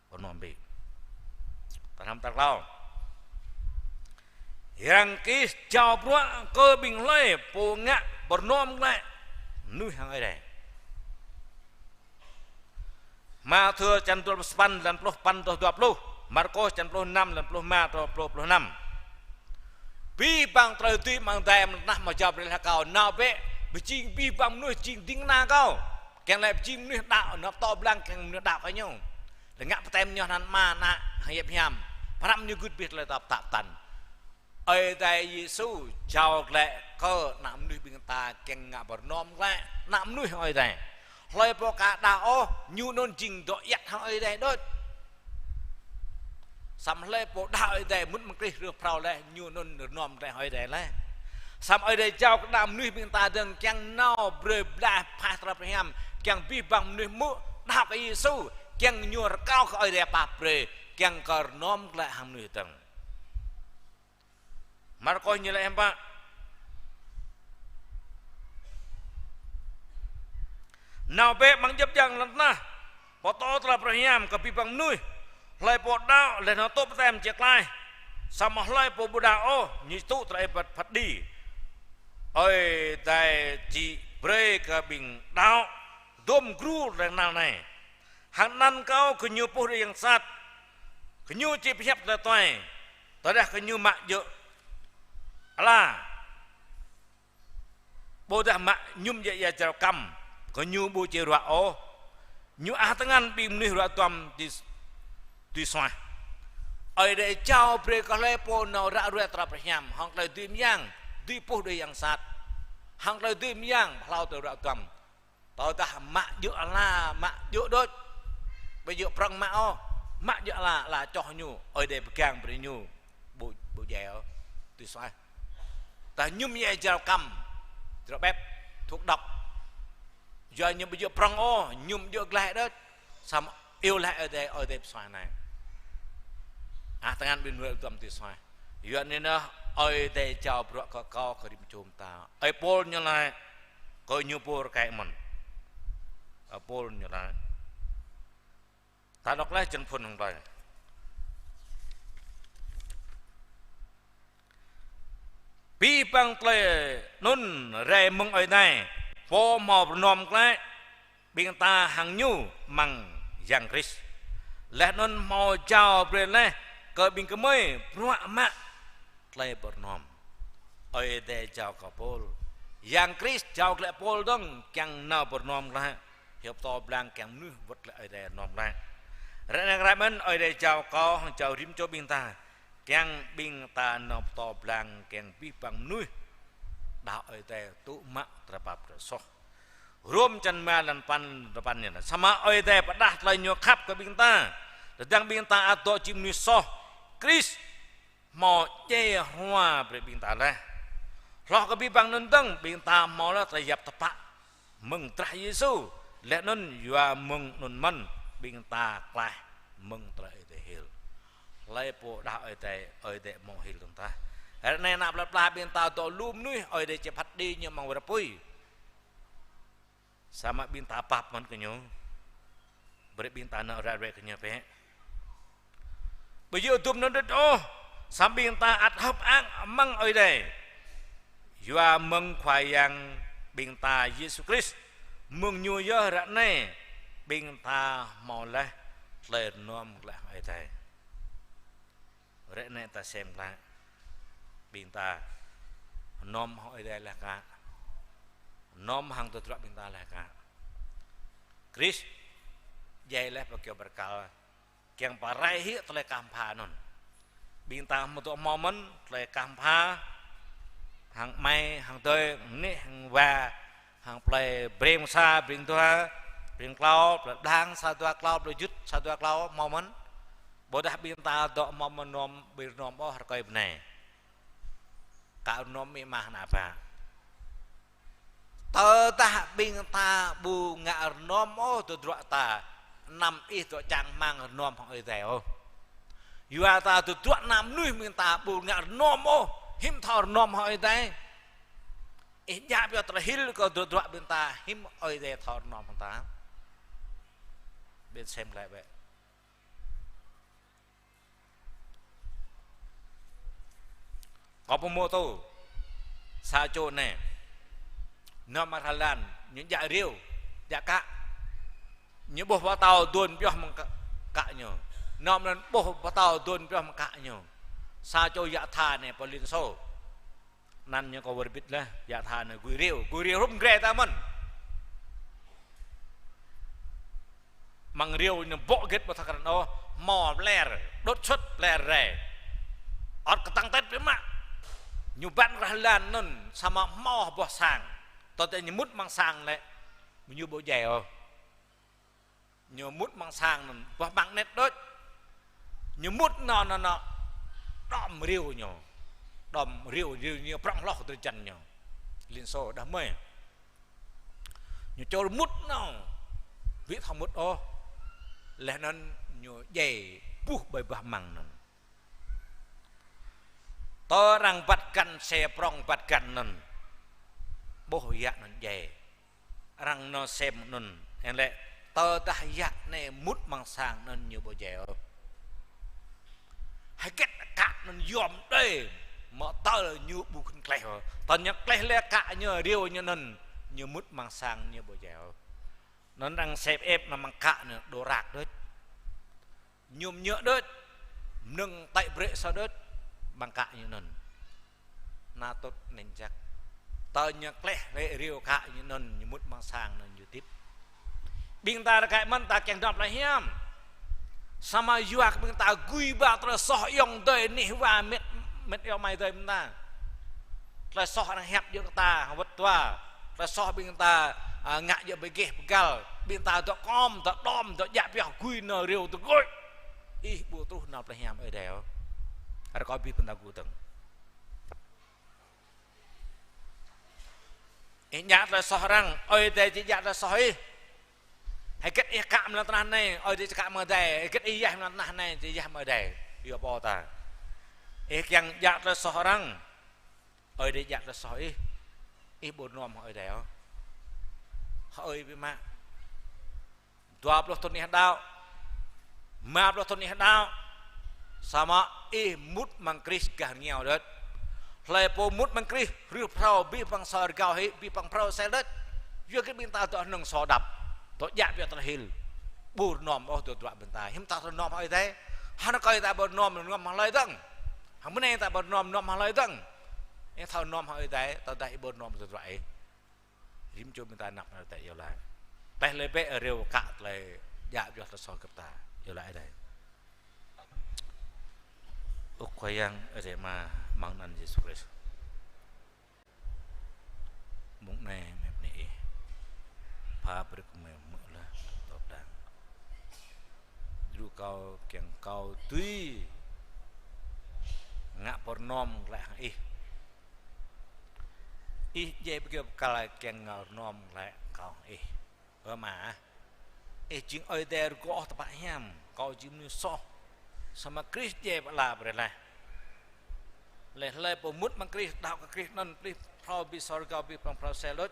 Pơnôm ƀing. Ta hrăm tal klâo. Yang Krist jao bruă kơ ƀing hlơi pô ngă pơnôm glaĭ mơnuih hăng Ơi Adai. Mathiơ čăn dua pluh sapăn, lăn pluh sapăn truh dua pluh. Markôs čăn pluh năm, lăn pluh rơma truh pluh, pluh năm. Abih bang tơlơi dưi amăng adai amăng tơnah hmâo jao brơi laih kơ kâo, nao bĕ, pơjing abih bang mơnuih jing ding kơna kâo. Kiăng laĭ pơjing mơnuih đaŏ, nao pơtô blang kiăng mơnuih đaŏ kơ ñu. Laih ngă baptem ñu anăn Ama, Ană, hăng Yang Hiam. Pơhrăm ñu gưt abih tơlơi ta pơtă pơtăn. Ơi Adai Yêsu jao glaĭ kơ ană mơnuih ƀing ta kiăng ngă pơnôm glaĭ ană mơnuih Ơi Adai. Hlơi pô ka đaŏ ôh, ñu anŭn jing dŏ ayăt hăng Ơi Adai đôč. Samơ̆ hlơi pô đaŏ Ơi Adai mŭt mơ̆ng Krist rưh phrâo laih, ñu anŭn pơnôm glaĭ Ơi Adai laih. Samơ̆ Ơi Adai jao kơ ană mơnuih ƀing ta dơ̆ng kiăng nao brơi blah pha tơlơi pơhiam, kiăng abih bang mơnuih mŭt đaŏ kơ Yêsu, kiăng ñu rơkâo kơ Ơi Adai pap brơi, kiăng kơ pơnôm glaĭ hăng mơnuih dơ̆ng. Markôs ñu laĭ hiư̆m pă? Nao bĕ amăng djŏp djang lŏn tơnah, pơtô tơlơi pơhiam kơ abih bang mơnuih. Hlơi pô đaŏ laih anŭn tŭ baptem či klaih. Samơ̆ hlơi pô ƀu đaŏ ôh, ñu či tŭ tơlơi ih phat, phat kơđi. Ơi Adai či brơi kơ ƀing đaŏ dôm gru lăng nal anai. Hăng anăn kâo gơñu puh đuaĭ yang sat. Gơñu či pơhiăp tơlơi tuai. Tơdah gơñu mă djơ̆ ala, ƀôdah mă mơñum djơ̆ ia jrao kăm, gơñu ƀu či ruă ôh. Ñu ah tơngan ƀing mơnuih ruă duăm tui, tui suaih. Ơi Adai jao brơi kơ hlơi pô nao ră ruai tơlơi pơhiam, hăng tơlơi dưi mơyang, dưi puh đuaĭ yang sat. Hăng tơlơi dưi mơyang, hlâo tơlơi ruă duăm. Tơdah mă djơ̆ ala, mă djơ̆ đôč. Ƀu djơ̆ prŏng mă ôh, mă djơ̆ ala, ala čoh ñu, Ơi Adai pơgang brơi ñu. Ƀu, ƀu djai ôh, tui suaih. Tơdah mơñum ia jrao kăm, jrao ƀĕp, thuốc độc. Yua ñu ƀu djơ̆ prŏng ôh, mơñum djơ̆ glaĭ đôč. Samơ̆ iâu laĭ Ơi Adai, Ơi Adai pơsuaih anai. Ah tơngan ƀing mơnuih ruă duăm tui suaih. Yua anŭn yơh Ơi Adai jao bruă kơ kâo kơ rĭm čô ƀing ta. Ơi Pôl ñu laĭ, kơ ñu pô rơkơi mơ̆n. Ơi Pôl ñu laĭ. Ta đŏk laih črăn phŭn hăng tơlơi. Abih bang tơlơi anŭn rai mơ̆ng Ơi Adai, pô hmâo pơnôm glaĭ ƀing ta hăng ñu amăng Yang Krist. Laih anŭn hmâo jao brơi laih kơ ƀing gơmơi bruă mă tơlơi pơnôm. Ơi Adai jao kơ Pôl. Yang Krist jao glaĭ Pôl dơ̆ng kiăng nao pơnôm glaĭ. Hiăp pơtô blang kiăng mơnuih wơ̆t glaĭ Ơi Adai pơnôm glaĭ. Ră anai kar kaĭ mơ̆n Ơi Adai jao kâo hăng jao rĭm čô ƀing ta. Kiăng ƀing ta nao pơtô blang kiăng abih bang mơnuih đaŏ Ơi Adai tŭ mă tơlơi pap tơlơi soh. Rôm čăn rơma lăn păn, lăn păn anai. Samơ̆ Ơi Adai pơrơđah tơlơi ñu khăp kơ ƀing ta. Tơdang ƀing ta ăt dŏ jing mơnuih soh, Krist hmâo djai hrua brơi ƀing ta laih. Hloh kơ abih bang anŭn dơ̆ng, ƀing ta hmâo laih tơlơi yap tơpă mơ̆ng drah Yêsu. Laih anŭn yua mơ̆ng anŭn mơ̆n ƀing ta klaih mơ̆ng tơlơi Ơi Adai hil. Hlơi pô đaŏ Ơi Adai, Ơi Adai hmâo hil dơ̆ng tah. Ră anai ană plơi pla ƀing ta dŏ lu mơnuih, Ơi Adai či phat kơđi ñu amăng wơr apui. Samơ̆ ƀing ta pap mơ̆n kơ ñu. Brơi ƀing ta nao ră ruai kơ ñu bĕ. Ƀu djơ̆ dŭm anŭn đôč ôh, samơ̆ ƀing ta ăt hơ̆k mơak amăng Ơi Adai. Yua mơ̆ng Khua Yang ƀing ta Yêsu Krist, mơ̆ng ñu yơh ră anai ƀing ta hmâo laih tơlơi pơnôm glaĭ hăng Ơi Adai. Ră anai ta sem glaĭ. Ƀing ta pơnôm hăng Ơi Adai laih kah? Pơnôm hăng tơdruă ƀing ta laih kah? Krist djai laih pơ kơyâo bơrkal kiăng pơrai hĭ tơlơi kah pha anŭn. Ƀing ta hmâo dŏ hmâo mơ̆n tơlơi kah pha hăng amai, hăng adơi, hăng anih, hăng wa, hăng plei Breng sa, Breng dua, Breng klâo, plei Blang sa dua klâo, plei Jŭt sa dua klâo, hmâo mơ̆n. Ƀôdah ƀing ta dŏ hmâo mơ̆n pơnôm, ƀu pơnôm ôh rơkơi bơnai. Ka pơnôm amĭ ama ană bă. Tơdah ƀing ta ƀu ngă rơnŏm ôh tơdruă ta, anăm ih dŏ čang rơmang rơnŏm hăng Ơi Adai ôh. Yua ta tơdruă anăm mơnuih ƀing ta ƀu ngă rơnŏm ôh, hiư̆m thâo rơnŏm hăng Ơi Adai. Ih djă pioh tơlơi hil kơ tơdruă ƀing ta, hiư̆m Ơi Adai thâo rơnŏm hăng ta. Ƀing sem glaĭ bĕ. Kâo pơhmutu sa čô anai. Nao mă hră lan, ñu djă riu, djă kă. Ñu ƀuh pơtâo dôn pioh mơ̆ng kă, kă ñu. Nao mă lan ƀuh pơtâo dôn pioh mơ̆ng kă ñu. Sa čô yă tha anai pơ Liên Xô. Anăn ñu kâo wơr bĭt laih, yă tha anai gui riu, gui riu hrŏm grê ta mơ̆n. Mơ̆ng riu ñu bŏ gĭt ƀu thâo krăn ôh, hmâo pler, đột xuất pler rai. Ăt kơtang tet biă mă. Ñu băn rah lan anŭn, samơ̆ hmâo boh sang. Tơdah ñu mŭt amăng sang lĕ, ñu ƀu djai ôh. Ñu mŭt amăng sang anŭn, boh magnet đôč. Ñu mŭt nao, nao, nao. Đom riu ñu. Đom riu, riu ñu prŏng hloh drơi jan ñu. Liên Xô đah mơi. Ñu čôl mŭt nao. Ƀu thâo mŭt ôh. Laih anŭn ñu djai ƀuh ƀơi boh amăng anŭn. Tơ arăng băt găn, se prŏng băt găn anŭn. Ƀuh yă anŭn djai. Arăng nao sem anŭn. Hăng lĕ, tơdah yă anai mŭt amăng sang anŭn ñu ƀu djai ôh. Hơget kă anŭn yom đơi. Mă tơl ñu ƀu khĭn kleh ôh. Tơl ñu kleh lĕ kă ñu riu ñu anŭn. Ñu mŭt amăng sang ñu ƀu djai ôh. Anŭn arăng sem ĕp nao amăng kă anŭn đô rak đôč. Ñum ñơ̆ đôč, mơnơ̆ng tơ̆i brĕ sa đôč, amăng kă ñu anŭn. Anŭn tŭt anai jak. Tơ ñu kleh lĕ riu kă ñu anŭn, ñu mŭt amăng sang anŭn ñu hơdip. Ƀing ta rơkơi mơ̆n ta kiăng dŏ plei hiam. Samơ̆ yua kơ ƀing ta gui ba tơlơi soh ayŏng adơi anih wa met, met ayŏng amai adơi ƀing ta. Tơlơi soh arăng hiăp djơ̆ kơ ta, wơ̆t dua. Tơlơi soh ƀing ta, a, ngă djơ̆ ƀơi gêh pơgal. Ƀing ta dŏ kom, dŏ đom, dŏ djă pioh gui nao riu tơgŭ. Ih ƀu truh nao plei hiam Ơi Adai ôh. Rơkâo abih bang ta gŭ dơ̆ng. Ih djă tơlơi soh arăng, Ơi Adai či djă tơlơi soh ih. Hơget ih kă amăng lŏn tơnah anai, Ơi Adai či kă mơ̆ng adai. Hơget ih yah amăng lŏn tơnah anai, či yah mơ̆ng adai. Yua pô ta. Ih kiăng djă tơlơi soh arăng, Ơi Adai djă tơlơi soh ih. Ih ƀu rơnŏm hăng Ơi Adai ôh. Hơi biă mă. Dua pluh thŭn ih đaŏ. Rơma pluh thŭn ih đaŏ. Samơ̆ ih mŭt amăng Krist gah rơngiao đôč. Hlơi pô mŭt amăng Krist, hrih phrâo abih bang sa rơgao hĭ, abih bang phrâo sel đôč. Yua kơ ƀing ta dŏ hơnơ̆ng sô đăp. Dŏ djă pioh tơlơi hil. Ƀu rơnŏm ôh tơdruă ƀing ta. Hiư̆m ta rơnŏm hăng Ơi Adai. Hăng rơkơi ta ƀu rơnŏm, rơnŏm hăng hlơi dơ̆ng. Hăng mơnai ta ƀu rơnŏm, rơnŏm hăng hlơi dơ̆ng. Ih thâo rơnŏm hăng Ơi Adai, tơdah ih ƀu rơnŏm tơdruă ih. Rĭm čô ƀing ta anăp anai ta iâu laĭ. Tơlơi bĕ riu kă tơlơi djă pioh tơlơi soh gơ̆p ta. Iâu laĭ Ơi Adai. Ơ Khua Yang, Ơi Adai mơ̆ng anăn Yêsu Krist. Mông anai mơ̆ng anai ih. Pha brơi kơ mơi hmư̆ laih tơdang. Djru kâo kiăng kâo tui ngă pơrơnŏm glaĭ hăng ih. Ih djai pơkơ̆ pơkăl kiăng ngă rơnŏm glaĭ kâo hăng ih. Ơ Ama, ih jing Ơi Adai rơgoh tơpă hiam, kâo jing mơnuih soh. Samơ̆ Krist djai pơala brơi laih. Laih hlơi pô mŭt amăng Krist, đaŏ kơ Krist anŭn, plih phrâo abih sa rơgao, abih bang phrâo sel đôč.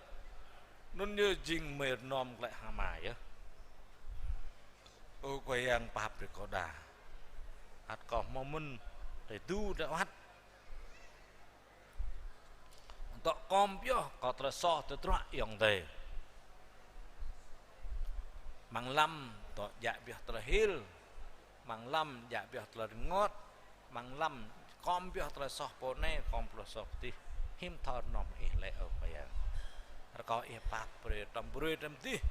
Anŭn yơh jing mơi rơnŏm glaĭ hăng Ama yơh. Ơ Khua Yang pap brơi kâo đa. Ăt kâo hmâo mơ̆n, tơlơi du tơlơi wăt. Dŏ kom pioh kơ tơlơi soh tơdruă ayŏng adơi. Amăng lăm dŏ djă pioh tơlơi hil. Amăng lăm djă pioh tơlơi rơngot. Amăng lăm kom pioh tơlơi soh pô anai, kom pioh soh pô adih. Hiư̆m thâo rơnŏm ih lĕ ơ Khua Yang. Rơkâo ih pap brơi tơm brơi tơm adih.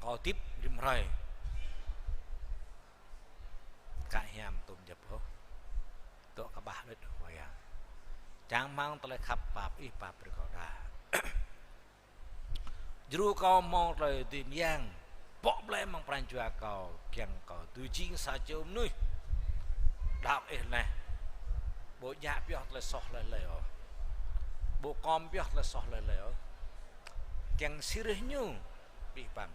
Kâo hơdip rĭm hrơi. Kă hiam tŭm djŏp ôh. Dŏ kơƀah đôč Khua Yang. Čang rơmang tơlơi khăp pap ih pap brơi kâo đa. Djru kâo hmâo tơlơi dưi mơyang. Bŏ blai amăng pran jua kâo, kiăng kâo dưi jing sa čô mơnuih. Đaŏ ih laih. Ƀu djă pioh tơlơi soh hlơi hlơi ôh. Ƀu khŏm pioh tơlơi soh lơi lơi ôh. Kiăng sirih ñu abih bang.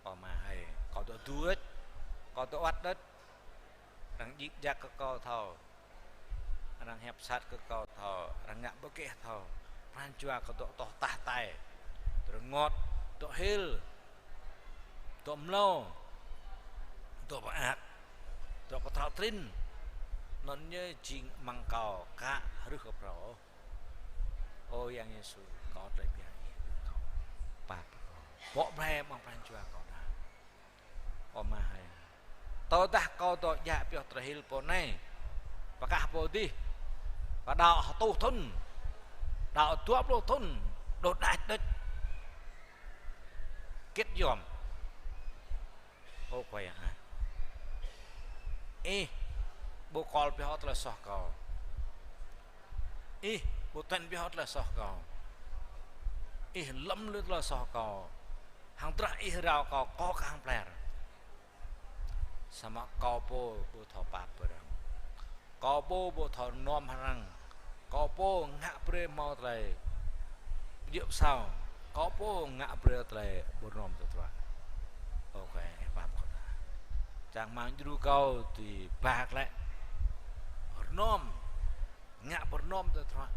Ơ Ama hơi, kâo dŏ dŭ đôč, kâo dŏ wăt đôč. Arăng djik djak kơ kâo thâo. Arăng hiăp sat kơ kâo thâo. Arăng ngă ƀơkeh thâo. Pran jua kâo dŏ toh tah tai. Rơngot, dŏ hil, dŏ mlâo, dŏ mơak, dŏ kơtrâo trin. Anŭn yơh jing amăng kâo ka hrih kơ phrâo. Ơ Yang Yêsu, kâo tơlơi biă ih, kâo pap kâo. Bŏ brơi amăng pran jua kâo đa. Ơ Ama hơi. Tơdah kâo dŏ djă pioh tơlơi hil pô anai, pơkah pô adih, pơđao hơtuh thŭn, đao dua pluh thŭn, đôč đač đôč. Kĭt yom. Ơ Khua Yang ah. Ih ƀu kol pioh tơlơi soh kâo. Ih ƀu tơ̆n pioh tơlơi soh kâo. Ih lŏm lui tơlơi soh kâo. Hăng drah ih rao kâo, kâo kah hăng pler. Samơ̆ kâo pô ƀu thâo pap pơ arăng. Kâo pô ƀu thâo rơnŏm hăng arăng. Kâo pô ngă brơi hmâo tơlơi pơjơ̆ pơsao. Kâo pô ngă brơi tơlơi ƀu rơnŏm tơdruă. Ơ Khua Yang, ih pap kâo đa. Čang rơmang djru kâo dưi ba glaĭ rơnŏm, ngă pơrơnŏm tơdruă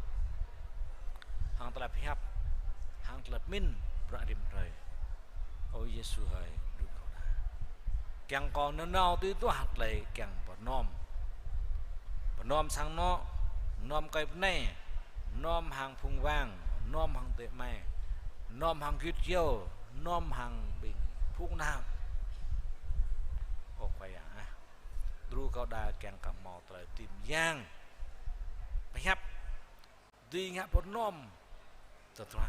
hăng tơlơi pơhiăp, hăng tơlơi pơmĭn bruă rĭm hrơi. Ơ Yêsu hơi, djru kâo đa. Kiăng kâo nanao tui duah tơlơi kiăng pơrơnŏm. Pơrơnŏm sang anŏ, pơrơnŏm kơi pơnai, pơrơnŏm hăng phung wang, pơrơnŏm hăng adơi amai, pơrơnŏm hăng git gơyâo, pơrơnŏm hăng ƀing phung đaŏ. Ơ Khua Yang ah. Djru kâo đa kiăng kơ hmâo tơlơi dưi mơyang pơhiăp, dưi ngă pơrơnŏm tơdruă.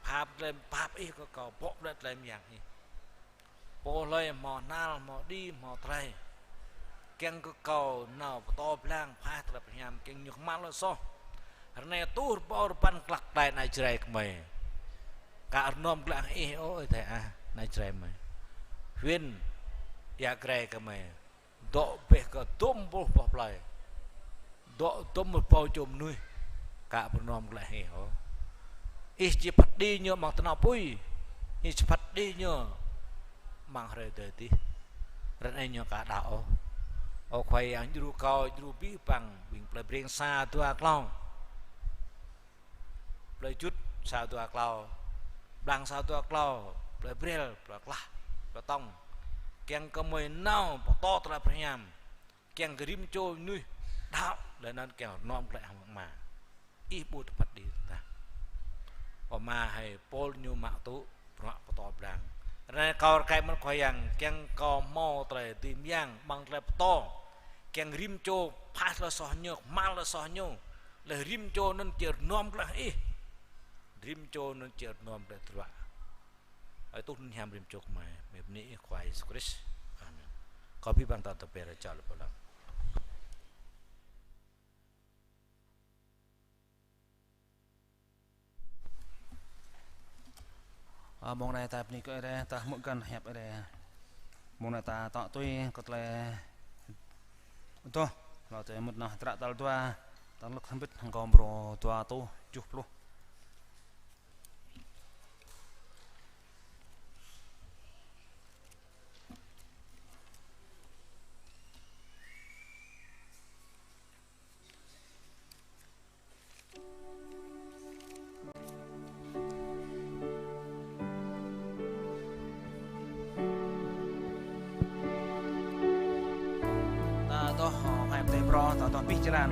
Pap tơlơi pap ih kơ kâo, bŏ brơi tơlơi mơyang ih. Pô hlơi hmâo hnal, hmâo đĭ, hmâo tơlơi, kiăng kơ kâo nao pơtô blang, pha tơlơi pơhiam, kiăng ñu kơhma̱l tơlơi soh. Ră anai tuh rơbâo rơbăn klăk tơlơi anai Jrai kơmơi. Ka rơnŏm glaĭ hăng ih ôh, ơi adơi ah, anai Jrai kơmơi. Huyện Ia Grai kơmơi. Dŏ ƀĕ kơ dŭm pluh boh plơi. Dŏ dŭm rơbâo čô mơnuih. Ka pơrơnŏm glaĭ hĭ ôh. Ih či phat đĭ ñu amăng tơnap apui. Ih či phat đĭ ñu amăng hrơi adai adih. Ră anai ñu ka đaŏ ôh. Ơ Khua Yang, djru kâo, djru abih bang ƀing plơi Breng sa dua klâo. Plơi Jŭt sa dua klâo, Blang sa dua klâo, plơi Brel, plơi Klah, plơi Tŏng. Kiăng kơ gơmơi nao pơtô tơlơi pơhiam, kiăng kơ rĭm čô mơnuih đaŏ, laih anŭn kiăng rơnŏm glaĭ hăng Ama. Ih ƀu tơpăt đĭ tah. Ơ Ama hơi, pôl ñu mă tŭ bruă pơtô blang. Ră anai kâo rơkơi mơ̆n Khua Yang, kiăng kâo hmâo tơlơi dưi mơyang amăng tơlơi pơtô. Kiăng rĭm čô pha tơlơi soh ñu, kơhma̱l tơlơi soh ñu. Laih rĭm čô anŭn či rơnŏm glaĭ hăng ih. Rĭm čô anŭn či rơnŏm glaĭ tơdruă. Ơi tuh anŭn hiam rĭm čô kơmơi. Mơi bơni ih Khua Yêsu Krist. Amen. Kâo abih bang ta tơpĕr čar lơpơlăng. Ơ, mông anai ta bơni kơ Ơi Adai, ta hmư̆ găn hiăp Ơi Adai. Mông anai ta tŏ tui kơ tơlơi adoh, lŏ tơlơi mŭt nao hơdră tal dua, ta lơ̆k hơbĭt hăng kơ mrô dua rơtuh tơjuh pluh. Ta adoh, ơ, hai pơtê pro, ta adoh pih črăn.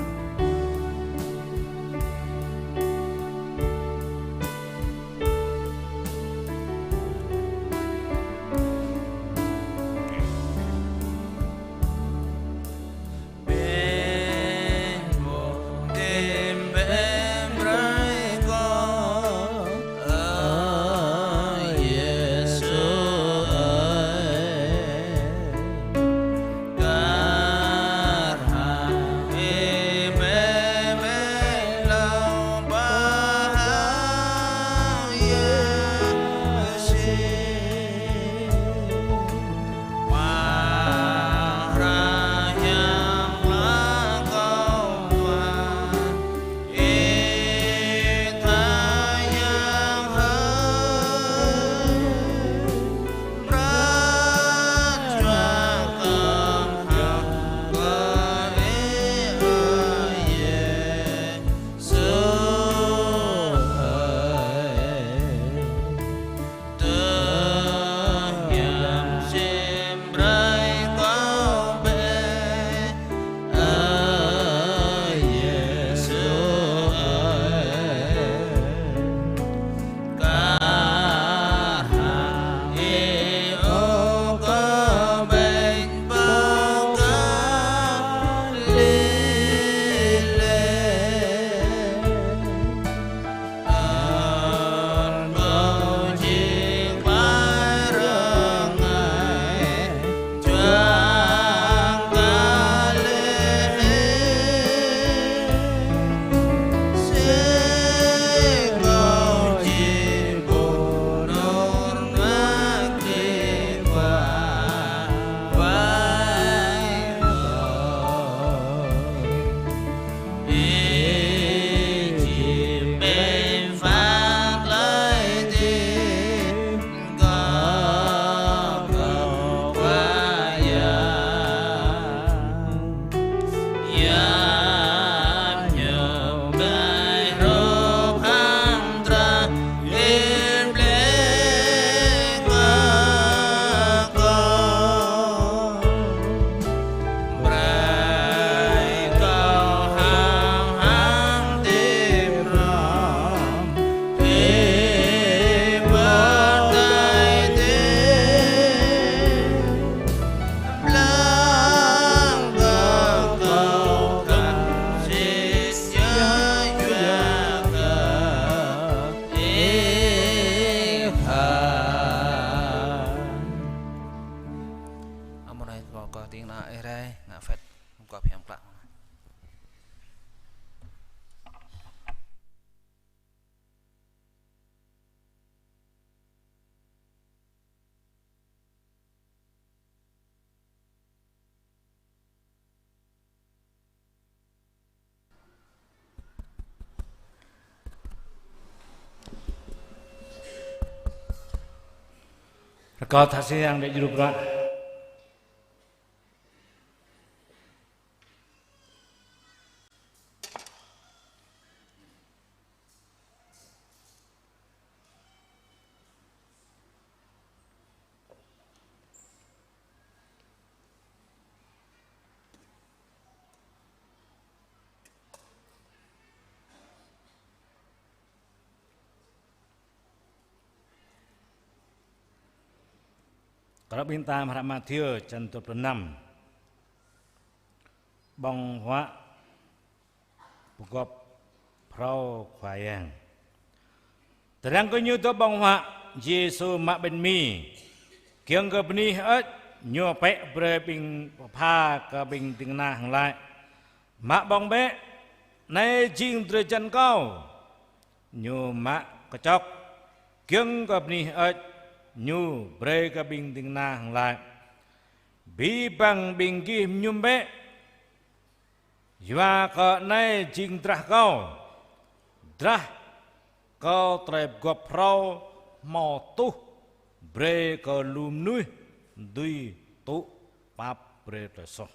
Rơkâo tha siang đĕ djru bruă. Kơ ƀing ta hră Mathiơ čăn dua pluh năm. Ƀơ̆ng huă pơgop phrâo Khua Yang. Tơdang gơñu dŏ ƀơ̆ng huă, Yêsu mă ƀañ mi, giŏng kơ bơni hơơč, Ñu pĕ brơi ƀing pơpha kơ ƀing ding kơna hăng laĭ: Mă ƀơ̆ng bĕ, anai jing drơi jan Kâo. Ñu mă kơčŏk, giŏng kơ bơni hơơč, Ñu brơi kơ ƀing ding kơna hăng laĭ: Abih bang ƀing gih mơñum bĕ, yua kơ anai jing drah Kâo, drah Kâo tơlơi pơgop phrâo hmâo tuh brơi kơ lu mơnuih dưi tŭ pap brơi tơlơi soh.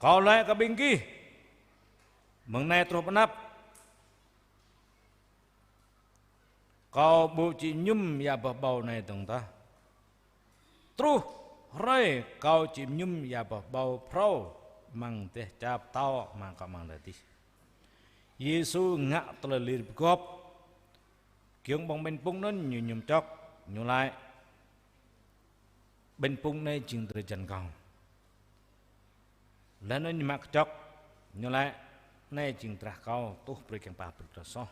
Kâo laĭ kơ ƀing gih, mơ̆ng anai truh pơ anăp, Kâo ƀu či mơñum ia boh ƀâo anai dơ̆ng tah. Truh hrơi Kâo či mơñum ia boh ƀâo phrâo amăng dêh čar pơtao Ama Kâo amăng adai adih. Yêsu ngă tơlơi lir pơgop, giŏng ƀơ̆ng ƀañ pŭng anŭn, Ñu mơñum čŏk, Ñu laĭ: Ƀañ pŭng anai jing drơi jan Kâo. Laih anŭn Ñu mă kơčŏk, Ñu laĭ: Anai jing drah Kâo tuh brơi kiăng pap brơi tơlơi soh.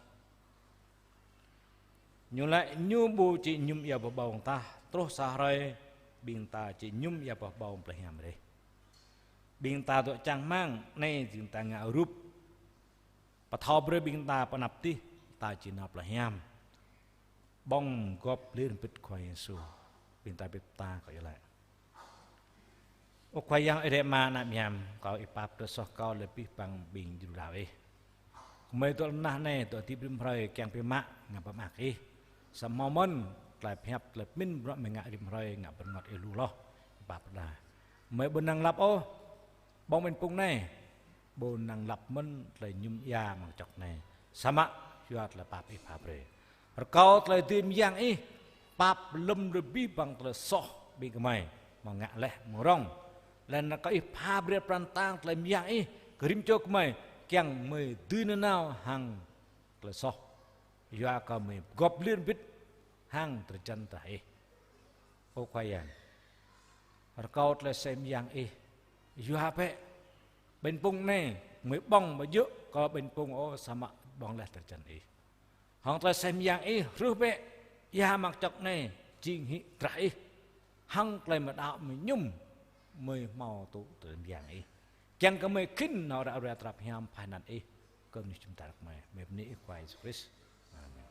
Ñu laĭ Ñu ƀu či mơñum ia boh ƀâo dơ̆ng tah, truh sa hrơi ƀing ta či mơñum ia boh ƀâo plơi hiam rai. Ƀing ta dŏ čang rơmang, anai jing ta ngă rup pơthâo brơi ƀing ta pơ anăp adih, ta či nao plơi hiam. Ƀơ̆ng gop lir hơbĭt Khua Yêsu. Ƀing ta bĕ ta kơ Ñu laĭ: Ơ Khua Yang, Ih rai Ama ană mơyang, kâo Ih pap tơlơi soh kâo laih abih bang ƀing djru đaŏ Ih. Gơmơi dŏ lŏn tơnah anai, dŏ hơdip rĭm hrơi kiăng biă mă ngă pơmă kơ Ih. Samơ̆ hmâo mơ̆n tơlơi pơhiăp, tơlơi pơmĭn bruă gơmơi ngă rĭm hrơi, ngă pơrơngot Ih lu hloh, Ih pap brơi ta. Gơmơi ƀu năng lăp ôh, ƀơ̆ng ƀañ pŭng anai ƀu năng lăp mơ̆n tơlơi mơñum ia amăng kơčŏk anai. Samơ̆ yua tơlơi pap Ih pha brơi. Rơkâo tơlơi dưi mơyang Ih pap lơ̆m abih bang tơlơi soh ƀing gơmơi hmâo ngă laih hmâo rŏng. Laih anŭn rơkâo Ih pha brơi pran tang tơlơi mơyang Ih kơ rĭm čô gơmơi, kiăng gơmơi dưi nanao hăng tơlơi soh. Yua kơ gơmơi pơgop lir hơbĭt hăng drơi jan drah Ih. Ơ Khua Yang, rơkâo tơlơi asơi mơyang Ih, yua bĕ ƀañ pŭng anai, gơmơi ƀơ̆ng ƀu djơ̆ kơ ƀañ pŭng ôh, samơ̆ ƀơ̆ng laih drơi jan Ih. Hăng tơlơi asơi mơyang Ih hrih bĕ ia amăng kơčŏk anai, jing hĭ drah Ih. Hăng tơlơi gơmơi đaŏ mơñum, gơmơi hmâo tŭ tơlơi mơyang Ih. Kiăng kơ gơmơi khĭn nao ră ruai tơlơi pơhiam phai anăn Ih, kơ mơnuih jum dar gơmơi. Gơmơi bơni Ih Khua Yêsu Krist. Amen.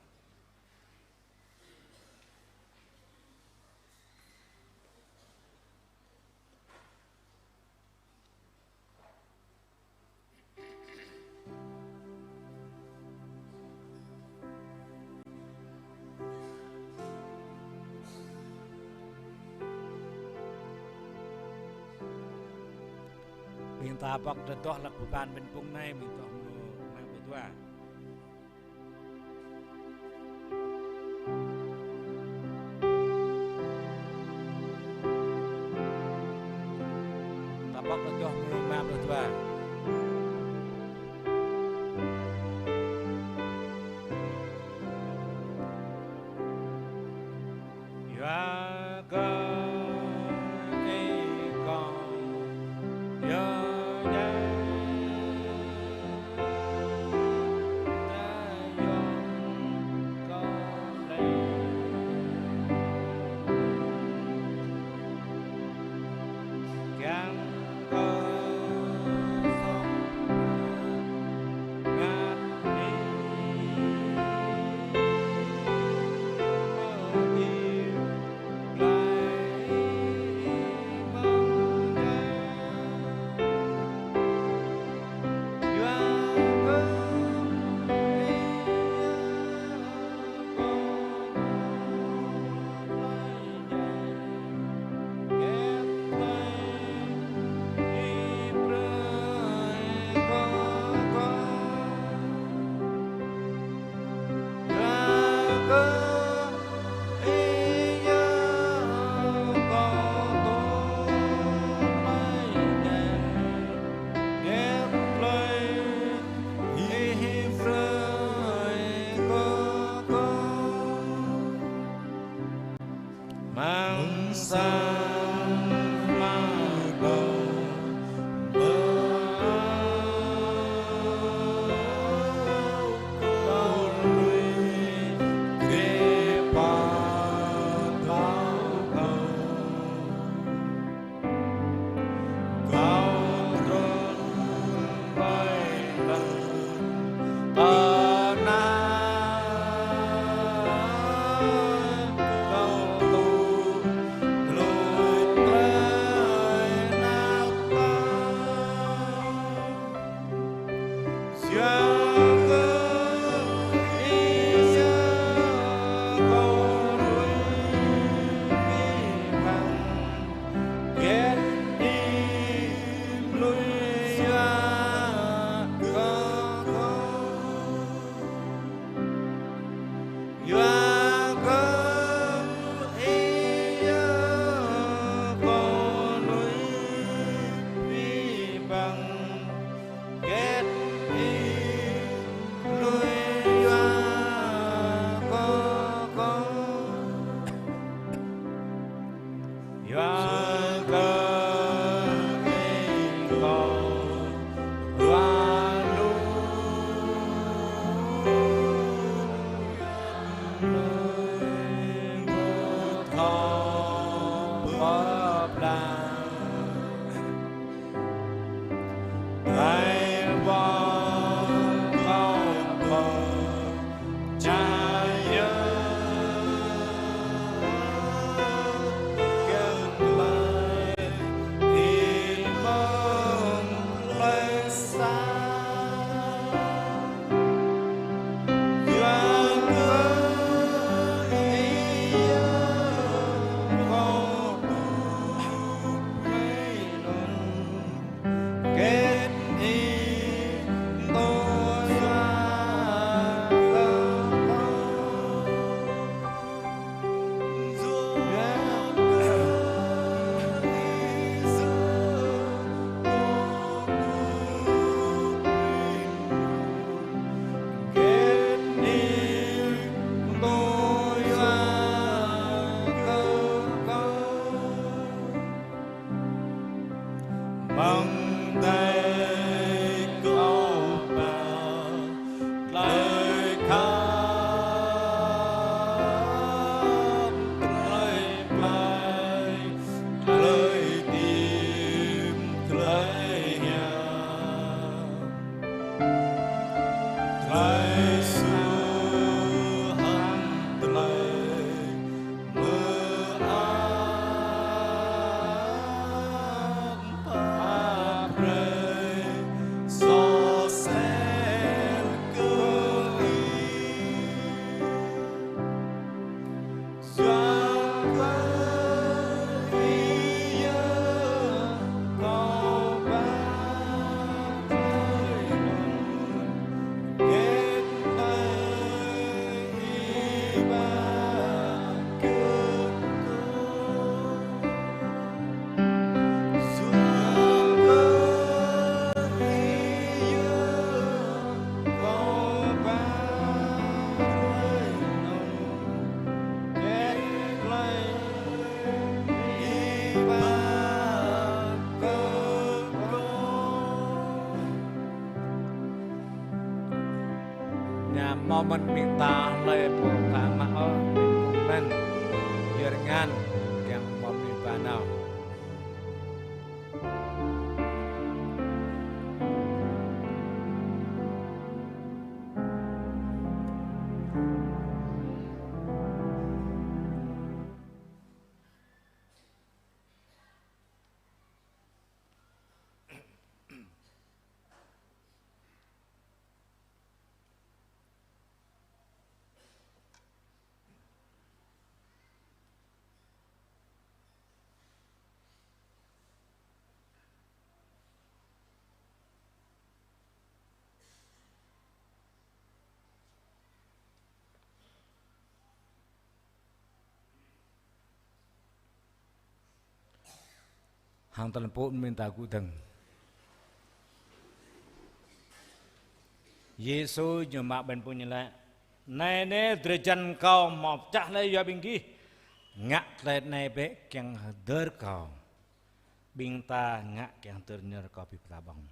Ƀing ta pŏk tơdŏh hlăk pơban ƀañ pŭng anai, ƀing ta hmâo mơ̆ng pơdua. Ta pŏk tơdŏh mơ̆ng rơma pluh dua. Yua kơ Ih kâo yơh djai, ta yŏng kơ Ih. Kiăng kơ Yua kơ Ih yơh kâo lui abih bang, hơget Ih lui yua kơ kâo. Yua kơ Ih yơh kâo lui abih bang, hơget Ih lui yua kơ kâo. Yua kơ Ih kâo ruah lu, kâo thâo pơblang. Tơlơi pơkŏn kâo pơčah yơh, kiăng tơlơi Ih mơ̆ng tơlơi sa. Yua kơ Ih yơh kâo ƀuh mơ̆ng anŭn, hơget Ih tŭ yua kơ kâo. Yua kơ Ih yơh kâo ƀuh mơ̆ng anŭn, hơget Ih tŭ yua kơ kâo. Mơ̆ng adai kâo ba tơlơi khăp, tơlơi plai, tơlơi tim, tơlơi hiam, tơlơi su hăng tơlơi mơak pap brơi soh sel kơ Ih. Yua kơ Ih yơh kâo ba tơlơi anŭn, hơget tơlơi Ih ba kơ kâo. Yua kơ Ih yơh kâo ba tơlơi anŭn, hơget tơlơi Ih ba kơ kâo. Ñu hmâo mơ̆n ƀing ta hlơi pô ka mă ôh, ƀing pô mơ̆n, yua rơngan, kiăng hmâo ƀing ba nao. Hăng tơlơi pơpŭ mơ̆ng ta gŭ dơ̆ng. Yêsu ñu mă ƀing pô ñu laĭ: Anai nê drơi jăn kâo hmâo pơčah laih yua ƀing gih. Ngă tơlơi anai bĕ kiăng hơdơr kâo. Ƀing ta ngă kiăng hơdơr ñu rơkâo abih pla ƀơ̆ng.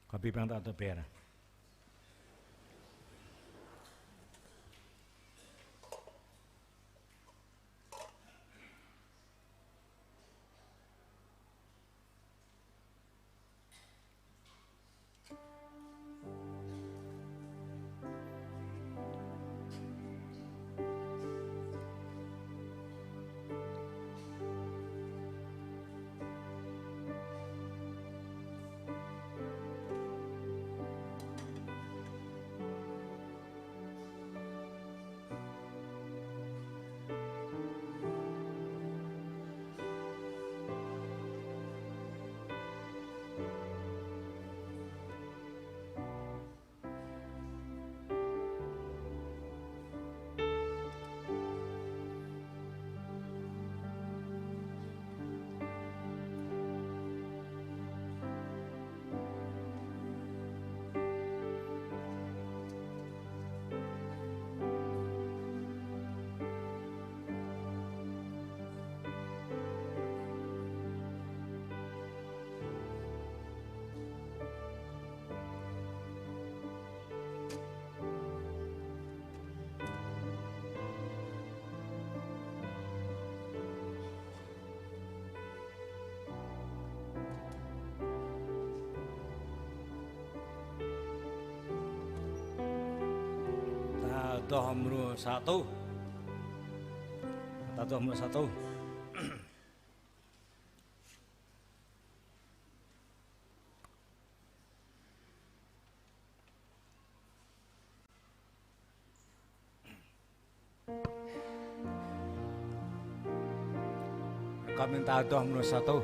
Kơ abih bang ta tơbiă. Adoh mrô sa rơtuh. Adoh mrô sa rơtuh. Rơkâo mơ̆ng ta adoh mrô sa rơtuh.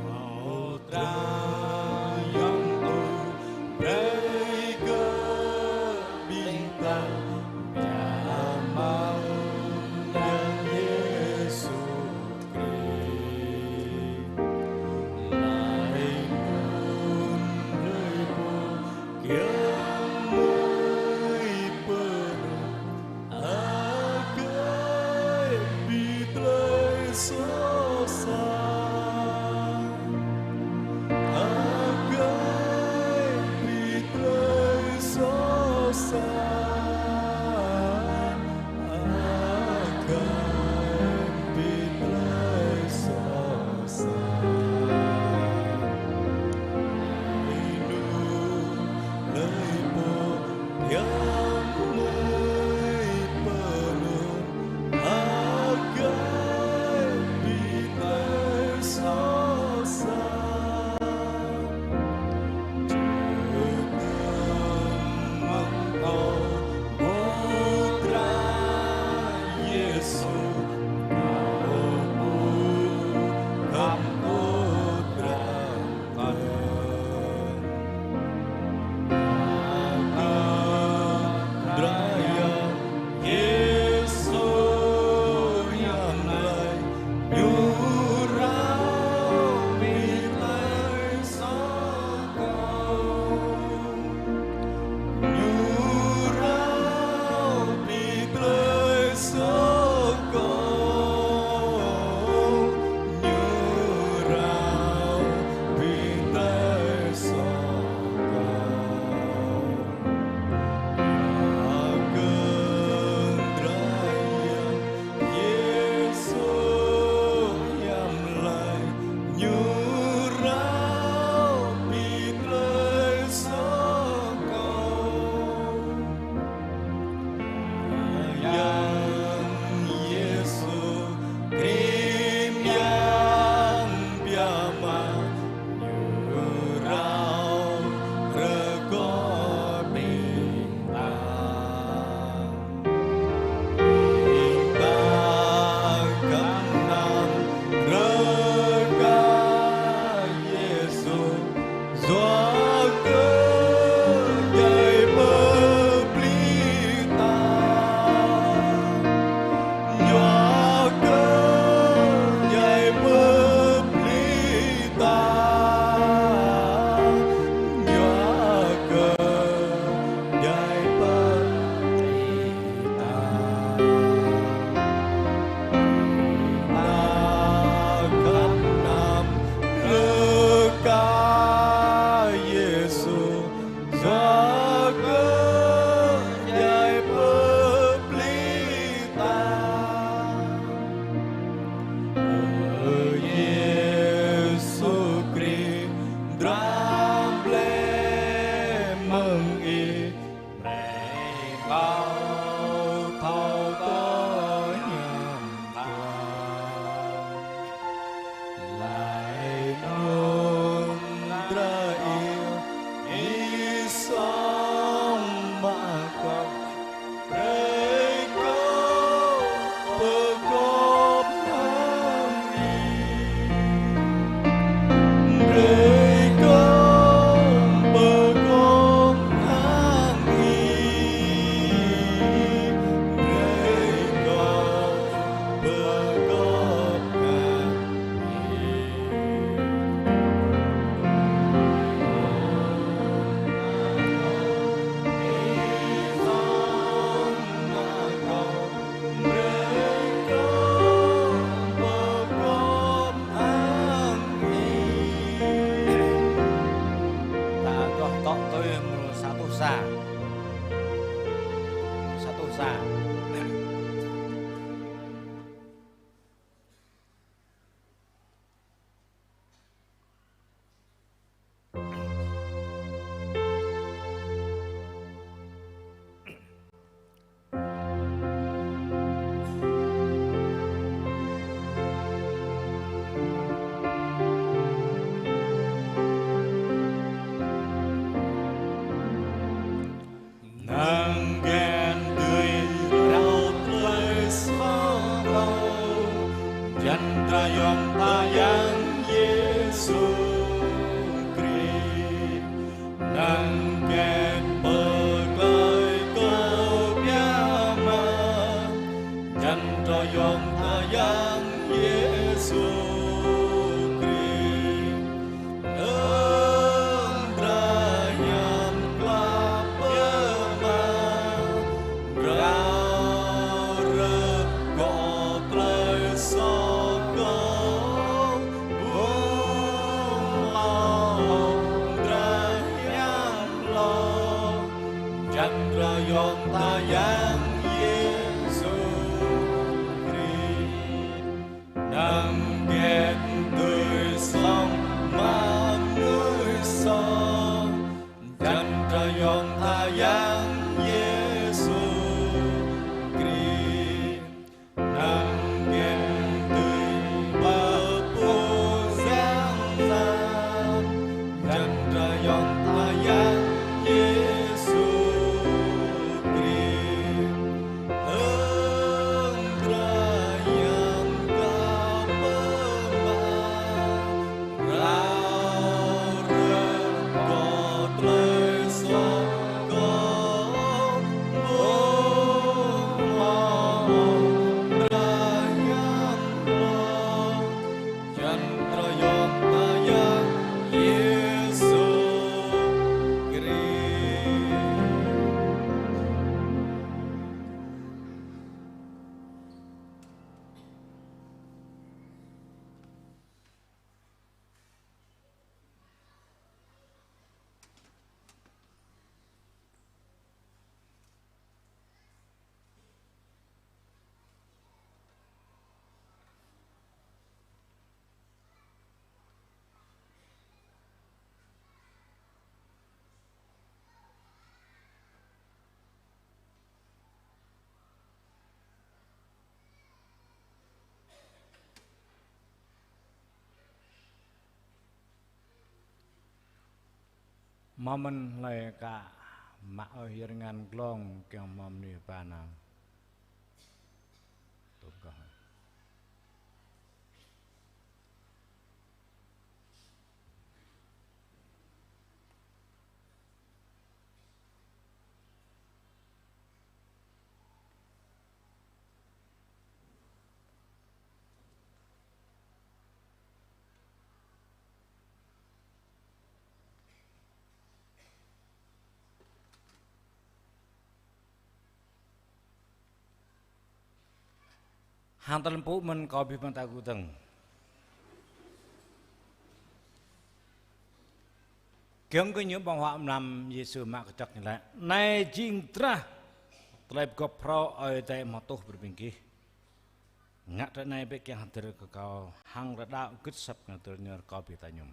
Hmâo Dra Yang Adai brơi kơ ƀing ta biă mă Yang Yêsu Krist. Laih anŭn hlơi pô kiăng mơi pơnŭn, hơgĕt ƀing tơlơi soh sat. Hơgĕt ƀing tơlơi soh sat. Hơgĕt ƀing tơlơi soh sat. Laih anŭn hlơi pô kiăng mơi pơnŭn, hơgĕt ƀing tơlơi soh sat. Čơkơ̆ng mơ̆ng kâo, Ơ Dra Yêsu, kâo ƀuh khăm Ơ Dra Kâo. Kâo kơ Dra Yang Yêsu Yang Adai, Ñu rao ƀing tơlơi soh kâo. Ñu rao ƀing tơlơi soh kâo. Čan drơi yŏng tơyang Yêsu Krist, nơng drơi hiam klă pơma, rao rơ̆k gŏ tơlơi soh kơ, ƀu hmâo drơi hiam hlâo. Čan drơi yŏng tơyang Yêsu Krist, năng gĕt tui song mă mơnuih soh. Čan drơi yŏng tơyang Yêsu Krist, năng gĕt tui pơpŭ yang sa. Čan drơi yŏng tơyang Yêsu Krist, nơng drơi hiam klă pơma, rao rơ̆k gŏ tơlơi soh kơ, ƀu hmâo drơi hiam hlâo. Čan drơi yŏng tơyang Yêsu Krist. Mơmŏn hlơi ka mă ơi hiar ngan glông kiăng mơmŏn ni pa nao. Tŭ kơ. Hăng tơlơi pơpŭ mơ̆n kâo ƀing ta gŭ dơ̆ng. Giŏng kơ ñu ƀơ̆ng huă mlam Yêsu mă kơčŏk ñu laĭ: Anai jing drah tơlơi pơgop phrâo Ơi Adai hmâo tuh brơi ƀing gih. Ngă tơlơi anai bĕ kiăng hơdơr kơ kâo. Hăng rơđah gưt asăp ngă tơlơi anŭn rơkâo ƀing ta mơñum.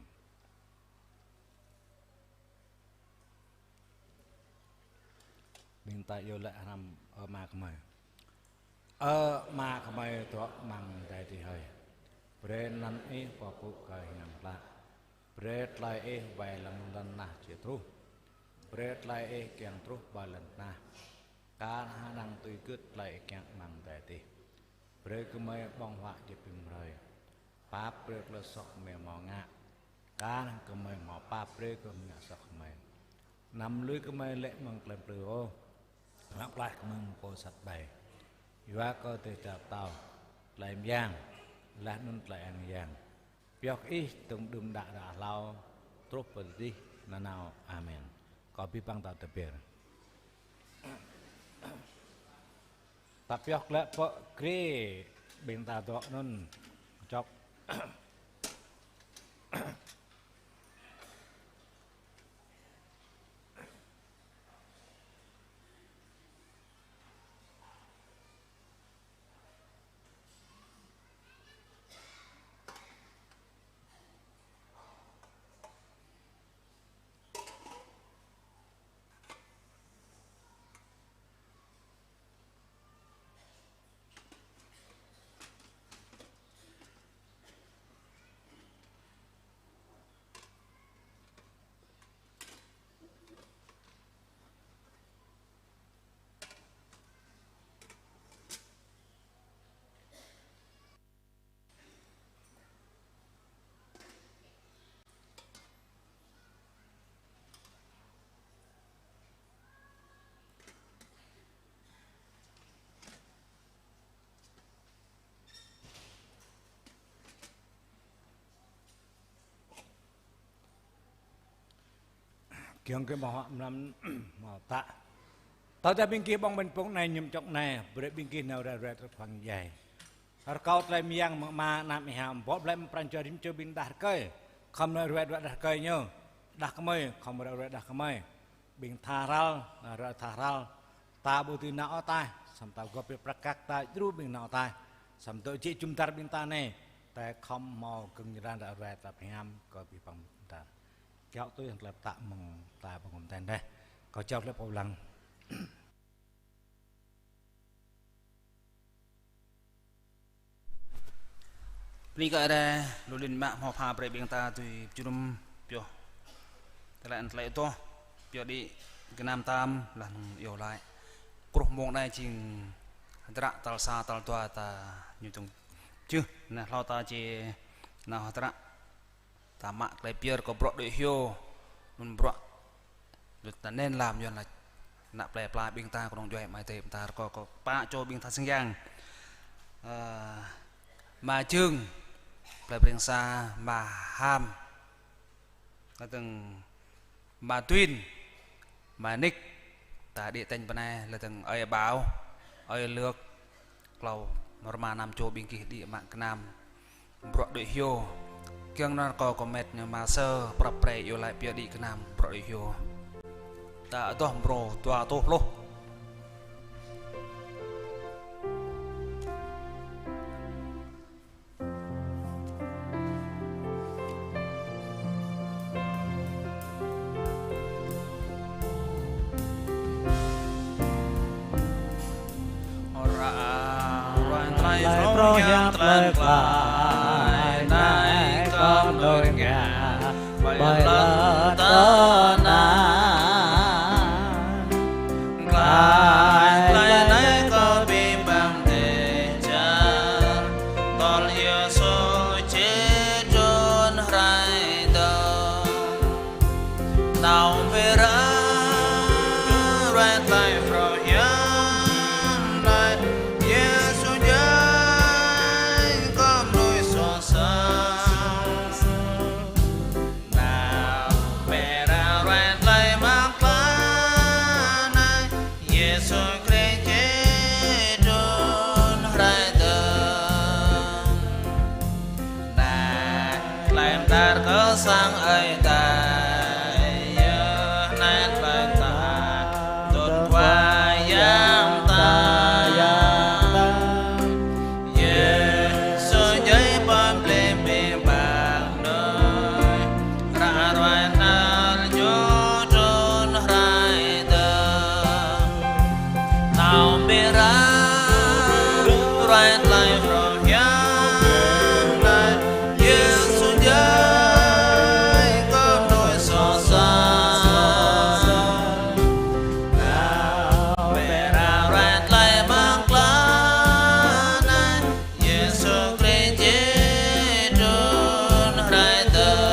Ƀing ta iâu laĭ hrŏm: Ơ Ama gơmơi. Ơ Ama gơmơi dŏ amăng adai adih hơi. Brơi anăn Ih pơpŭ kơ hiam klă. Brơi tơlơi Ih wai lăng lŏn tơnah či truh. Brơi tơlơi Ih kiăng truh ƀơi lŏn tơnah, kar hăng tui gưt tơlơi Ih kiăng amăng adai adih. Brơi gơmơi ƀơ̆ng huă djŏp ƀing hrơi. Pap brơi tơlơi soh gơmơi hmâo ngă, kar hăng gơmơi hmâo pap brơi kơ ƀing ngă soh gơmơi. Anăm lui gơmơi lê̆ mơ̆ng tơlơi plư ôh, lăng pơklaih gơmơi mơ̆ng pô sat ƀai. Yua kơ Ih jao pơtao, tơlơi mơyang, laih anŭn tơlơi ang yang, pioh kơ Ih tơ̆ng đưm đă đă hlâo, truh pơ adih nanao. Amen. Kâo ƀuh ƀing ta tơbiă. Ta pioh glaĭ pơ grê ƀing ta dŏ anŭn čŏk. Kiăng kơ mơ̆ hŏ mlam mơ̆ tă. Tơdah ƀing gih ƀơ̆ng ƀing pŭng anai, ñŭm čŏk anai, brơi ƀing gih nao ruai ruai tơlơi khŏm djai. Rơkâo tơlơi mơyang mơ̆ng Ama, Ană, Hiam Êbâo, blĕ mơ̆ng pran jua rĭm čô ƀing đah rơkơi. Khŏm nao ruai ruai đah rơkơi ñu. Đah kơmơi, khŏm ruai ruai đah kơmơi. Ƀing tha hrăl, ruai tha hrăl. Ta ƀu dưi nao ôh ataih, samơ̆ ta gŏp brơi prăk kăk ta djru ƀing nao ataih. Samơ̆ dŏ jĕ jum dar ƀing ta anai, ta khŏm hmâo gơ̆ng jơlan ruai ruai ta pơhiam kơ abih bang ƀing ta. Kiaŏ tui hăng tơlơi pơtă mơ̆ng ta ƀơ̆ng ƀơ̆ng tơnah. Kâo jao tơlơi pơblang. Bơni kơ Ơi Adai, lu lin mă hmâo pha brơi ƀing ta tui pơjơnum pioh. Tơlơi ăn tơlơi adoh, pioh đĭ gơnam tam, laih anŭn iâu laĭ. Truh mông anai jing hơdră tal sa tal dua ta ñu tong jưh, neh hlâo ta či nao hơdră. Ta mă tơlơi pơyơr kơ bruă đuaĭ hyu, anŭn bruă đuaĭ ta nen lam Yuan laĭ. Ană plei pla ƀing ta kơnơ̆ng djuai amai adơi ƀing ta rơkâo kơ pă čô ƀing tha sang yang. Ơ, Ama Jưng, plei Preng Sa, Ama Ham. Laih dơ̆ng Ama Duin, Ama Nik, ta đĭ tañ pơ anai, laih dơ̆ng ơi Ƀao, ơi Lược, klâo rơma năm čô ƀing gih đĭ mă gơnam bruă đuaĭ hyu. Kiăng nao rơkâo kơ met ñu Ama Sơ, prăp pre iâu laĭ pioh đĭ gơnam bruă đuaĭ hyu. Ta adoh mrô dua rơtuh pluh. Hră ruai tơlơi phrâo hiam tơlơi tlaih anai kơ mơnuih ngă ƀơi lŏn tơnah. Tlaih, tlaih anai kơ abih bang dêh čar, tơl Yêsu či trŭn rai dơ̆ng. Nao bĕ ră ruai tơlơi phrâo hiam anai, Yêsu djai kơ mơnuih soh sat. Nao bĕ ră ruai tơlơi mơak klă anai, Yêsu Krist či trŭn rai dơ̆ng. Anai tơlơi pơđar kơ sang Ơi Adai, yơh anai tơlơi pơtă tŭ Khua Yang ta. Yêsu djai pơblĕ abih bang mơnuih, ră ruai anai ñu trŭn rai dơ̆ng. Nao bĕ ră ruai tơlơi phrâo hiam anai, Yêsu djai kơ mơnuih soh sat. Nao bĕ ră ruai tơlơi mơak klă anai, Yêsu Krist či trŭn rai dơ̆ng.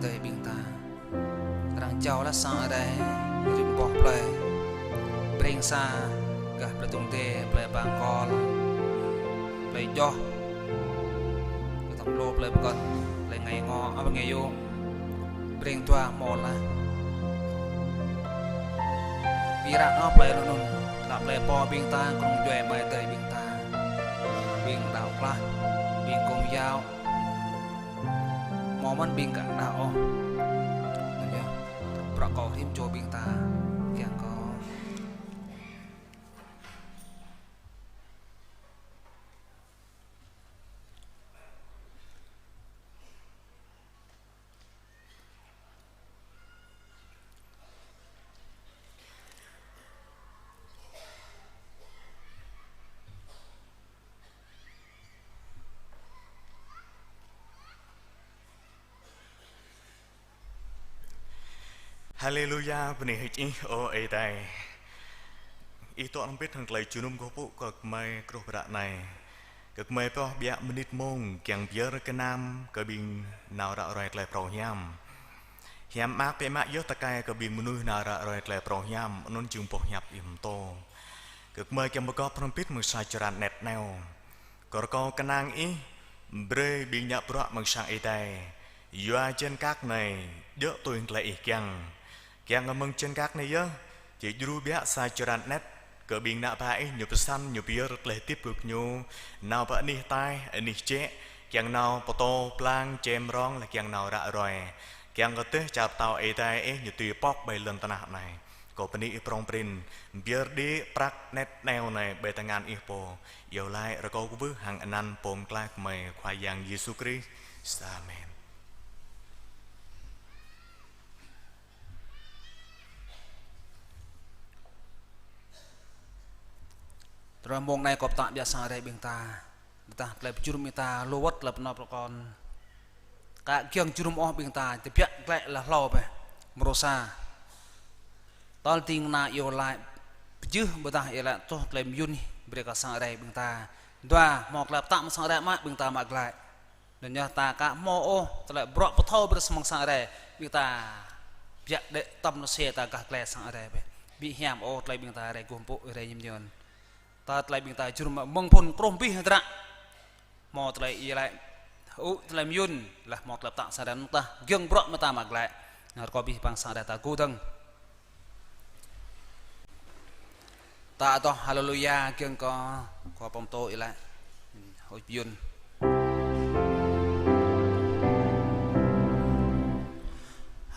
adai ƀing ta. Arăng jao laih sang adai rĭm boh plơi. Breng sa gah plơi Tŭng Dê, plơi Bang Kol, plơi Joh, plơi Tăm Lô, plơi Pơkŏn, plơi Ngai Ngo, ăp ngă yơh. Breng dua hmâo laih. Ƀing arăng hmâo plơi anŭn, lăp plơi pô ƀing ta, kơnơ̆ng djuai amai adai ƀing ta. Ƀing đaŏ klah, ƀing kông yao. Hmâo mơ̆n ƀing ka đaŏ ôh. Anŭn yơh, bruă kâo rĭm čô ƀing ta, kiăng kơ Haleluya, bơni hơơč Ih, ơ Ơi Adai. Ih dŏ hrŏm hơbĭt hăng tơlơi jơnum kơkuh pơpŭ kơ gơmơi truh pơ ră anai. Kơ gơmơi pioh ƀiă mơnit mông kiăng pơyơr gơnam kơ ƀing nao ră ruai tơlơi phrâo hiam. Hiam mơak biă mă yơh tơkai kơ ƀing mơnuih nao ră ruai tơlơi phrâo hiam, anŭn jing boh hiăp Ih pơtô. Kơ gơmơi kiăng pơgop hrŏm hơbĭt mơ̆ng sa črăn anet anai. Kơ rơkâo kơnang Ih brơi ƀing ngă bruă mơ̆ng sang Ơi Adai yua jên kăk anai djơ̆ tui hăng tơlơi Ih kiăng. Kiăng kơ mơ̆ng jên kăk anai yơh, či djru biă sa črăn anet kơ ƀing ană bă Ih, ñu pơsăn, ñu pơyơr tơlơi hơdip kơ gơñu, nao pơ anih ataih, anih jĕ, kiăng nao pơtô pơblang, čem rong, laih kiăng nao ră ruai. Kiăng kơ dêh čar pơtao Ơi Adai Ih ñu dưi pŏk ƀơi lŏn tơnah anai. Kâo bơni Ih prŏng prin, pơyơr đĭ prăk anet anai ƀơi tơngan Ih pô. Iâu laĭ rơkâo kwưh hăng anăn Pô Pơklaih gơmơi Khua Yang Yêsu Krist. Amen. Tơdang mông anai kâo pơtă biă sang Ơi Adai ƀing ta. Tơdah tơlơi pơjơnum ƀing ta lu wơ̆t tơlơi pơnop pơkŏn. Ka giŏng jơnum ôh ƀing ta, tơbiă glaĭ laih hlâo bĕ. Mrô sa. Tơl ding kơna iâu laĭ pơjưh ƀôdah iâu laĭ tŏh tơlơi mơyŭn brơi kơ sang Ơi Adai ƀing ta. Dua, hmâo tơlơi pơtă mơ̆ng sang Ơi Adai mă ƀing ta mă glaĭ. Anŭn yơh ta ka hmâo ôh tơlơi bruă pơthâo brơi mơ̆ng sang Ơi Adai. Ƀing ta biă đĕ tơm nô se ta gah tơlơi sang Ơi Adai bĕ. Ƀu hiam ôh tơlơi ƀing ta rai gum pŭ rai ñim ñơn. Ta tơlơi ƀing ta jơnum mơ̆ng phŭn truh abih hơdră. Hmâo tơlơi iâu laĭ, ŭ tơlơi mơyŭn, laih hmâo tơlơi pơtă sang Ơi Adai anŭn ta giŏng bruă mơta mă glaĭ. Rơkâo abih bang sang Ơi Adai ta gŭ dơ̆ng. Ta adôh haleluya giŏng kơ Khua pơtô iâu laĭ. Hơi pơyŭn.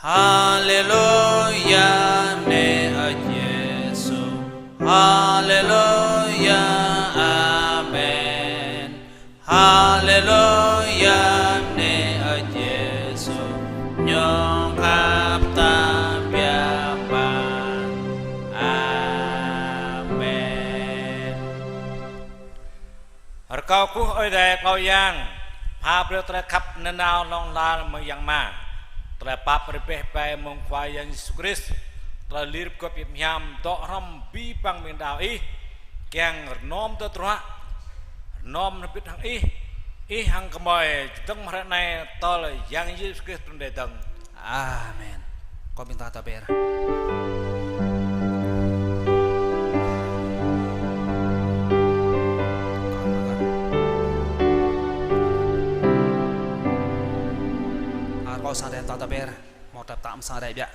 Haleluya, bơni Ơi Yêsu. Haleluya, amen. Haleluya, bơni Ơi Yêsu. Ñu khăp ta biă mă. Amen. Rơkâo kơkuh Ơi Adai Khua Yang, pha brơi tơlơi khăp nanao hlŏng lar mơ̆ng Yang Ama, tơlơi pap rơbeh ƀai mơ̆ng Khua Yang Yêsu Krist, tơlơi lir pơgop hiam dŏ hrŏm abih bang ƀing đaŏ Ih, kiăng rơnŏm tơdruă, rơnŏm hrŏm hơbĭt hăng Ih, Ih hăng gơmơi čơdơ̆ng mơ̆ng hrơi anai tơl Yang Yêsu Krist trŭn rai dơ̆ng. Amen. Kâo ƀing ta tơber. Kâo ƀing ta tơber. Mơ̆ tơlơi pơtă mơ̆ng sang Ơi Adai biă.